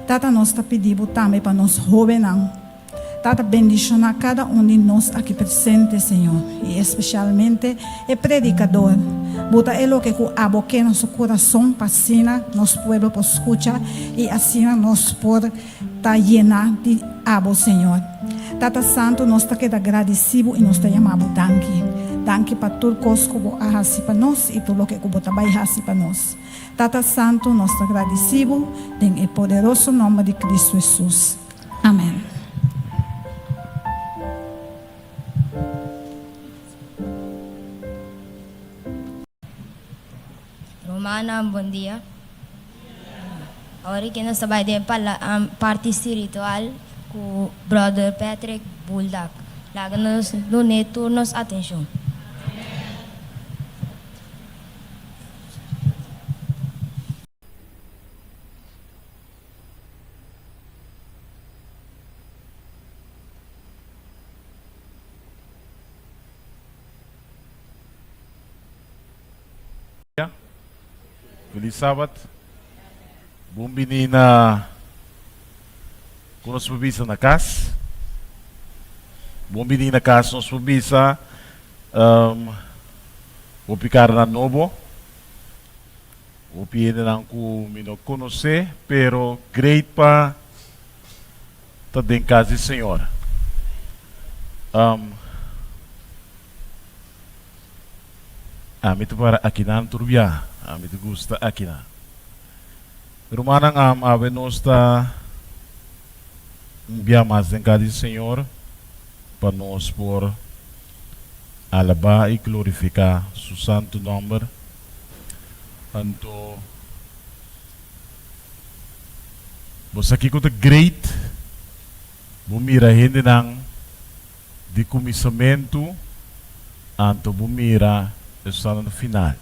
Tata, nos ta pidi bo tambe pa nos hobennan. Tata, bendiciona kada un di nos aki presente, Señor, i especialmente e predicador. Bo ta e loke ku abo ke na su curason pa asina nos pueblo por scucha i asina nos por Ta yena di abo, Señor. Tata Santu, nos ta keda gradisí bo i nos ta yama bo danki. Danki pa tur kos ku bo a hasi pa nos i tur loke ku bo ta bai hasi pa nos. Tata Santu, nos ta gradisí bo den e poderoso nòmber di Kristu Hesus. Amèn. Rumannan, bon dia. Awor aki nos ta bai den parti spiritual ku Brother Patrick Buldak. Laga nos dun'é tur nos atenshon. Feliz Sabat. Bon bini na ku nos por bisa na kas. Bon bini na kas nos por bisa um, hopi karanan nobo. Hopi hendenan ku mi no konosé, pero great pa ta den kas di Señor. Um, Ami ta para akinan tur bia. Ami ta gusta akinan. Rumannan am awe nos ta un bia mas den kas di Señor. pa nos por alabá i glorifiká su santu nòmber. Anto bo sa kiko ta great? Bo mira hendenan di kuminsamentu, anto bo mira esunnan na final.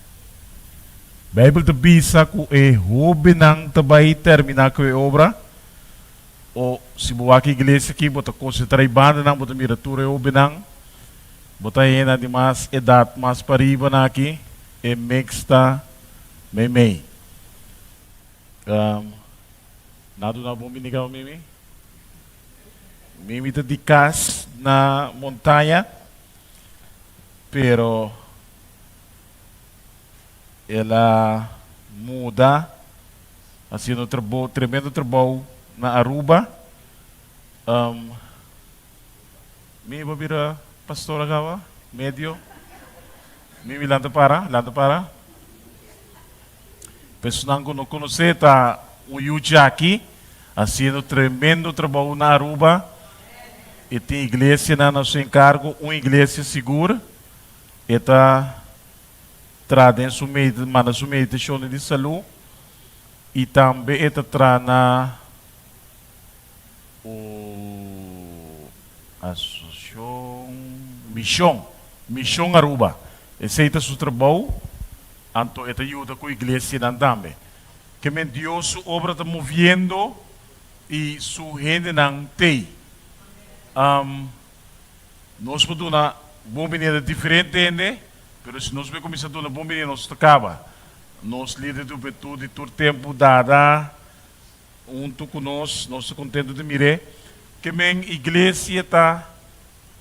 Beibel ta bisa ku e hóbennan ta bai terminá ku e obra. O si bo wak iglesia aki, bo ta konsentrá e bandanan, bo ta mira tur e hóbennan. Bo ta hende di mas edat mas pariba na aki, e mix ta meimei. Nan a duna bon bini kaba Mimi? Mimi ta di kas na montaña, pero el a muda haciendo trabou, tremendo trabou na Aruba. Mimi bo bira pastor akaba? Medio? Mimi lanta para, lanta para. Personan ku no konosé ta un yu djaki hasiendo tremendo trabou na Aruba. E tin iglesianan na su enkargo, un iglesia sigur. E ta traha den su manda su meditashonnan di salú i tambe e ta traha na un asosiashon mishon, Mishon Aruba. Esei ta su trabou. Anto e ta yuda ku iglesianan tambe. Ke men Dios su obra ta moviendo i su hendenan t'ei. Nos por duna bon binia na diferente hende, pero si nos bai kuminsá duna bon binia nos ta kaba. Nos lider di hubentud di tur tempu Dada huntu ku nos, nos ta kontentu di mir'é. Ke men iglesia ta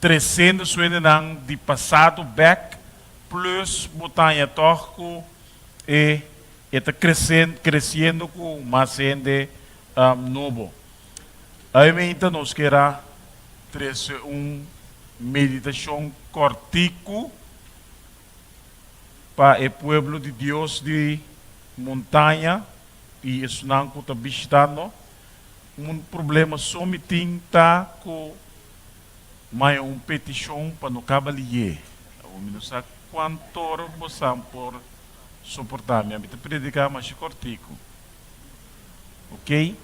tresendo su hendenan di pasado bek plus bo ta haña tòg ku e e ta kresen kresiendo ku mas hende nobo. Awe nos kier a trese un meditashon kòrtiku pa e pueblo di Dios di montaña i esunnan ku ta bishitando. Un problema so mi tin ta ku Maya un petishon pa no kaba lié. Awor mi no sa kuantor bosan por soportá mi. Ami ta prediká masha kòrtiku. Oké?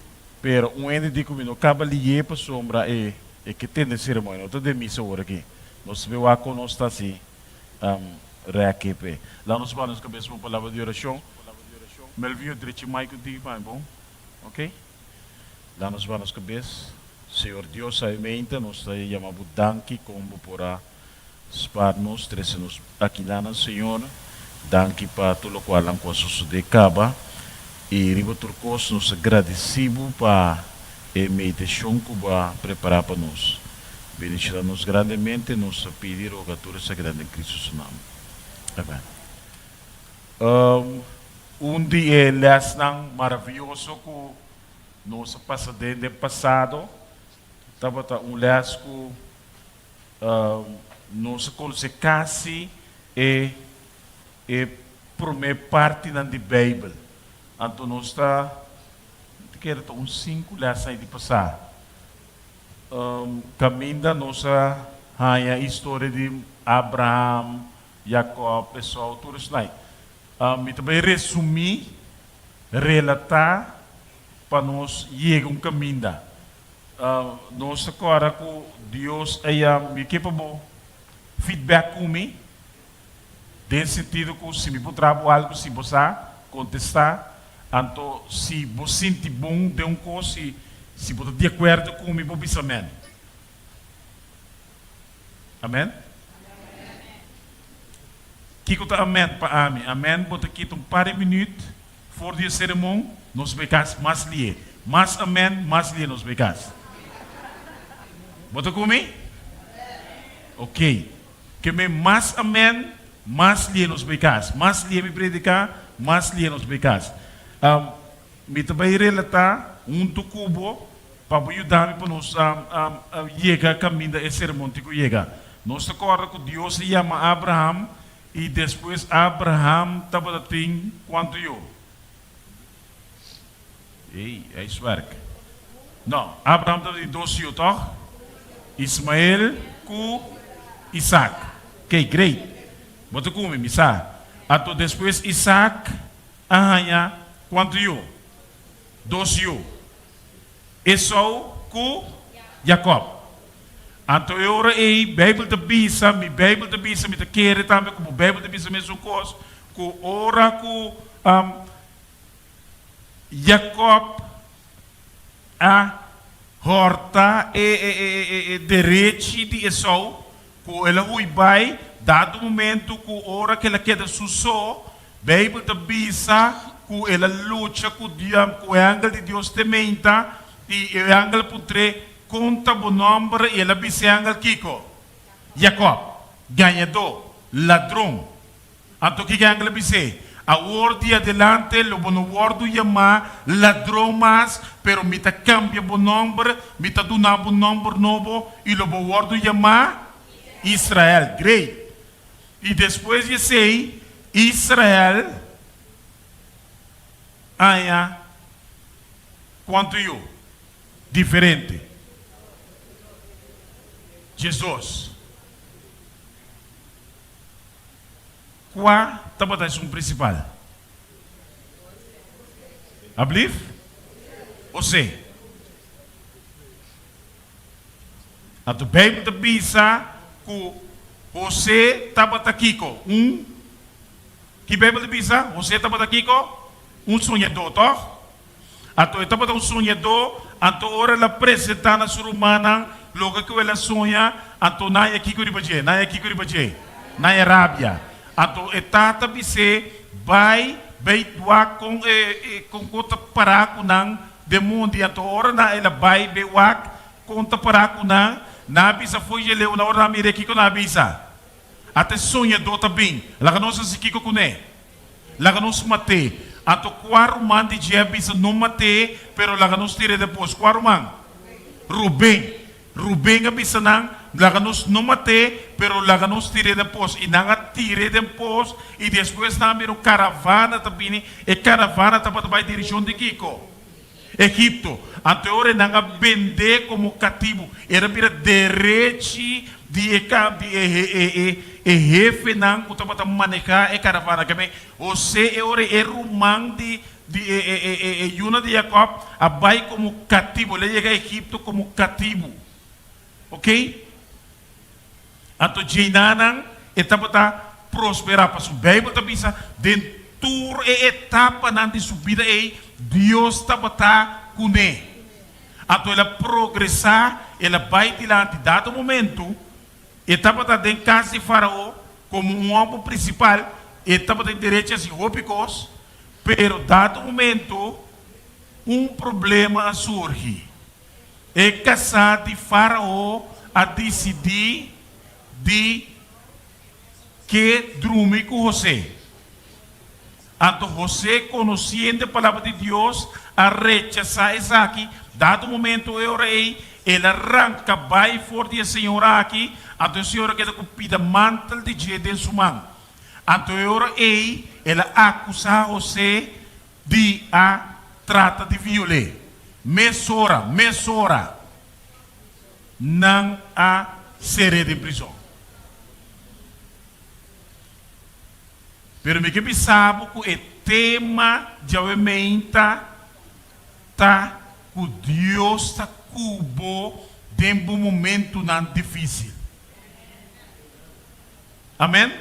Pero un hende di ku mi no kaba lié pasobra e e ke tende seremonia. No ta den misa awor aki. Nos ta be wak kon nos ta hasi rèk p'e. Laga nos baha nos kabes pa un palabra di orashon. Melvin yo drechi mic un tiki pa mi bon? Oké? Laga nos baha nos kabes. Señor Dios a meinta nos ta yama bo danki kon bo por a spaar nos trece nos akilanan Señor danki pa tur locualnan cu a sosode caba y riba tur cos nos ta gradeci bo pa e meditacion cu bo a prepara pa nos bendiciona nos grandemente nos ta pidi y roga tur esakinan den Cristo su nomber amen. Un di e lesnan maraviyoso cu Nos a pasa den den pasado tabata un les ku nos a konosé kasi e e promé partinan di Beibel. Anto nos ta kere ta un sinku lesnan ei di pasá. Kaminda nos a haña historia di Abraham, Jakòb, Esou, tur esnan ei. Mi ta bai resumí relatá pa nos yega un kaminda. Nos ta kòrda ku Dios a yama mi ke pa bo feedback ku mi den sentido ku si mi por traha bo algu si bo sa kontestá anto si bo sinti bon den un kos si si bo ta di akuerdo ku mi bo bisa amen. Amen? Kiko ta amen pa ami? Amen bo ta kita un par di minuut for di e seremon, nos bai kas mas lié. Mas amen, mas lié nos bai kas. Bo ta ku mi? Ok. Ke men mas amen, mas lié nos bai kas. Mas lié mi prediká, mas lié nos bai kas. Mi ta bai relatá huntu ku bo pa bo yuda mi pa nos yega kaminda e sermon tin ku yega. Nos ta kòrda ku Dios a yama Abraham i despues Abraham tabata tin kuantu yu? Ey, huiswerk. No, Abraham tabata tin dos yu, tòg? Ismael. Ku Isaac. Ok, great. Bo ta ku mi, mi sa. Anto despues Isaac a haña kuantu yu? Dos yu. Esau ku Jacob. Anto e ora ei Bijbel ta bisa, mi Bijbel ta bisa, mi ta kere tambe ku bo Bijbel ta bisa mesun kos, ku ora ku Jacob a hòrta e derechi di Esau, ku el a hui bai, dado momento ku ora ku el a keda su so, Beibel ta bisa ku el a lucha ku ku e angel di Dios te meinta, i e angel a puntr'é, Kon ta bo nòmber? I el a bisa e angel kiko? Jakòb, gañadó, ladron. Anto kiko e angel a bis'é? Awor di adelante lo bo no wòrdu yamá ladron mas, pero mi ta kambia bo nòmber, mi ta duna bo un nòmber nobo, i lo bo wòrdu yamá Israel. Great! I despues di esei, Israel haña kuantu yu diferente? 12. Kua tabata esun prinsipal? Ablief? José. Anto Beibel ta bisa ku José tabata kiko? Un, ki Beibel ta bisa? José tabata kiko? Un soñadó, tòg? Anto e tabata un soñadó, anto ora el a presentá na su rumannan loke ku el a soña, anto nan a kiko riba dje? Nan a kiko riba dje? Nan a rabia. Anto e tata bis'é, Bai, bai wak kon e kon ku ta pará ku nan den mondi. Anto ora nan el a bai bai wak kon ta pará ku nan, nan a bisa fo'i dje leu. Na ora nan a mir'é, kiko nan a bisa? Ata e soñadó ta bin, laga nos hasi kiko kuné? Laga nos mat'é. Anto kua ruman di dje a bisa, No mat'é, pero laga nos tir'é den pos. Kua ruman? Ruben. Ruben a bisa nan, Laga nos no mat'é, pero laga nos tir'é den pos. I nan a tir'é den pos, i despues nan a mira un karavana ta bini. E karavana tabata bai dirishon di kiko? Egipto. Anto e ora nan a bend'é komo katibu. El a bira derechi di e di e e e e hefenan ku tabata manehá e karavana. Ke men, Hosé e ora e ruman di di e e e e e yunan di Jakòb a bai komo katibu. El a yega Egipto komo katibu. Oké? Anto djeinanan e tabata prosperá, pasobra Beibel ta bisa, den tur e etapanan di su bida ei, Dios tabata kuné. Anto el a progresá, el a bai dilanti. Dado momentu, e tabata den kas di Farao komo un hòmber prinsipal, e tabatin derecho hasi hopi kos, pero dado momentu un problema a surgi. E kasá di Fárao a disidí di ke drumi ku Hosé. Anto Hosé, konosiendo e palabra di Dios, a rechasá esaki. Dado momento e ora ei, el a ranka bai for di e señora aki, anto e señora keda ku pida mantel di dje den su man. Anto e ora ei, el a akusá Hosé di a trata di viol'é. Mesora, mesora nan a ser'é den prizon. Pero mi ke bisa bo ku e tema djawe meinta ta ku Dios ta ku bo den bo momentunan difísil. Amen.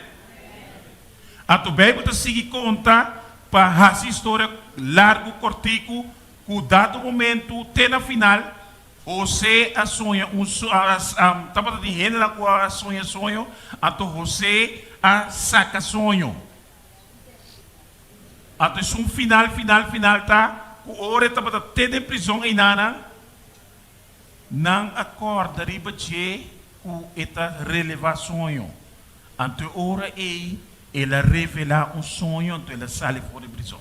Anto Bijbel ta sigui konta pa hasi historia largu kortiku ku dado momentu te na final Hosé a soña un tabata tin hendenan ku a soña soño anto Hosé a saka soño. Anto esun final final final ta ku ora e tabata te den prizon einanan Nan a kòrda riba dje ku e ta relevá soño. Anto e ora ei el a revelá un soño, anto el a sali for di prizòn.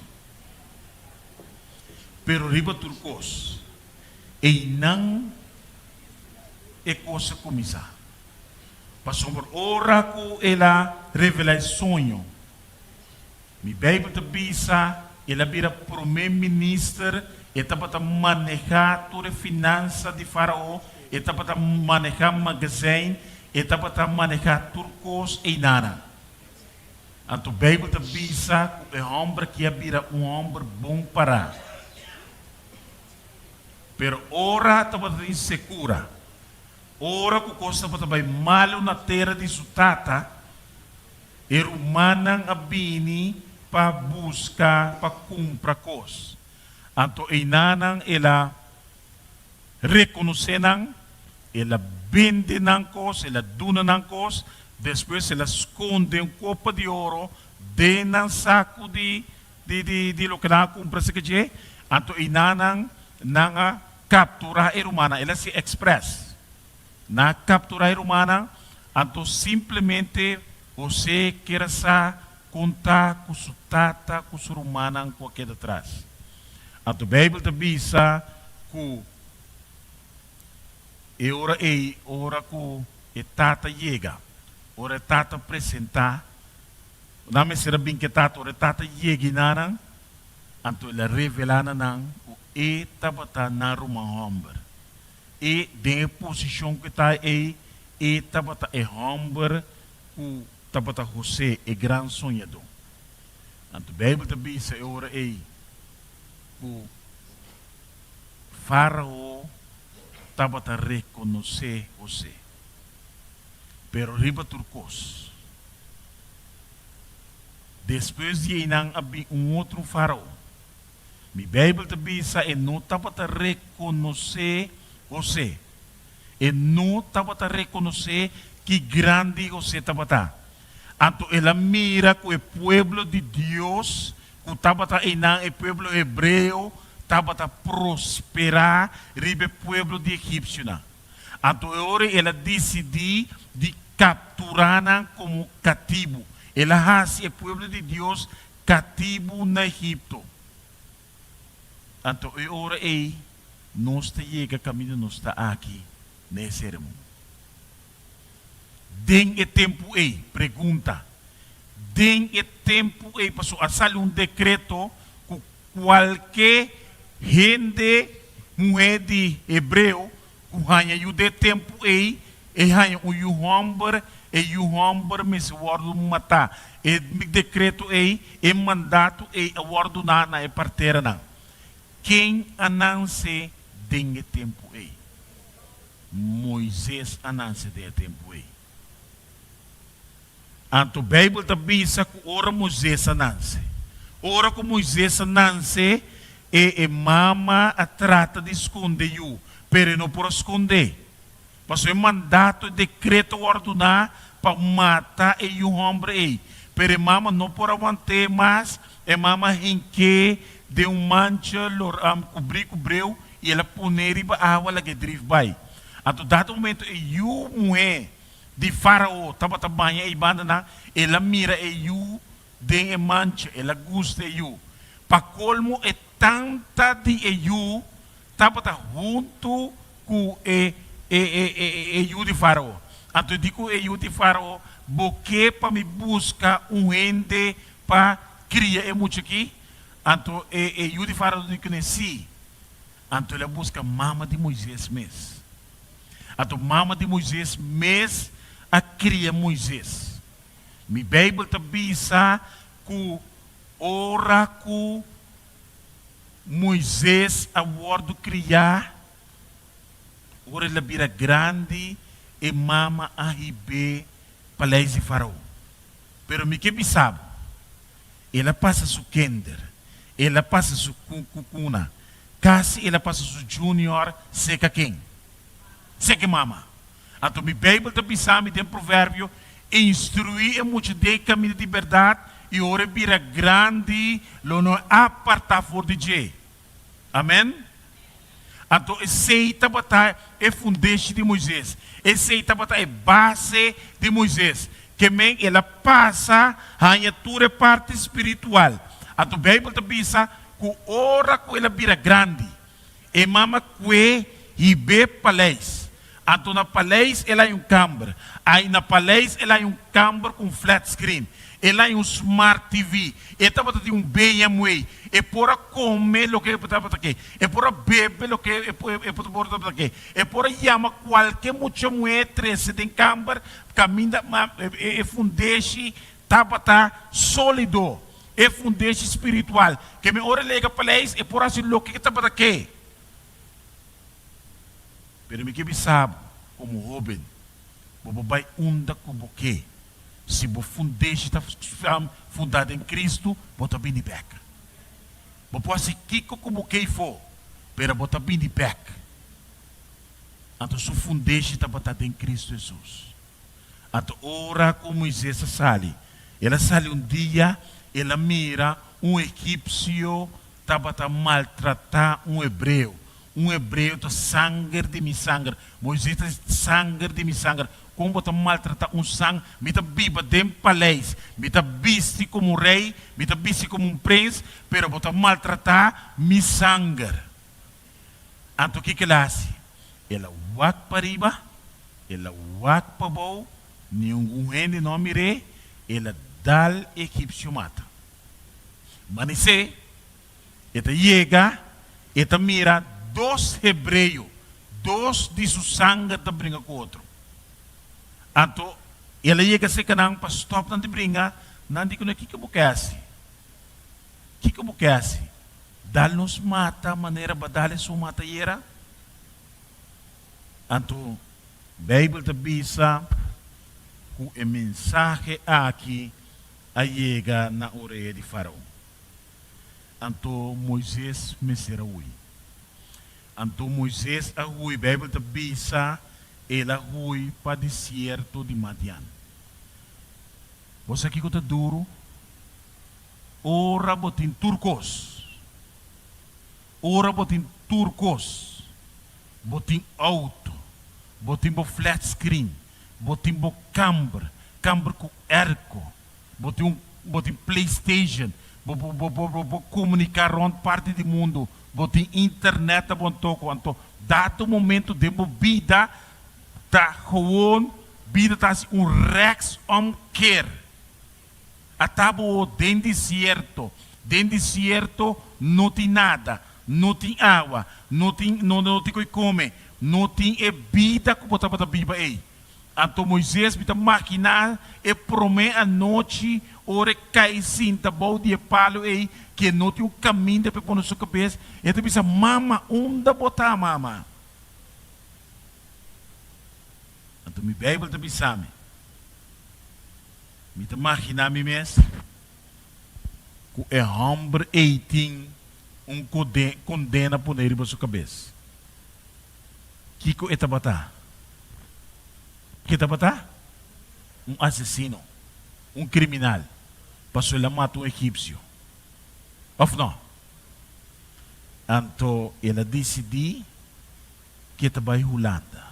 Pero riba tur kos, einan e kos a kuminsá. Pasobra ora ku el a revelá e soño, Mi Bijbel ta bisa, El a bira prome minister, e tabata maneha tur e finansa di Farao, e tabata maneha magazijn, E tabata manehá tur kos einanan. Anto Beibel ta bisa ku e hòmber aki a bira un hòmber bon pará. Pero ora tabata tin sekura, ora ku kos tabata bai malu na tera di su tata, e rumannan a bini pa buska pa kumpra kos. Anto einanan el a rekonosé nan, el a bende nan kos, el a duna nan kos, despues el a skonde un kopa di oro den nan saku di di di loke nan a kumpra esaki dje. Anto einanan nan a kapturá e rumannan, el a hasi èksprès. Nan a kapturá e rumannan, anto simplemente José kier a sa kon ta ku su tata ku su rumannan ku a keda tras. Anto Beibel ta bisa ku e ora ei, ora ku e tata yega, ora e tata presentá, nan mester a bin ku e tata, ora e tata yega i nan, anto el a revelá na nan ku e tabata nan ruman hòmber. E den e posishon ku e ta ei, e tabata e hòmber ku tabata José, e gran soñadó. Anto Beibel ta bisa e ora ei ku Fárao tabata rekonosé José. Pero riba tur kos, despues di einan a bin un otro Fárao. Mi Beibel ta bisa e no tabata rekonosé José. E no tabata rekonosé ki grandi José tabata. Anto el a mira ku e pueblo di Dios ku tabata einan, e pueblo hebreo, tabata prosperá riba e pueblo di egipsionan. Anto e ora el a disidí di kapturá nan komo katibu. El a hasi e pueblo di Dios katibu na Egipto. Anto e ora ei nos ta yega kaminda nos ta aki na e sermon. Den e tempu ei, pregunta, den e tempu ei pasobra a sali un dekreto ku kualke hende muhé di hebreo ku haña yu den e tempu ei, e haña un yu hòmber, e yu hòmber mester wòrdu matá. E dekreto ei, e mandato ei a wòrdu duná na e parteranan. Ken a nanse den e tempu ei? Moises a nanse den e tempu ei. Anto Beibel ta bisa ku ora Moises a nanse, ora ku Moises a nanse, e e mama a trata di skonde yu, pero e no por a skond'é. Pasobra e mandato, e dekreto a wòrdu duná pa mata e yu hòmber ei. Pero e mama no por a want'é mas, e mama a hink'é den un mancha lor kubrí ku breu i el a pon'é riba awa laga e drif bai. Anto dado momento e yu muhé di Fárao tabata baña ei bandanan, el a mira e yu den e mancha, el a gusta e yu. Pa kolmo e tanta di e yu tabata huntu ku e e yu di Fárao. Anto e di ku e yu di Fárao, Bo ke pa mi buska un hende pa kria e mucha aki? Anto e e yu di Fárao di kuné, Sí. Anto el a buska mama di Moises mes. Anto mama di Moises mes a kria Moises. Mi Beibel ta bisa ku ora ku Moises a wòrdu kriá, ora el a bira grandi, e mama a hib'é paleis di Farao. Pero mi ke bisa bo, El a pasa su kinder, el a pasa su kukukuna, kasi el a pasa su junior seka ken? Seka e mama. Anto mi Beibel ta bisa mi den Proverbio, Instruí e mucha den e kaminda di bèrdat, i ora e bira grandi lo no apartá for di dje. Amèn. Anto esei tabata e fundeshi di Moises, esei tabata e base di Moises. Ke men el a pasa haña tur e parti spiritual. Anto Beibel ta bisa ku ora ku el a bira grandi, e mama kue hib'é paleis. Anto na paleis el haña un kamber. Ai na paleis el haña un kamber ku un flat screen. El a haña un smart TV. E tabata tin un BMW. E por a kome loke e tabata ke. E por a bebe loke e por tabata ke. E por a yama kualke mucha muhé trese den kamber kaminda e fundeshi tabata sólido. E fundeshi spiritual. Ke mi ora e lega paleis e por hasi loke e tabata ke. Pero mi ke bisa bo komo hóben, bo por bai unda ku bo ke. Si bo fundeshi ta fundá den Kristu, bo ta bini bèk. Bo por hasi kiko ku bo ke ifó, pero bo ta bini bèk. Anto su fundeshi tabata den Kristu Hesus. Anto ora ku Moises a sali, el a sali un dia, el a mira un egipsio tabata maltratá un hebreo. Un hebreo ta sanger di mi sanger. Moises ta di, Sanger di mi sanger. Kon bo ta maltratá un sang? Mi ta biba den paleis. Mi ta bisti komo un rei, mi ta bisti komo un prens, pero bo ta maltratá mi sanger. Anto kiko el a hasi? El a wak pariba, el a wak pabou, ningun hende no a mir'é, el a dal e egipsio mata. Manisé, e ta yega, e ta mira dos hebreo, dos di su sanger ta bringa ku otro. Anto el a yega serka nan pa stòp nan di bringa, nan di kuné, Kiko bo ke hasi? Kiko bo ke hasi? Dal nos mata manera bo a dal esun mata ayera? Anto Beibel ta bisa ku e mensahe aki a yega na orea di Faraon. Anto Moises mester a hui. Anto Moises a hui, Beibel ta bisa, el a hui pa desierto di Madian. Bo sa kiko ta duru? Ora bo tin tur kos, ora bo tin tur kos, bo tin outo, bo tin bo flat screen, bo tin bo kamber, kamber ku airco, bo tin un bo tin playstation, bo bo bo bo bo komuniká rònt parti di mundu, bo tin internet ta bon toko, anto dado momento den bo bida ta gewoon bida ta hasi un rèks òmkeer. Ata bo den desierto, den desierto no tin nada, no tin awa, no tin no no tin koe kome, no tin e bida ku bo tabata biba ei. Anto Moises mi ta maginá e promé anochi ora e kai sinta bou di e palu ei ke no tin un kaminda pa e pone su kabes, e ta bisa, Mama, unda bo ta, mama? Anto mi Beibel ta bisa mi. Mi ta maginá mi mes ku e hòmber ei tin un kondena poné riba su kabes. Kiko e tabata? Ke tabata? Un asesino, un kriminal, pasobra el a mata un egipsio. Òf nò? Anto el a disidí ku e ta bai Hulanda.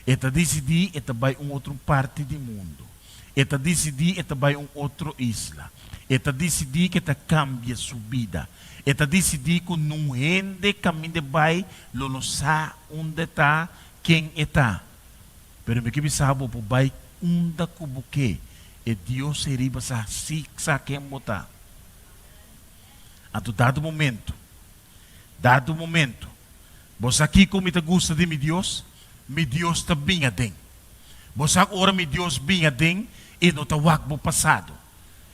E ta disidí e ta bai un otro parti di mundu. E ta disidí e ta bai un otro isla. E ta disidí ku e ta kambia su bida. E ta disidí ku nun hende kaminda e bai lo no sa unda e ta, ken e ta. Pero mi ke bisa bo por bai unda ku bo ke, e Dios ei riba sa si sa ken bo ta. Anto dado momento, dado momento, Bo sa kiko mi ta gusta di mi Dios? Mi Dios ta bin aden. Bo sa ora mi Dios bin aden, e no ta wak bo pasado.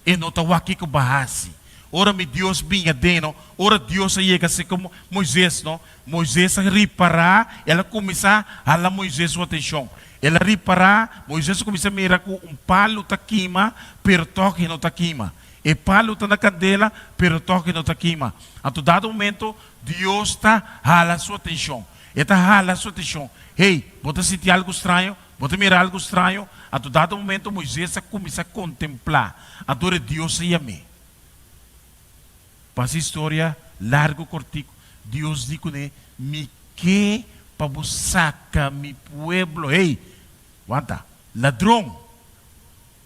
E no ta wak kiko bo a hasi. Ora mi Dios bin aden, no, ora Dios a yega serka Moises, no, Moises a ripará, el a kuminsá hala Moises su atenshon. El a ripará, Moises a kuminsá mira ku un palu ta kima, pero tòg e no ta kima. E palu ta na kandela, pero tòg e no ta kima. Anto dado momento, Dios ta hala su atencion. E ta hala su atencion. Hey, bo ta sinti algu straño? Bo ta mira algu straño? Anto dado momento Moises a cuminsa contempla. Anto ora Dios a yam'é. Pa haci historia largo cortico, Dios di cun'é, Mi ke pa bo saca mi pueblo. Hey, wanta, ladron,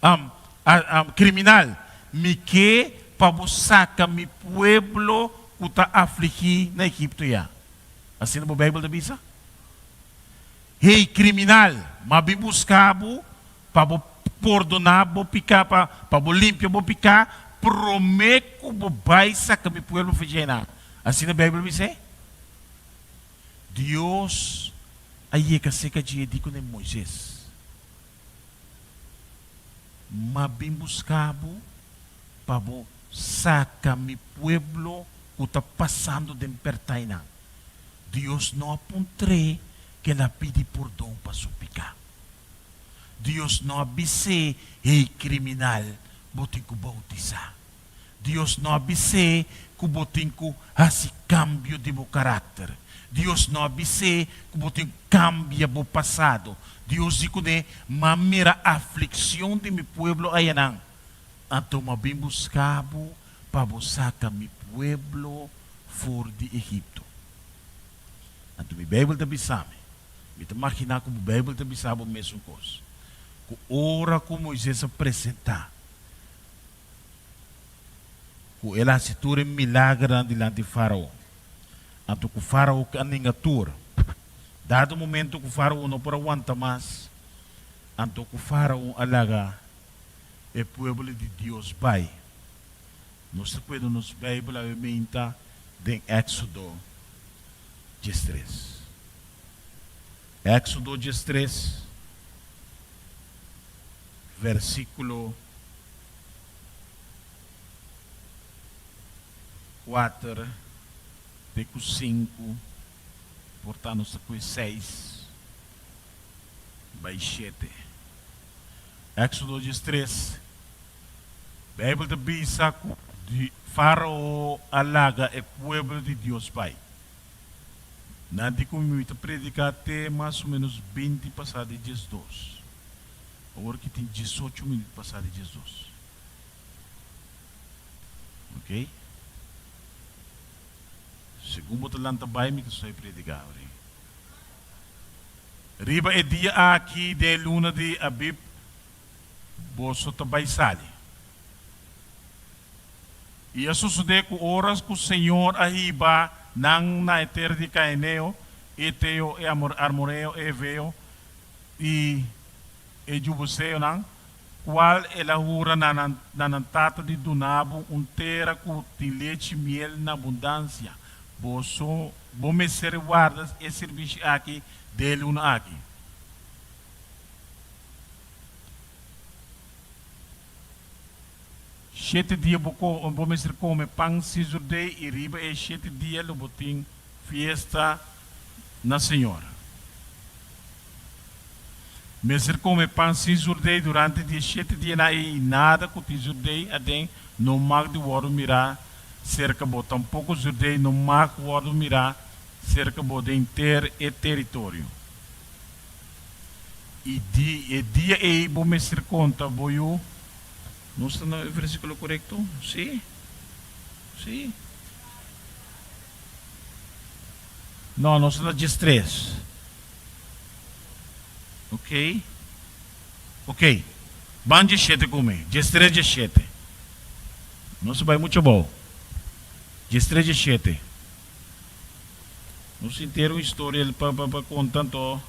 am, am, kriminal, mi ke pa bo saka mi pueblo ku ta afligí na Egipto ya. Asina bo Beibel ta bisa? Hey, kriminal, m'a bin buska bo pa bo. pordoná bo piká, pa pa bo limpia bo piká promé ku bo bai saka mi pueblo for djena. Asina Beibel bis'é. Dios a yega serka dje di kuné Moises, M'a bin buska bo pa bo saka mi pueblo ku ta pasando den pèrtainan. Dios no a puntr'é ku el a pidi pordon pa su piká. Dios no a bis'é, Hey kriminal, bo tin ku boutisá. Dios no a bis'é ku bo tin ku hasi kambio di bo karakter. Dios no a bis'é ku bo tin ku kambia bo pasado. Dios di kuné, M'a mira aflikshon di mi pueblo ayanan, anto m'a bin buska bo pa bo saka mi pueblo for di Egipto. Anto mi Beibel ta bisa mi, mi ta maginá ku bo Beibel ta bisa bo mesun kos, ku ora ku Moises a presentá, Ku el a hasi tur e milagernan dilanti Fárao. Anto ku Fárao a ninga tur. Dado momento ku Fárao no por a wanta mas, anto ku Fárao a laga e pueblo di Dios bai. Nos ta kueda nos Beibel awe meinta den Éksodo diestres. Éksodo diestres, versíkulo. Kuater te ku sinku, por ta nos ta kue seis bai shete. Éksodo diestres, Beibel ta bisa ku Fárao a laga e pueblo di Dios bai. Nan di ku mi ta prediká te mas o ménos binti pasá di diesdos. Awor ki tin diesocho minüt pasá di diesdos. Ok. Segun bo ta lanta bai mi ta stoi prediká awor. Riba e dia aki den e luna di Abib boso ta bai sali. I a sosodé ku ora ku Señor a hiba nan na e tera di Kaeneo, Eteo, e Amoreo, e Eveo, i e jubuseonan, kual el a hura na nan na nan tata di duna bo un tera ku tin lechi i miel na abundansia. Boso bo mester warda e sirbishi aki den e luna aki. Shete dia bo bo mester kome pan sin zurdei i riba e shete dia lo bo tin fiesta na Señor. Mester kome pan sin zurdei durante di e shete dianan ei i nada ku tin zurdei aden no mag di wòrdu mirá serka bo, tampoko zurdei no mag wòrdu mirá serka bo den ter e teritorio. I di e dia ei bo mester konta bo yu. Nos ta na e versíkulo korekto? Sí? Sí? No, nos ta na diestres. Ok. Ok. Ban diesshete ku mi. Diestres, diesshete. Nos a bai muchu abou. Diestres, diesshete. Nos henter un historia pa pa pa konta anto.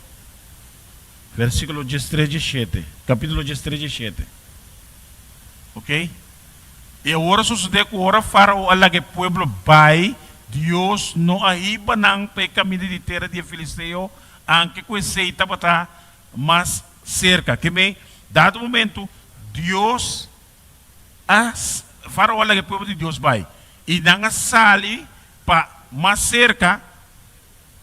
Versíkulo diestres, diesshete. Kapítulo diestres, diesshete. Ok. I awor a sosodé ku ora Fárao a laga e pueblo bai, Dios no a hiba nan pa e kaminda di tera di e filisteo, anke ku esei tabata mas serka. Ke mei, dado momentu, Dios a, Fárao a laga e pueblo di Dios bai, i nan a sali pa mas serka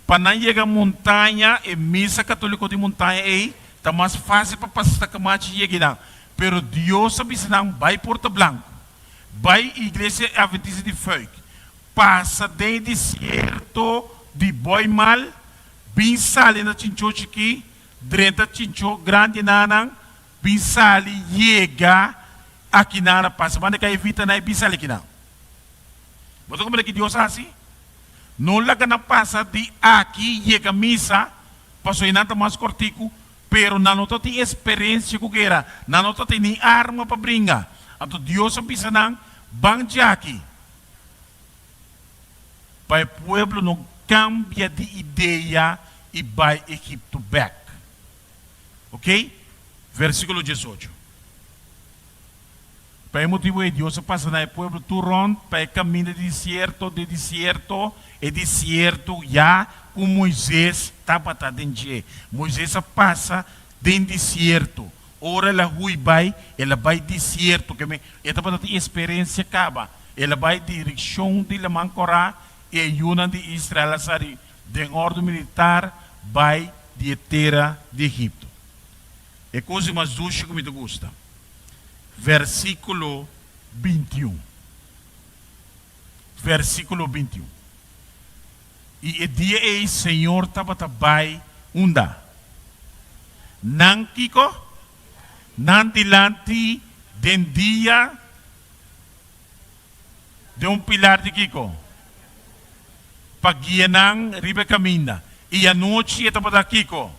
pa nan yega montaña, e misa katoliko di montaña ei ta mas fásil pa pasa Stacamachi yega einan. Pero Dios a bisa nan, Bai Porta Blanco, bai Iglesia Adventista di Fuik, pasa den e desierto di Boimal, bin sali na Chinchó Chikí, drenta Chinchó Grandi nanan, bin sali yega akinan, pasa banda ka evita nan i bin sali akinan. Bo ta komprende ki Dios a hasi? No laga nan pasa di aki yega misa, pasobra einan ta mas kortiku, pero nan no ta tin esperensia ku guera, nan no ta tin ni arma pa bringa. Anto Dios a bisa nan, Ban djaki, pa e pueblo no kambia di idea i bai Egipto bèk. Oke? Versíkulo diesocho. Pa e motibu ei Dios a pasa na e pueblo tur rònt pa e kaminda di desierto, di desierto, e desierto ya ku Moises tabata den dje. Moises a pasa den desierto. Ora el a hui bai, el a bai desierto, ke men e tabata tin eksperensia kaba. El a bai direkshon di Laman Kòrá i e yunan di Israel a sali den òrdu militar bai di e tera di Egipto. E kos di mas dushi ku mi ta gusta, versíkulo bintiun. Versíkulo bintiun. I e dia ei Señor tabata bai unda? Nan kiko? Nan dilanti den dia den un pilar di kiko? Pa guia nan riba e kaminda. I anochi e tabata kiko?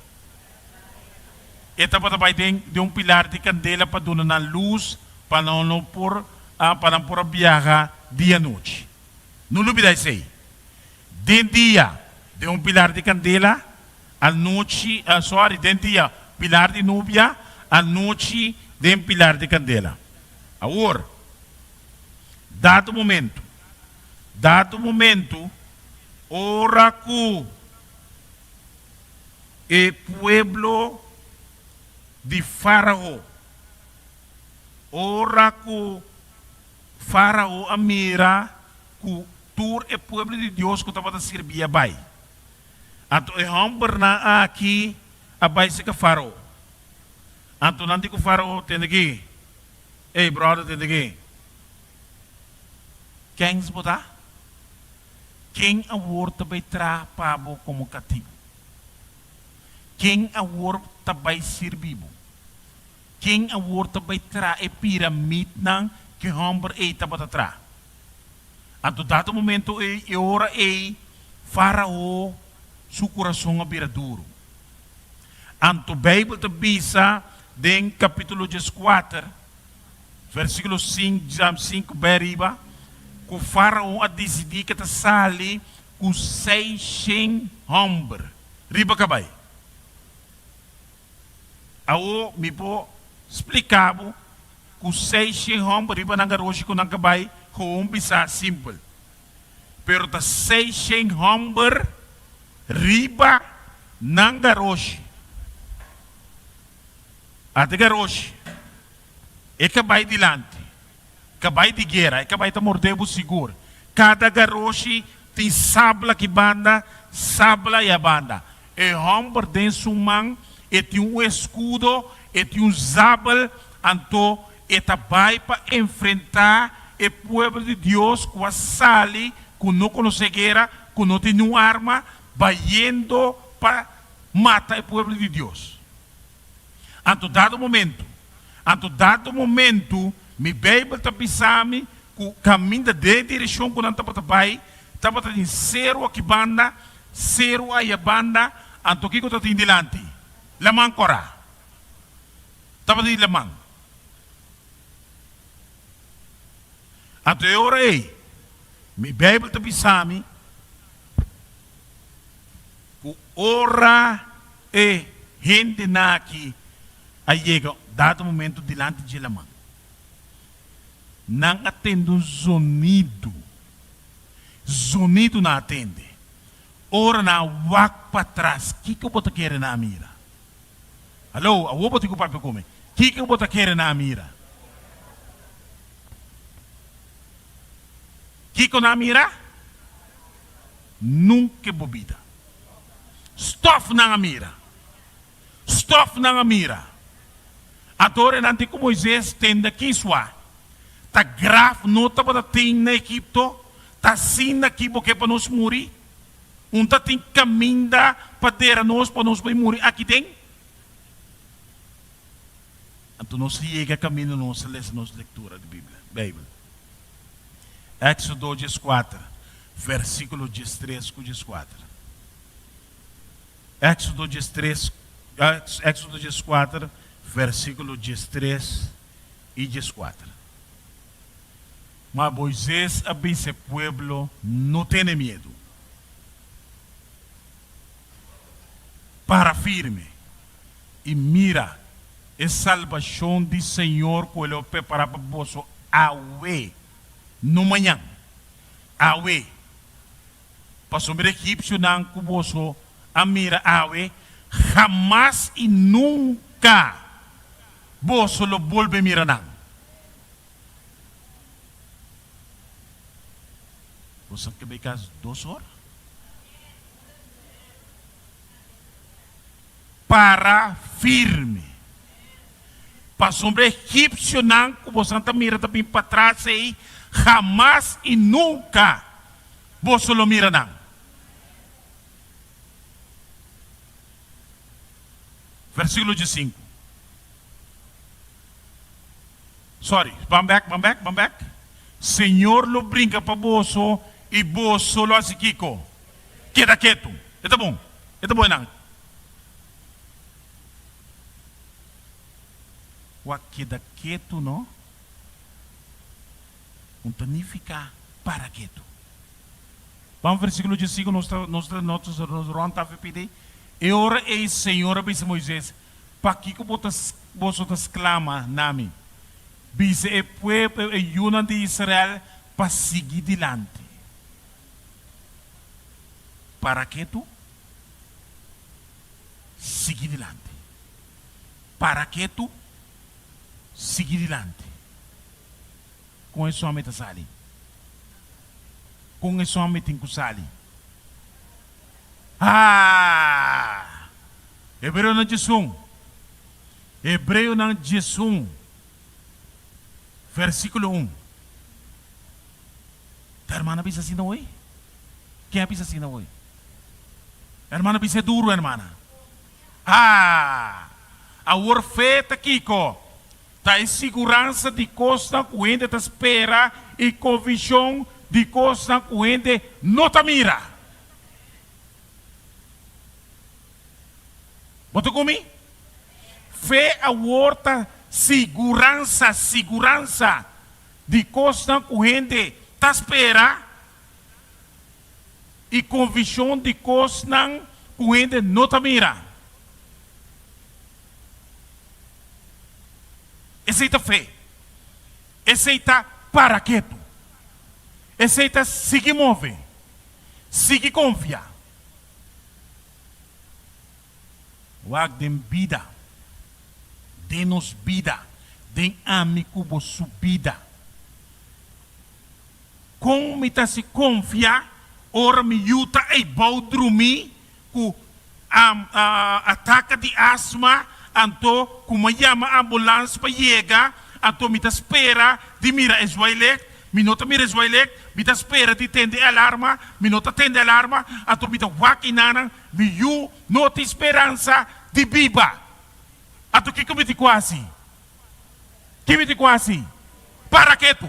E tabata bai den den un pilar di kandela pa duna nan lus pa nan no por pa nan por a biaha di anochi. No lubida esei. Den dia, den un pilar di kandela, anochi, sorry, den dia, pilar di nubia, anochi den pilar di kandela. Awor, dado momento, dado momento, ora ku e pueblo di Fárao, ora ku Fárao a mira ku tur e pueblo di Dios ku tabata sirbi a bai. Anto e hòmbernan aki a bai serka Fárao. Anto nan di ku Fárao, Tende aki, ey, bròder, tende aki, kens bo ta? Ken awor ta bai traha pa bo komo katibu? Ken awor ta bai sirbi bo? Ken awor ta bai traha e piramitnan ku e hòmber ei tabata traha? Anto dado momento ei, e ora ei, Fárao su kurason a bira duru. Anto Beibel ta bisa den kapítulo dieskuater, versíkulo sinku bai ariba, ku Fárao a disidí ku e ta sali ku seishen hòmber riba kabai. Awor mi por spliká bo ku seishen hòmber riba nan garoshi ku nan kabai gewoon bisa simpel. Pero ta seishen hòmber riba nan garoshi. Ata e garoshi, e kabai dilanti, kabai di guera, e kabai ta mordé bo sigur. Kada garoshi tin sabla ki banda, sabla ya banda. E hòmber den su man e tin un eskudo, e tin un zabel, anto e ta bai pa enfrentá e pueblo di Dios ku a sali, ku no konosé guera, ku no tin niun arma, bayendo pa mata e pueblo di Dios. Anto dado momento, anto dado momento mi Beibel ta bisa mi ku kaminda den e direkshon ku nan tabata bai, tabata tin seru aki banda, Seru aya banda, anto kiko ta tin dilanti? Laman kòrá. Tabata di laman. Anto e ora ei, mi Beibel ta bisa mi ku ora e hendenan aki a yega dado momento dilanti dje laman, nan a tende un zonidu. Zonidu nan a tende. Ora nan a wak patras, kiko bo ta kere nan a mira? Hallo, awor bo tin ku papia ku mi. Kiko bo ta kere nan a mira? Kiko nan a mira? Nunke bo bida. Stof nan a mira. Stof nan a mira. Anto ora nan tin ku Moises tende kiswa. Ta graf no tabata tin na Egipto? Ta asina ki bo ke pa nos muri? Un ta tin kaminda pa dera nos pa nos bai muri aki den? Anto nos yega kaminda nos a lesa nos lektura di Biblia, Beibel. Éksodo dieskuater, versíkulo diestres ku dieskuater. Éksodo diestres, Éksodo dieskuater, versíkulo diestres i dieskuater. Ma Moises a bisa e pueblo, No tene miedu. Para firme i mira e salbashon di Señor ku El a prepará pa boso. Awe, no mañan. Awe. Pasobra e egipsionan ku boso a mira awe, hamas i nunka boso lo bolbe mira nan. Boso a kebe kas dos ora? Para firme. Pasobra e egipsionan ku boso ta mira ta bin patras ei, hamas i nunka boso lo mira nan. Versíkulo diesinku. Sorry, ban bek, ban bek, ban bek. Señor lo brinka pa boso i boso lo hasi kiko? Keda ketu. E ta bon. E ta bon einan. Wak keda ketu no un ta nifiká para ketu. Ban versíkulo diesinku nos ta nos ta nos ta nos rònt afe pidi. E ora ei Señor a bisa Moises, Pakiko bo ta boso ta sklama na mi? Bisa e pueblo e yunan di Israel pa sigui dilanti. Para ketu? Sigui dilanti. Para ketu? Sigui dilanti. Kon e sòmi ta sali? Kon e sòmi tin ku sali? Haa! Hebreonan 11, Hebreonan 11, versíkulo un. Ta hermana bisa asina hoy? Ken a bisa asina hoy? Hermana bisa e duru, hermana. Haa! Awor fe ta kiko? Ta e siguransa di kosnan ku hende ta spera i konvikshon di kosnan ku hende no ta mira. Bo ta ku mi? Fe awor ta siguransa, siguransa di kosnan ku hende ta spera i konvikshon di kosnan ku hende no ta mira. Esei ta fe. Esei ta para ketu. Esei ta sigui move. Sigui konfia. Wak den bida, den nos bida, den ami ku bo su bida. Kon mi ta si konfia ora mi yu ta ei bou drumí ku ataka di asma, anto ku mi a yama ambulans pa yega, anto mi ta spera di mira e zwaailicht, mi no ta mira e zwaailicht, mi ta spera di tende e alarma, mi no ta tende e alarma, anto mi ta wak enanan, mi yu no tin speransa di biba. Anto kiko mi tin ku hasi? Ki mi tin ku hasi? Para ketu.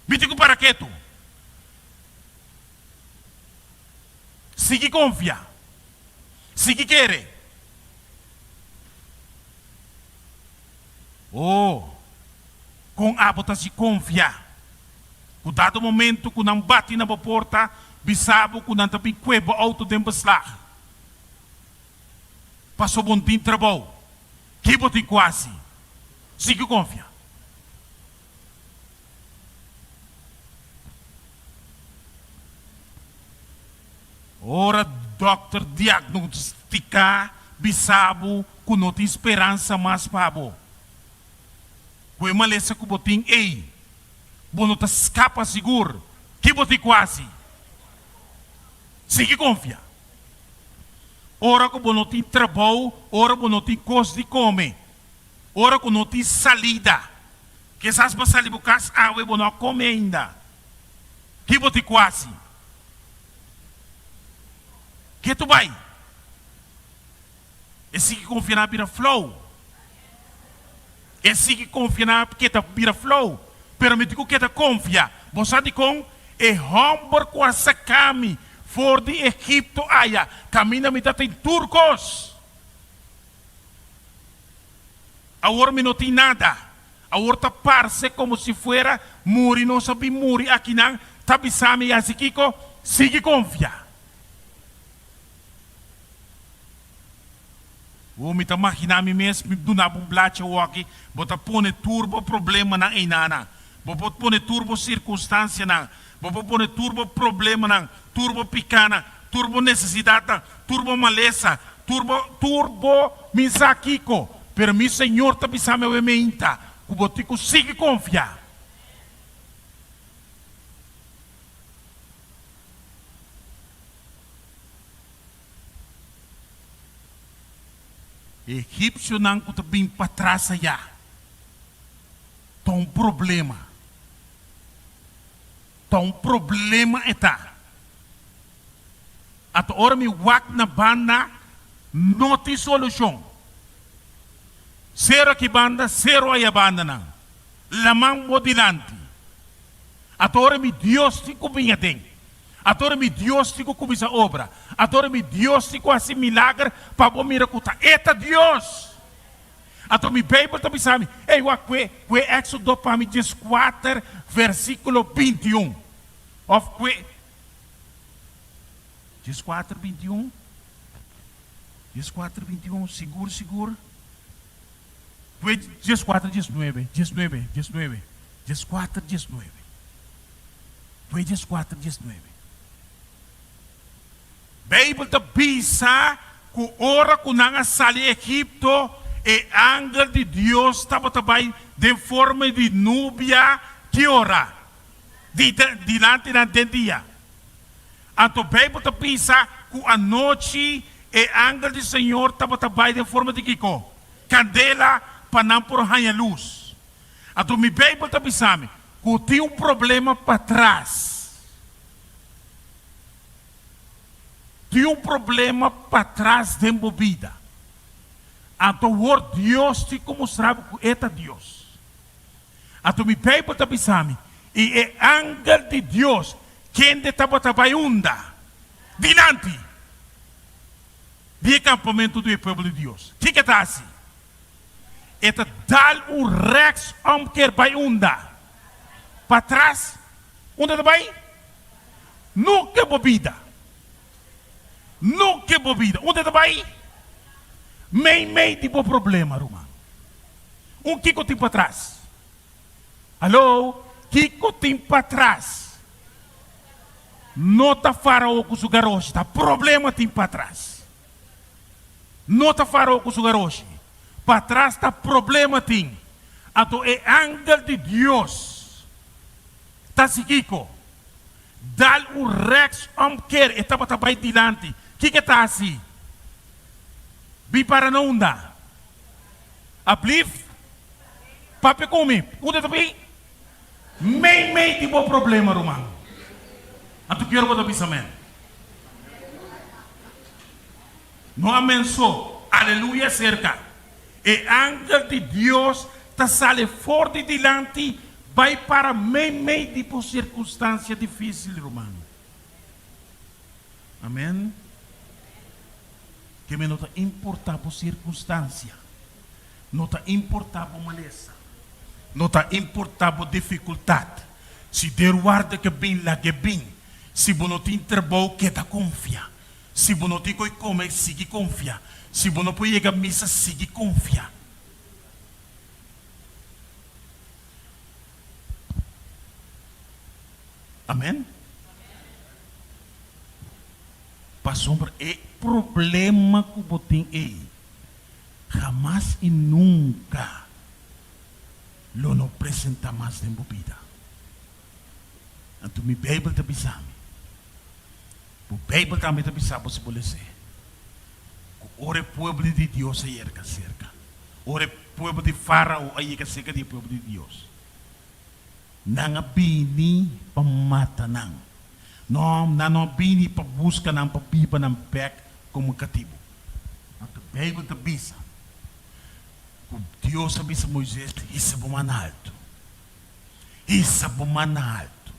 Mi tin ku para ketu. Sigui konfia. Sigui kere. Oh, kon abo ta si konfia ku dado momento ku nan bati na bo porta bisa bo ku nan ta bin kue bo outo den beslag paso bo no tin trabou? Ki bo tin ku hasi? Sigui konfia. Ora dòkter diagnostiká bisa bo ku no tin speransa mas pa bo, ku e malesa ku bo tin ei, bo no ta skapa sigur. Ki bo tin ku hasi? Sigui konfia. Ora ku bo no tin trabou, ora bo no tin kos di kome, ora ku no tin salida, Kisas bo sali bo kas awe bo no a kome ainda. Ki bo tin ku hasi? Ke tu bai? E sigui konfia na bira flou. E sigui konfia na keda bira flou. Pero mi tin ku keda konfia. Bo sa dikon? E hòmber ku a saka mi for di Egipto aya, kaminda mi ta tin tur kos. Awor mi no tin nada. Awor ta parse komo si fuera muri nos a bin muri akinan, ta bisa mi hasi kiko? Sigui konfia. O mi ta maginá mi mes, mi duna bo un blachi awoki, bo ta pone tur bo problemanan einana. Bo por pone tur bo sirkunstansianan, bo por pone tur bo problemanan, tur bo pikánan, tur bo nesesidatnan, tur bo malesa, tur bo, tur bo mi sa kiko. Pero mi Señor ta bisa mi awe meinta ku bo tin ku sigui konfia. E egipsionan ku ta bin patras ayá ta un problema. Ta un problema e ta. Anto ora mi wak na banda no tin solushon. Sero aki banda, sero aya bandanan. Laman bo dilanti. Anto ora mi Dios tin ku bin aden. Anto ora mi Dios tin ku kuminsá obra. Anto ora mi Dios tin ku hasi milager pa bo mira ku ta e ta Dios. Anto mi Beibel ta bisa mi, Ey, wak kue, kue Éxodo pa mi dieskuater versíkulo 21. Òf kue 14, 21? 14, 21, sigur, sigur. Kue 14, 19, 19, 19, 14, 19. Kue 14, 19. Beibel ta bisa ku ora ku nan a sali Egipto, e angel di Dios tabata bai den forma di nubia ki ora? Di dilanti nan den dia. Anto Beibel ta bisa ku anochi e angel di Señor tabata bai den forma di kiko? Kandela pa nan por haña lus. Anto mi Beibel ta bisa mi ku tin un problema patras. Tin un problema patras den bo bida. Anto awor Dios tin ku mustra bo ku E ta Dios. Anto mi Beibel ta bisa mi, I e angel di Dios, kende tabata bai unda? Dilanti di e kampamentu di e pueblo di Dios. Kiko e ta hasi? E ta dal un rèks òmker bai unda? Patras. Unda ta bai? No ke bo bida. No ke bo bida. Unda ta bai? Mei mei di bo problema, ruman. Un kiko tin patras? Hallo? Kiko tin patras? No ta Farao ku su garoshi, ta problema tin patras. No ta Farao ku su garoshi. Patras ta problema tin. Anto e angel di Dios ta si kiko? Dal un rechts omkeer, e tabata bai dilanti. Kiko e ta hasi? Bin para na unda? Ablif? Papia ku mi. Unda ta bin? Mei mei di bo problema, ruman. Anto kier bo ta bisa amen? No amen so, aleluya serka. E angel di Dios ta sali for di dilanti bai para meimei di bo sirkunstansia difísil, ruman. Amen. Keme no ta importá bo sirkunstansia, no ta importá bo malesa, no ta importá bo difikultat. Si der warda ke bin, lag'é bin. Si bo no tin trabou, keda konfia. Si bo no tin koe kome, sigui konfia. Si bo no por yega misa, sigui konfia. Amen. Pasobra e problema ku bo tin ei, hamas i nunka lo no presentá mas den bo bida. Anto mi Beibel ta bisa mi. Bo Beibel tambe ta bisa bo si bo les'é, ku ora e pueblo di Dios a yerka serka, ora e pueblo di Fárao a yega serka di e pueblo di Dios, nan a bini pa mata nan. No, nan no a bini pa buska nan pa biba nan bèk komo katibu. Anto Beibel ta bisa ku Dios a bisa Moises, Hisa bo man altu, hisa bo man altu.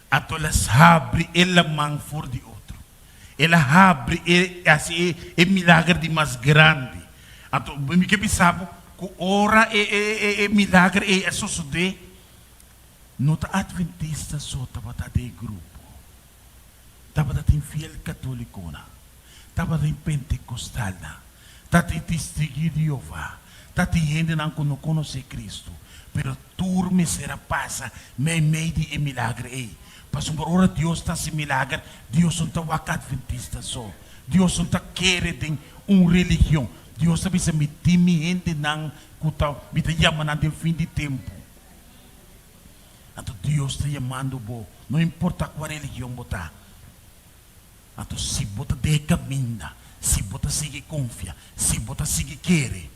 Anto el a habri e laman for di otro. El a habri e hasi e e milager di mas grandi. Anto mi ke bisa bo ku ora e e e e milager ei a sosodé, no ta adventista so tabata den e grupo. Tabata tin fiel katolikonan, tabata tin pentekostalnan. Ta tin Testigu di Jehová. Ta tin hendenan ku no konosé Kristu. Pero tur mester a pasa meimei di e milager ei. Pasobra ora Dios ta hasi milager, Dios no ta wak adventista so. Dios no ta kere den un religion. Dios ta bisa, Mi tin mi hendenan ku ta, mi ta yama nan den fin di tempu. Anto Dios ta yamando bo, no importa kua religion bo ta. Anto si bo ta den e kaminda, si bo ta sigui konfia, si bo ta sigui kere,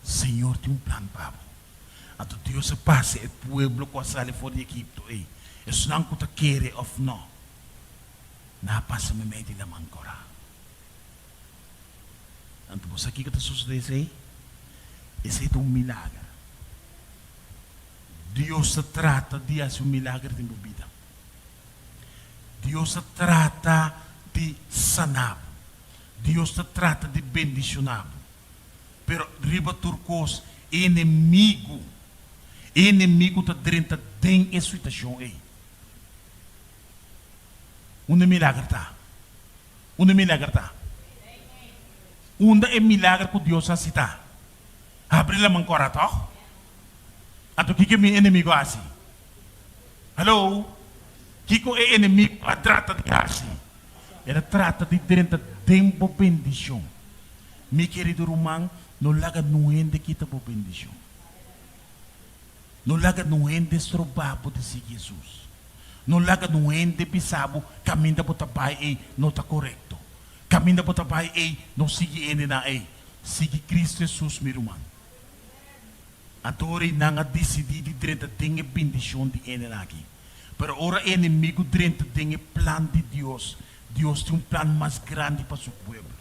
Señor tin un plan pa bo. Anto Dios a pasa e pueblo ku a sali for di Egipto ei, esnan ku ta kere òf nò, nan a pasa meimei di Laman Kòrá. Anto bo sa kiko ta sosodé esei? Esei ta un milager. Dios ta trata di hasi un milager den bo bida. Dios ta trata di sana bo. Dios ta trata di bendiciona bo. Pero riba tur cos, e enemigo, e enemigo ta drenta den e situacion ey. Unda e milager ta? Unda e milager ta? Unda e milager cu Dios haci ta? Habri laman cora toch? Anto kiko mi enemigo a hasi? Hallo? Kiko e enemigo a trata di hasi? El a trata di drenta den bo bendishon. Mi kerido ruman, no laga nun hende kita bo bendishon. No laga nun hende stroba bo di sigui Hesus. No laga nun hende bisa bo kaminda bo ta bai ei no ta korekto. Kaminda bo ta bai ei no sigui hendenan ei. Sigui Kristu Hesus, mi ruman. Anto ora ei nan a disidí di drenta den e bendishon di hende aki. Pero ora e enemigu drenta den e plan di Dios, Dios tin un plan mas grandi pa su pueblo.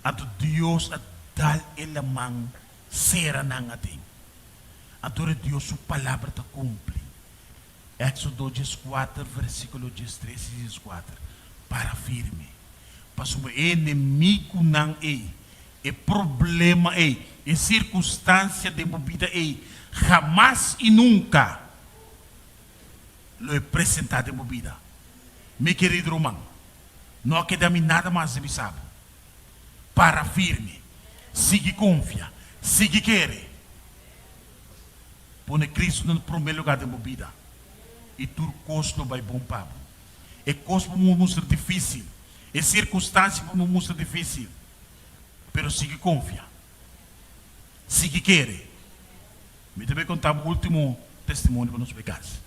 Anto Dios a dal e laman sera nan aden. Anto ora Dios su palabra ta kumpli. Éxodo dieskuater versíkulo diestres i dieskuater, Para firme, pasobra e enemigunan ei, e problema ei, e sirkunstansia den bo bida ei, hamas i nunka lo e presentá den bo bida. Mi kerido ruman, no a keda mi nada mas di bisa bo. Para firme, sigui konfia, sigui kere. Pone Cristo na prome lugar den bo bida y tur cos lo bay bon pa bo. E cos por mustra dificil, e circunstancia por mustra dificil, pero sigui confia, sigui kere. Mi ta bay conta bo ultimo testimonio pa nos bay cas.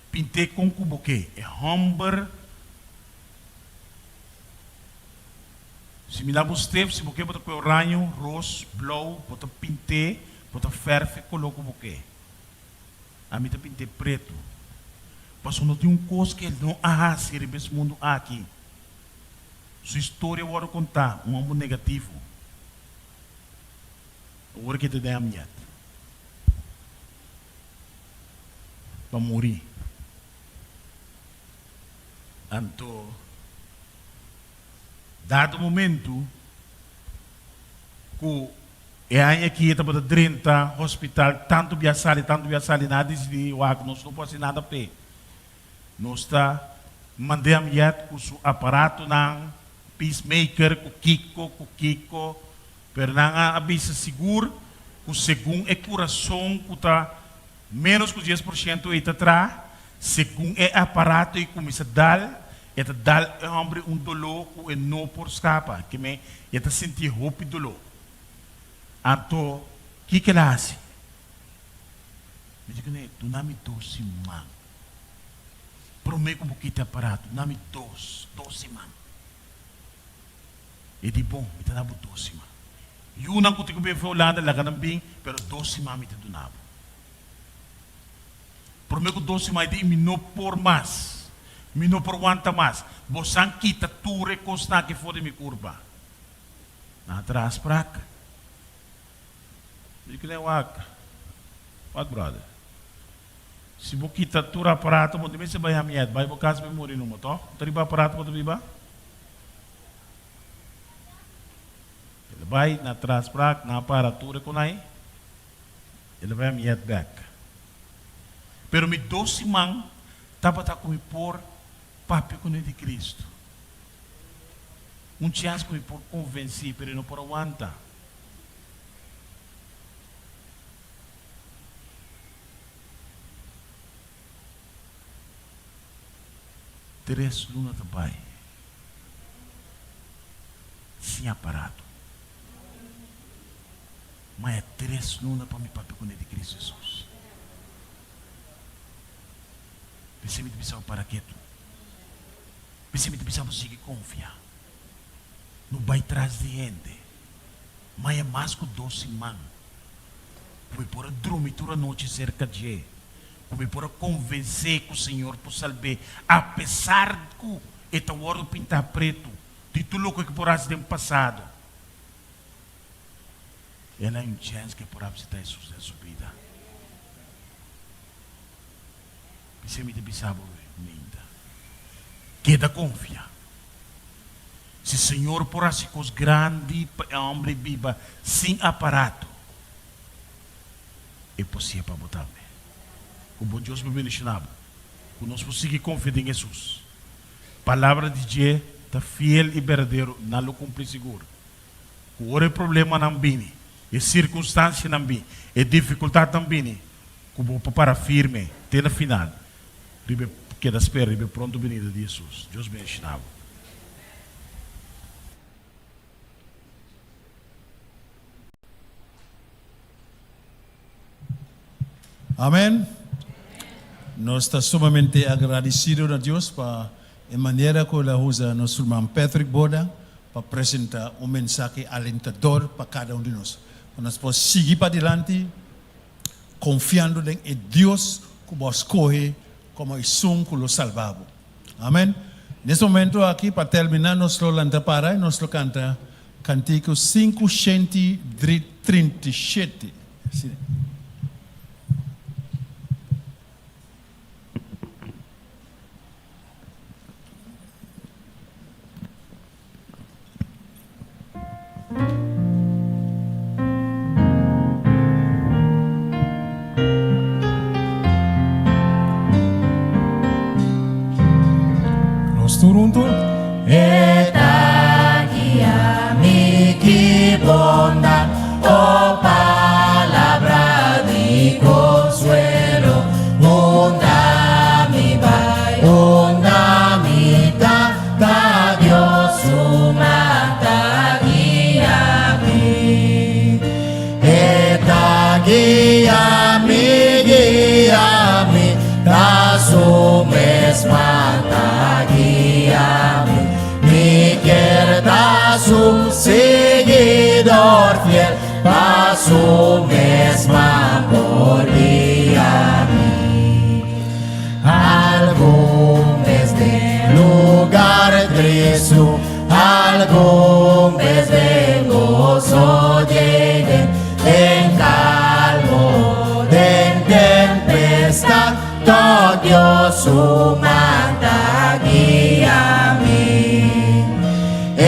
Pint'é con cu bo ke. E homber. Si mi la bo stef, si bo ke bo ta koe oraño, ros, blou, bo ta pint'é, bo ta fèrf e koló ku bo ke. Ami ta pint'é pretu. Pasobra no tin un kos ku el no a hasi riba es mundu aki. Su historia wòrdu kontá, un hòmber negativo. Awor ke ta den amiet. Pa muri. Anto. Dado momento ku e aña aki e tabata drenta hospital tantu bia sali tantu bia sali nan a disidí wak nos no por hasi nada p'e. Nos ta mand'é amyet ku su aparatonan, pacemaker ku kiko ku kiko, pero nan a bisa sigur ku segun e kurason ku ta ménos ku 10% ei ta traha, segun e aparato ei kuminsá dal, E ta dal e hombre un doló ku e no por skapa, ke men e ta sinti hopi doló. Anto, kiko el a hasi? Mi di kuné, Duna mi dos siman. Promé ku bo kita e aparato, duna mi dos, dos siman. E di, Bon, mi ta da bo dos siman. Yunan ku tin ku bin for Hulanda, laga nan bin, pero dos siman mi ta duna bo. Prome ku dos siman e di, Mi no por mas. Mi no por wanta mas. Bosan kita tur e kosnan aki for di mi kurpa. Nan a traha sprak. Mi di kuné, Wak, wak brother. Si bo kita tur aparato, bo no mester bai hamiet. Bai bo kas bai muri numa, tòg? No ta riba aparato bo ta biba? El a bai, nan a traha sprak, nan a para tur e konai. El a bai amiet bek. Pero mi dos siman tabata ku mi por papia kuné di Kristu. Un chèns ku mi por konvensí, pero e no por a wanta. Tres luna ta bai sin aparato. Ma e tres luna pa mi papia kuné di Cristo Jesus. P'esei mi ta bisa bo para ketu. P'esei mi ta bisa bo sigui konfia. No bai tras di hende. Ma e mas ku dos siman ku mi por a drumi tur anochi serka dje, ku mi por a konvensé ku Señor por salb'é apesar ku e ta wòrdu pintá pretu di tur loke ku por hasi den pasado. El a un chèns ku e por a visitá Hesus den su bida. P'esei mi ta bisa bo, Minta, keda konfia. Si Señor por hasi kos grandi pa e hòmber biba sin aparato, e por siña pa bo tambe. Ku bon Dios por bendishoná bo, ku nos por sigui konfia den Hesus. Palabra di dje ta fiel i berdadero, nan lo kumpli sigur. Ku ora e problemanan bini, e sirkunstansianan bini, e difikultatnan bini, ku bo por para firme te na final riba e keda spera riba e pronto binida di Hesus. Dios bendishoná bo. Amen. Nos ta sumamente agradecido na Dios pa e manera cu el a usa nos ruman Patrick Boda pa presenta un mensahe alentador pa cada un di nos. Pa nos por sigui padilanti confiando den e Dios cu bo a scoge como esun cu lo salba bo. Amen. Nes momento aki pa termina nos lo lanta para y nos lo canta cantico 537. Asina. Nos tur huntu. E ta guia mi ki bondad, oh palabra di consuelo, unda mi bai, unda mi ta, Ta Dios su man ta guia mi. E ta guia mi, guia mi, ta su mes man ta guia mi. Mi kier ta su siguidor fiel, pa su mes man por guia mi. Algun bes den lugar tristu, algun bes den goso djeden, den kalmo, den tempestad, tòg Dios su man ta guia mi. E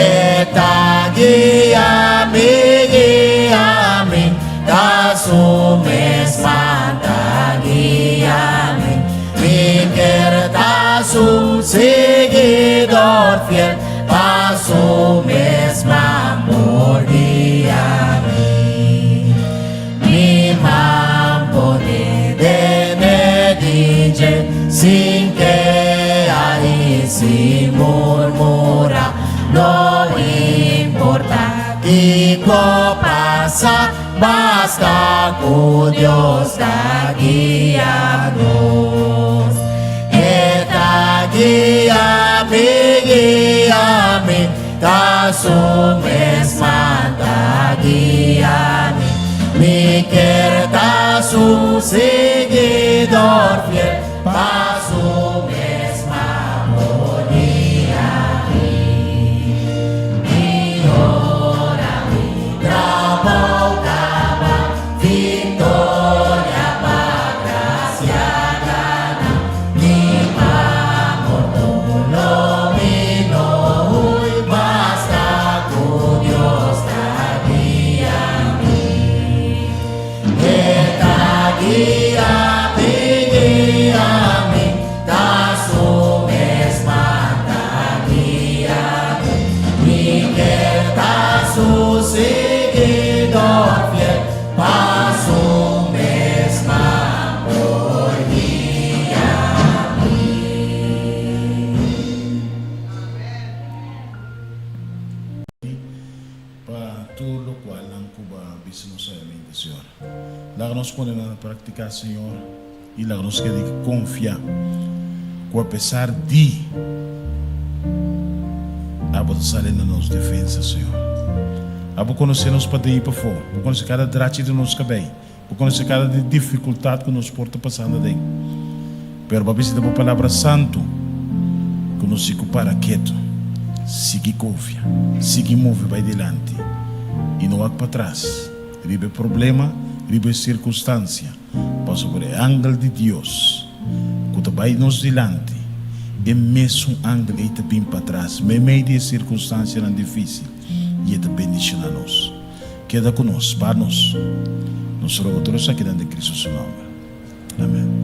ta guia mi, guia mi, ta su mes man ta guia mi. Mi kier ta su siguidor fiel, pa su mes man por guia mi. Mi man pone den e di dje, sin kea i sin murmura, no importa kiko pasa, basta ku Dios ta guia nos. E ta guia mi, guia mi, ta su mes man ta guia mi. Mi kier ta su siguidor fiel, pa su mes man por guia mi. Mi ora mi trabou kaba, victoria pa gracia gana. Ni pa morto lo mi no hui, basta ku Dios ta guia mi. E ta guia. Laga nos pone nan na praktiká, Señor, i laga nos keda di konfia ku apesar di Abo ta sali na nos defensa, Señor. Abo konosé nos paden i pafó. Bo konosé kada drachi di nos kabei. Bo konosé kada di difikultat ku nos por ta pasando aden. Pero bo a bisa den bo Palabra Santu ku nos si ku para ketu, sigui konfia, sigui move bai dilanti i no wak patras riba e problema, riba e sirkunstansia, pasobra e angel di Dios ku ta bai nos dilanti, e mesun angel ei ta bin patras meimei di e sirkunstansianan difísil i e ta bendishoná nos. Keda ku nos, pa nos. Nos roga tur esaki den Cristo su nomber. Amen.